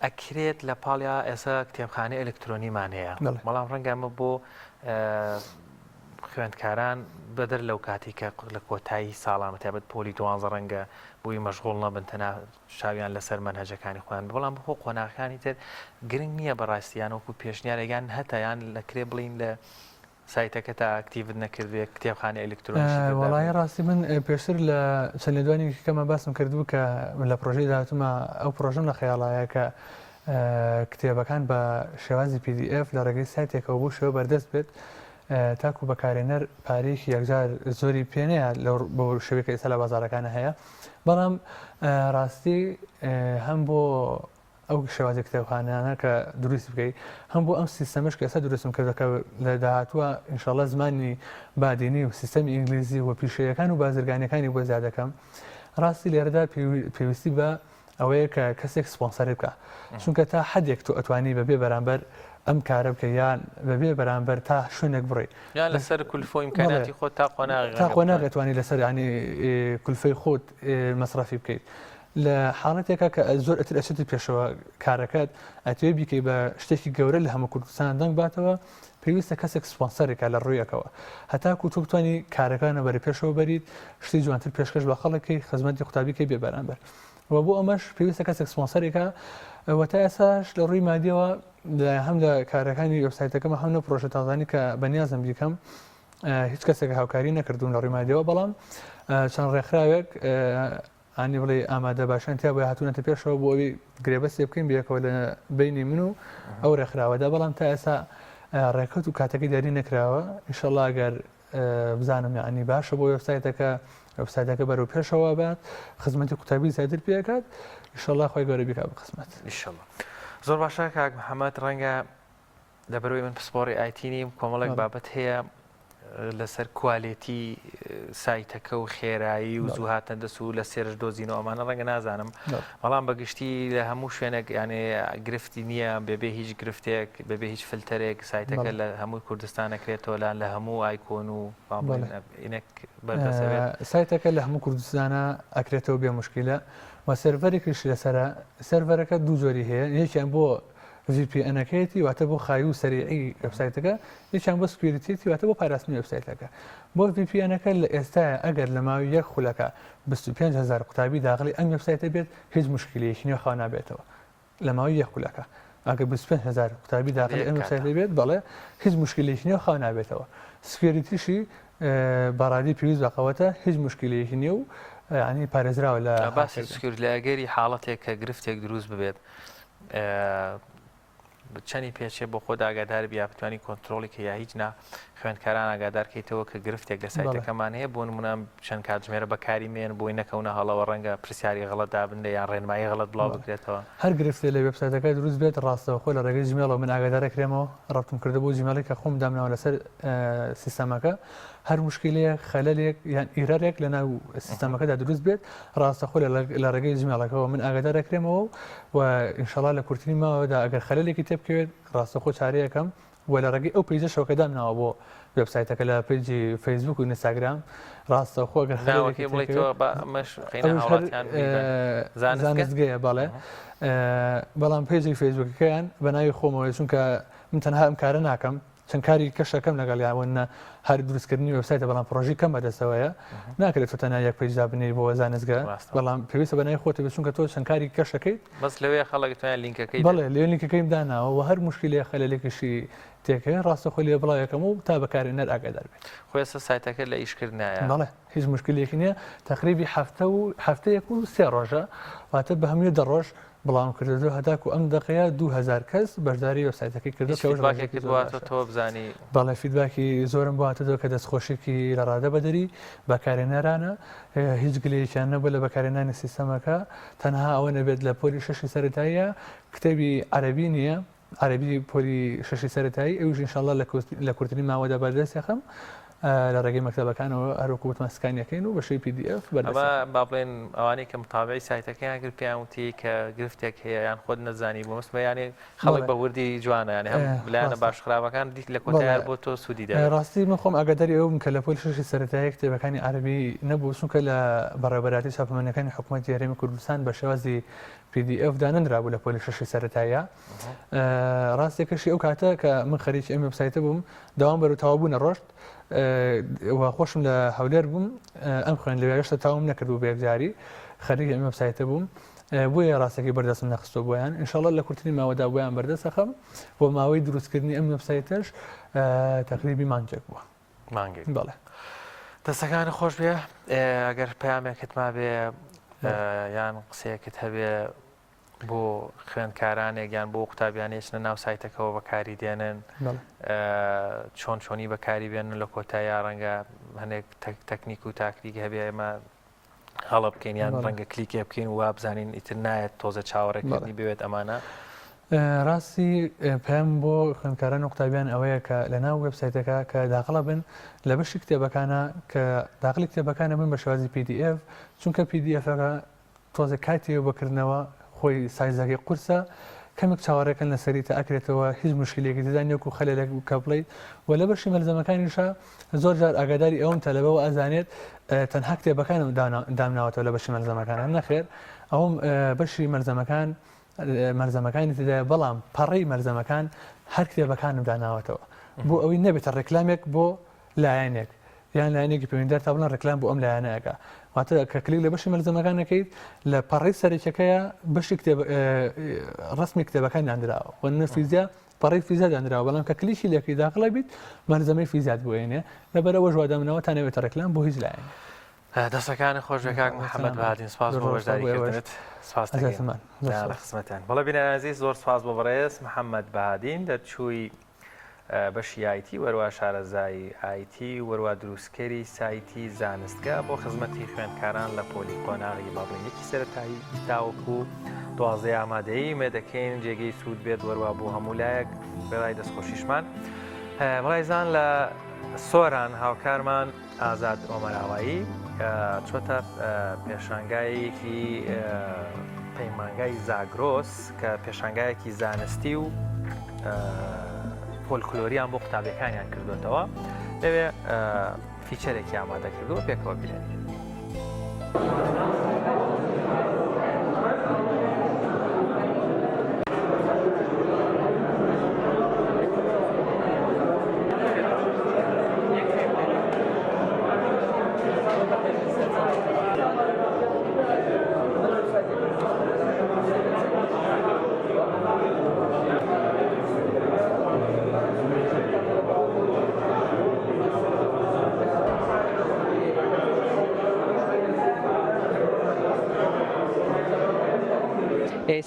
ئەکرێت لە پاڵیا ئێستا کتێبخانەی ئەلکترۆنیمان هەیە بەڵام ڕەنگە ئەمە بۆ خوێندکاران بەدەر لەو کاتی کە لە کۆتایی ساڵان تابەت پۆلی دوانزە ڕەنگە بۆی مەشغوڵ نەبن تەنها چاویان لەسەر مەنهەجەکانی خۆیان بەڵام بۆ قۆناغەکانی تر گرنگ نییە بەڕاستیان وەکو پێشنیارێکیان هەتا یان لەکرێ بڵین لە سایتەکەتا active ت نەکردبێ کتێبخانەی ئەلکترۆنیشی تێدا وەڵایی بێت. ڕاستی من پێشتر لە چەند لێدوانێکی کەمە باسم کردبوو کە لە پرۆژەی داهاتووما ئەو پرۆژەم لە خەیاڵایە کە کتێبەکان بە شێوازی PDF لە ڕێگەی سایتێکەوە بۆ شێوە بەردەست بێت تاکو بەکارێنەر پارەیەکی یەکجار زۆری پێ نەیات لەو بۆ شێوەی کە ئێستا لە بازاڕەکانە هەیە بەڵام ڕاستی هەم بۆ ئەو شێوازی کتێبخانانە کە دروست بکەی هەم بۆ ئەم سیستەمەش کە ئێستا دروستم کردوە کە لە داهاتووە ئینشاڵڵا زمانی بادینی و سیستەمی ئینگلیزی و پیشەیەکان و بازرگانیەکانی بۆ زیاد دەکەم ڕاستی لێرەدا پێویستی بە ئەوەیە کە کەسێک سپۆنسەری بکە چونکە تا حدێک تۆ ئەتوانی بەبێ بەرامبەر ئەم کارە بکە یان بەبێ بەرامبەر تا شوێنێک بڕی یان لەسەر کولفۆ ئیمکاناتی خۆت تا قۆناغ تا قۆناغ ئەتوانی لەسەر ینی کولفەی خۆت مەسرەفی بکەیت لە حاڵەتێکا کە زۆر ئەتر ئەچێتە پێشەوە کارەکەت ئەتوێ بیکەی بە شتێکی گەورە لە هەموو کوردستان دەنگ باتەوە پێویستە کەسێک سپۆنسەرێکە لە ڕوویەکەوە هەتاکو تۆ بتانی کارەکانە بەرە پێشەوە بەریت شتی جوانتر پێشکەش بە خەڵکی خزمەتی قوتابیکەی بێ بەرامبەر و بۆ ئەمەش پێویستە کەسێک سپۆنسەرێکە و تا ئێساش لە ڕووی مادیەوە هەم لە کارەکانی وێبسایتەکەمە هەم لە پرۆژە تازانی کە بەنیازم بیکەم هیچ کەسێک هاوکاری نەکردوون لە ڕووی مادیەوە بەڵام چەند ڕێکخراوێک ئانی بڵێ ئامادە باشیان تیا بۆیە هاتوونەتە پێشەوە بۆ ئەوی گرێبەستێ بکەین بەیەکەوە لە بینی من و ئەو ڕێکخراوەدا بەڵام تا ئێستا ڕێکەوت و کاتەکەی دیاری نەکراوە ئینشەڵا ئەگەر بزانم یعنی باشە بۆ وێبسایتەکە وێبسایتەکە بەرەو پێشەوە بات خزمەتی قوتابی زیاتر پێکات ئینشەڵا خوای گەورە بیکا بە خزمەت ئینشەڵا زۆر باشە کاک محەممەد ڕەنگە لەبەرئەوەی من پسپۆڕی IT نیم کۆمەڵێک بابەت هەیە لەسەر quality سایتەکە و خێرایی و زوو هاتنە دەست و لە search دۆزینەوە ئەمانە ڕەنگە نازانم بەڵام بەگشتی لە هەموو شوێنێک یانێ گرفتی نییە بەبێ هیچ گرفتێک بەبێ هیچ فلتەرێک سایتەکە لە هەموو کوردستان نەکرێتەوە لان لە هەموو icon و اینێک بەردەسەوێت سایتەکە لە هەموو کوردستانە ئەکرێتەوە بێ مشکلە و سێرڤەرێکیش لەسەرە سێرڤەرەکە دوو جۆری هەیە یەکیان بۆ VPN ەکەیەتی واتە بۆ خاوی و سەریعی وێبسایتەکە، یەکیان بۆ security یەتی واتە بۆ پاراستنی وێبسایتەکە. بۆ VPN ەکە لە ئێستایا ئەگەر لە ماوەی یەک خولەکا 25 هەزار قوتابی داخلی ئەم وێبسایتە بێت هیچ موشکیلەیەکی نیە خاو نابێتەوە لە ماوەی یەک خولەکا ئەگەر 25 هەزار قوتابی داخلی ئەم وێبسایتە بێت بەڵێ هیچ موشکیلەیەکی نیە خاو نابێتەوە. security شی بە ڕادەی پێویست بە قەوەتە هیچ موشکیلەیەکی نیە و یانی پارێزراوە لە باسی security لە ئەگەری حاڵەتێک کە گرفتێک دروست ببێت چەنی پێچێ بۆ خۆت ئاگادار بی یا بتوانی کۆنترۆڵی کە یا هیچ نا خوێندکاران ئاگادار کەیتەوە کە گرفتێک لە سایتەکەمان هەیە بۆ نمونە چەند کاتژمێرە بەکاری مێن بۆی نەکەونە هەڵەوە ڕەنگە پرسیاری غەڵەت دابنرێ یان ڕێنمایی غەڵەت بڵاو بکرێتەوە. هەر گرفتێ لە وێبسایتەکە دروست بێت ڕاستەوخۆ لە ڕێگەی جیمێڵەوە من ئاگادار ئەکرێمەوە ڕەبتم کردە بۆ جیمێڵی کە خۆم دامناوە لەسەر سیستەمەکە هەر موشکیلەیەک، خەلەلێک یان error ێک لە ناو سیستەمەکەدا دروست بێت، ڕاستەخۆ لە ڕێگەی جیمێڵەکەوە من ئاگادار ئەکرێمەوە و ئینشەڵا لە کورتترین ماوەدا ئەگەر خەلەلێکی تێبکەوێت ڕاستەخۆ چارەی ئەکەم و لە ڕێگەی ئەو page ەشەوە کە دامناوە بۆ. وێبسایتەکە لە page ی فەیسبوک و ئینستاگرام ڕاستەوخۆ گەر ناوەکەی بڵێیتەوە با ئەمەش بخەینە هاوڵاتیان بیبەن. زانستگە؟ زانستگەیە بەڵێ بەڵام page ی فەیسبوکەکەیان بە ناوی خۆمەوەیە چونکە من تەنها ئەم کارە ناکەم چەند کاری کەشەکەم لەگەڵیان وەنە هەر دروستکردنی وێبسایتە بەڵام پرۆژەی کەم بەدەستەوەیە ناکرێت تۆ تەنها یەک page دابنێی بۆ زانستگە بەڵام پێویستە بە ناوی خۆتە بێت چونکە تۆ چەند کاری کەشەکەیت بەس لەوێ خەڵک توانیان لینکەکەی بەڵێ لەوێ لینکەکەیم داناوە و هەر موشکیلەیە خەلەلێکیشی تێکەوێت ڕاستەخۆ لێ بڵاویەکەم و تا بەکارهێنەر ئاگادار بێت. خۆ ئێستا سایتەکە لە ئیش کردنایە؟ بەڵێ هیچ موشکیلەیەکی نییە تەقریبی هەفتە و هەفتەیەک و سێ ڕۆژە واتە بە هەمووی دە ڕۆژ بڵاوم کردۆتەوە هەتاکو ئەم دەقەیە 2000 کەس بەشداری وێبسایتەکەی کردو کە ئەوەش ڕێژەیەکی زۆر باشە. تۆ بزانی؟ بەڵێ feedback ی زۆرم بۆ هاتۆتەوە کە دەستخۆشیەکی لە ڕادە بەدەری بەکارهێنەرانە هیچ گلەیەکیان نەبوو لە بەکارهێنانی سیستەمەکە تەنها ئەوە نەبێت لە پۆلی شەشی سەرەتاییە کتێبی عەرەبی نییە عەرەبی پۆلی شەشی سەرەتایی ئەویش ان شاء اللە لە کورتترین ماوەدا بەردەست دەخەم لە ڕێگەی مەکتەبەکانەوە هەروەکو وتمان scan یەکەین و بە شێوەی PDF بەردەست ئەمە با بڵێن ئەوانەی کە متابعی سایتەکەیان کرد پێیان وتی کە گرفتێک هەیە یان خۆت نەزانی بوو مەسمە یانێ خەڵک بە وردی جوانە یانێ هەم لایەنە باش خراپەکان دیت لە کۆتایی هەر بۆ تۆ سوودی دەبێت. ڕاستی من خۆم ئاگاداری ئەوە بووم کە لە پۆلی شەشی سەرەتایی کتێبەکانی عەرەبی نەبوو چونکە لە بەڕێوەبەرایەتی چاپەمەنیەکانی حکوومەتی هەرێمی کوردستان بە شێوازی PDF دانەنرابوو لە پۆلی شەشی سەرەتاییا. ڕاستەکەشی ئەو کاتە کە من خەریکی ئەم وێبسایتە بووم داوام بەرەو تەواو نەڕۆشت و خۆشم لە هەولێر بووم ئەم خوێن لەوێ هێشتا تەواوم نەکردبوو بە یەکجاری خەریکی ئەم وێبسایتە بووم بۆیە ڕاستەکەی بەردەستم نەخستووە بۆیان ئینشاڵڵا لە کورتترین ماوەدا بۆیان بەردەست ئەخەم و ماوەی دروستکردنی ئەم وێبسایتەش تەقریبی مانگێک بووە. مانگێک بەڵێ. دەستەکانت خۆش بێ ئەگەر پەیامێکت مابێ یان قسەیەکت هەبێ بۆ خوێندکارانێک یان بۆ قوتابیانی چنە ناو سایتەکەەوە بەکاری دێنن چۆن چۆنی بەکاری بێنن لە کۆتاییا ڕەنگە هەنێک تەکنیک و تاکتیک هەبێ ئێمە هەڵە بکەین یان ڕەنگە کلیکێ بکەین و وابزانین ئیتر نایەت تۆزە چاوەڕێکردنی بوێت ئەمانە. ڕاستی پەیام بۆ خوێندکاران و قوتابیان ئەوەیە کە لە ناو وێبسایتەکە کە داخڵە بن لە بەشی کتێبەکانە کە داخلی کتێبەکانە بن بە شێوازی PDF چونکە PDF ەکە تۆزێک کاتی هەیە بۆ کردنەوە خۆی سایزەکەی قورسە کەمێک چاوەڕێکەن لەسەری تا ئەکرێتەوە هیچ مشکلێکی تێدا نیە وەکو خەلەلێک کە بڵێیت و لە بەشی مەلزەمەکانیشا زۆر جار ئاگاداری ئەوم تەلەبە و ئەزانێت تەنها کتێبەکانم دامناوەتەوە لە بەشی مەلزەمەکانە نەخێر ئەوم بەشی مەلزەمەکان مەلزەمەکانی تێدایە بەڵام پەڕەی مەلزەمەکان هەر کتێبەکانم داناوەتەوە بۆ ئەوەی نەبێتە ڕێکلامێک بۆ لایەنێک یان لایەنێکی پەیوەندیدار تا بڵێن ڕێکلام بۆ ئەم لایەنە ئەکا واتە کە کلیک لە بەشی مەلزەمەکان ئەکەیت لە پەڕەی سەرەکیەکەیە بەشی کتێب ڕسمی کتێبەکان دانراوە وە نە فیزیا پەڕەی فیزیا دانراوە بەڵام کە کلیکی لەکەی داخڵە بیت مەلزەمەی فیزیات بۆ ئێنێ لەبەر ئەوەش وا دامناوە تا نەبێتە ڕێکلام بۆ هیچ لایەنێک. دەستەکانت خۆش بێ کاک محەممەد بەهادین سپاس بۆ بەشداریکردنت سپاس دەکەین لە خزمەتیان بەڵێ بینەران ئەزیز زۆر سپاس بۆ بەڕێز محەممەد بەهادین دەرچووی بەشی IT وەروا شارەزای IT وەروا دروستکەری سایتی زانستگە بۆ خزمەتی خوێندکاران لە پۆلی قۆناغی با بڵێین یەکی سەرەتایی تاوەکو دوازدەی ئامادەیی ئومێدەکەین جێگەی سوود بێت وەروا بۆ هەموو لایەک وێڕای دەستخۆشیشمان بەڕێزان لە سۆران هاوکارمان ئازاد ئۆمەراوایی چۆتە پێشانگایەکی پەیمانگای زاگرۆس کە پێشانگایەکی زانستی و فۆلکلۆریان بۆ قوتابیەکانیان کردوێتەوە لەوێ feature ێکی ئامادە کردووە پێکەوە بینێت.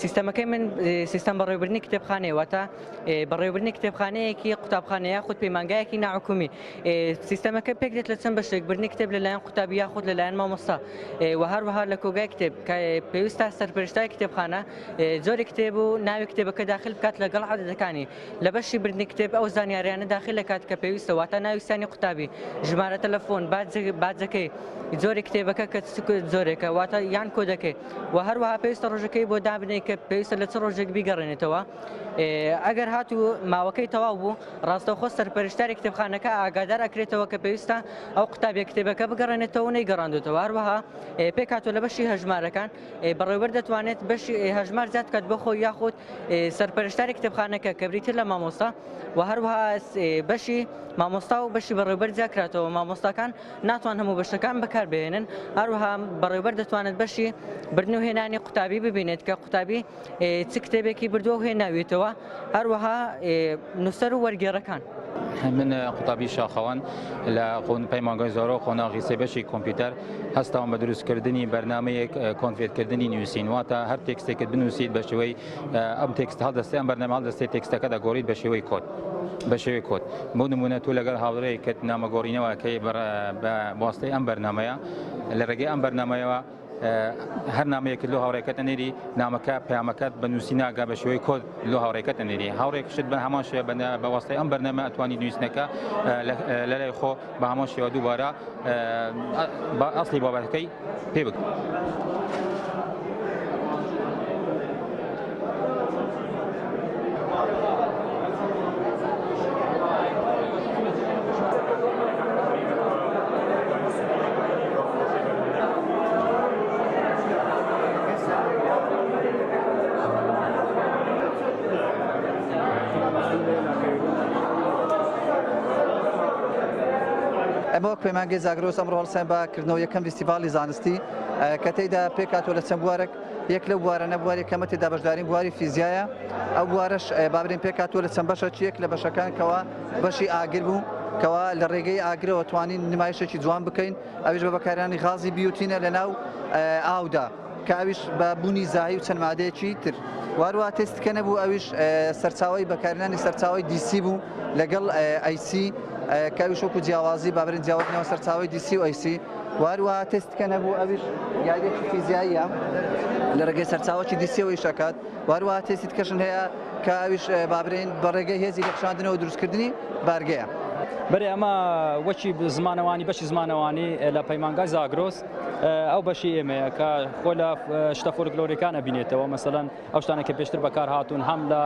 سیستەمەکەی من سیستەم بەڕێوەبردنی کتێبخانەیە واتە بەڕێوەبردنی کتێبخانەیەکی قوتابخانە یاخود پەیمانگایەکی ناحکومی سیستەمەکە پێک دێت لە چەند بەشێک بردنی کتێب لەلایەن قوتابی یاخود لەلایەن مامۆستا و هەروەها لە کۆگای کتێب پێویستە سەرپەرشتای کتێبخانە جۆری کتێب و ناوی کتێبەکە داخل بکات لەگەڵ عەدەدەکانی لە بەشی بردنی کتێب ئەو زانیاریانە داخل دەکات کە پێویستە واتە ناوی سانی قوتابی ژمارە تەلەفۆن باجەکەی جۆری کتێبەکە کە جۆرێکە واتە یان کۆدەکەی و هەروەها پێویستە ڕۆژەکەی بۆ دابنێت. دادەنێت کە پێویستە لە چ ڕۆژێک بیگەڕێنێتەوە. ئەگەر هاتوو ماوەکەی تەواو بوو ڕاستەوخۆ سەرپەرشتاری کتێبخانەکە ئاگادار ئەکرێتەوە کە پێویستە ئەو قوتابیە کتێبەکە بگەڕێنێتەوە و نەیگەڕاندوێتەوە. هەروەها پێکهاتووە لە بەشی هەژمارەکان، بەڕێوەبەر دەتوانێت بەشی هەژمار زیاد بکات بۆ خۆی یاخود سەرپەرشتاری کتێبخانەکە کە بریتیە لە مامۆستا و هەروەها بەشی مامۆستا و بەشی بەڕێوەبەر جیاکراتەوە مامۆستاکان ناتوان هەموو بەشەکان بەکاربهێنن هەروەها بەڕێوەبەر دەتوانێت بەشی بردن و هێنانی قوتابی ببینێت کە قوتابی چ کتێبێکی بردووە و هێناویتەوە، هەروەها نووسەر و وەرگێڕەکان. من قوتابی شاخەوان لە پەیمانگای زارۆ قۆناغی سێ بەشی کۆمپیوتەر هەستاوم بە دروستکردنی بەرنامەیەک convert کردنی نووسین واتە هەر تێکستێکت بنووسیت بە شێوەی ئەم تێکست هەڵدەستێ ئەم بەرنامە هەڵدەستێ تێکستەکە دەگۆڕیت بە شێوەی کۆد بە شێوەی کۆد بۆ نمونە تۆ لەگەڵ هاوڕێیەکت نامەگۆڕینەوەکەی بە واستەی ئەم بەرنامەیە لە ڕێگەی ئەم بەرنامەیەوە هەر نامەیەکت لۆ هاوڕێکەت ئەنێری نامەکە پەیامەکەت بە نووسی ناگا بە شێوەی کۆد لۆ هاوڕێکەت ئەنێری هاوڕێکشت بە هەمان شێوە بە واسطەی ئەم بەرنامە ئەتوانی نووسنەکە لە لای خۆ بە هەمان شێوە دووبارە بە ئەسڵی بابەتەکەی پێ بکە. ئێمە وەک پەیمانگەی زاگرۆس ئەمڕۆ هەڵساین بە کردنەوەی یەکەم فیستیڤاڵی زانستی کە تێیدا پێکهاتووە لە چەند بوارێک یەک لەو بوارانە بواری کەمە تێدا بەشدارین بواری فیزیایە ئەو بوارەش بابرێن پێکهاتووە لە چەند بەشێک یەک لە بەشەکان کەوا بەشی ئاگر بوو کەوا لە ڕێگەی ئاگرەوە توانین نمایشێکی جوان بکەین ئەویش بە بەکارهێنانی غازی بیوتینە لە ناو ئاودا کە ئەویش بە بوونی زاهی و چەند مادەیەکی تر واروە تێستکە نەبوو ئەویش سەرچاوی بەکارهێنانی سەرچاوی DC بوو لەگەڵ AC کە ئەویش وەکو جیاوازی بابرین جیاوازی نێوان سەرچاوی DC و AC واروە تێستکە نەبوو ئەویش یاریەکی فیزیاییە لە ڕێگەی سەرچاوەکی DC ەوە ئیش ئەکات واروە تێستی تکەشن هەیە کە ئەویش بابرین بە ڕێگەی هێزی لێکشاندنەوە دروستکردنی بارگەیە. بەرێ ئەمە وەکی زمانەوانی بەشی زمانەوانی لە پەیمانگای زاگرۆس ئەو بەشی ئێمەیە کە خۆ لە شتە فۆلکلۆریەکان ئەبینێتەوە مەسەلەن ئەو شتانە کە پێشتر بەکار هاتوون هەم لە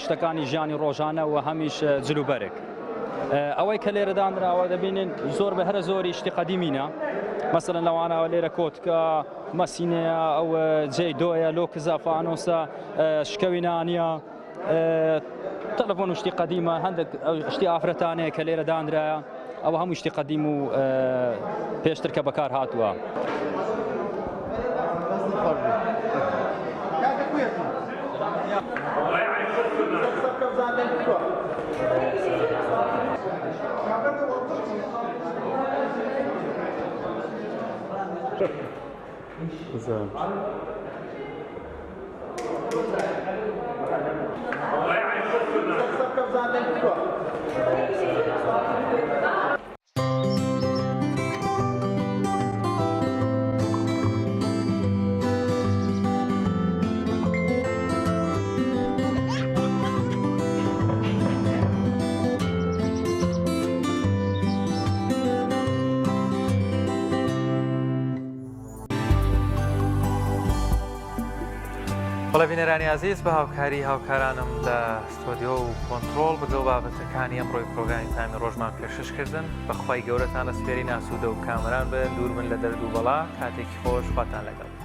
شتەکانی ژیانی ڕۆژانە و هەمیش جلوبەرگ. ئەوەی کە لێرە دانراوە دەبینین زۆر بە هەرە زۆری شتی قەدیمینە مەسەلەن لەوانەوە لێرە کۆتکە مەسینەیە ئەو جێی دۆیە لۆکزە فانۆسە شکەوی نانیە تەلەفۆن و شتی قەدیمە هەندێک شتی ئافرەتانەیە کە لێرە دانرایە ئەوە هەموو شتی قەدیم و پێشتر کە بەکار هاتووە. بەڵێ بینەرانی ئازیز بە هاوکاری هاوکارانم لە ستۆدیۆ و کۆنترۆڵ بگە و بابەتەکانی ئەمڕۆی پرۆگرامی پامی ڕۆژمان پێشکەش کردن بەخوای گەورەتان لە سپێری ناسوودە و کامەران بن دوور بن لە دەرد و بەڵا کاتێکی خۆش خواتان لەگەڵ.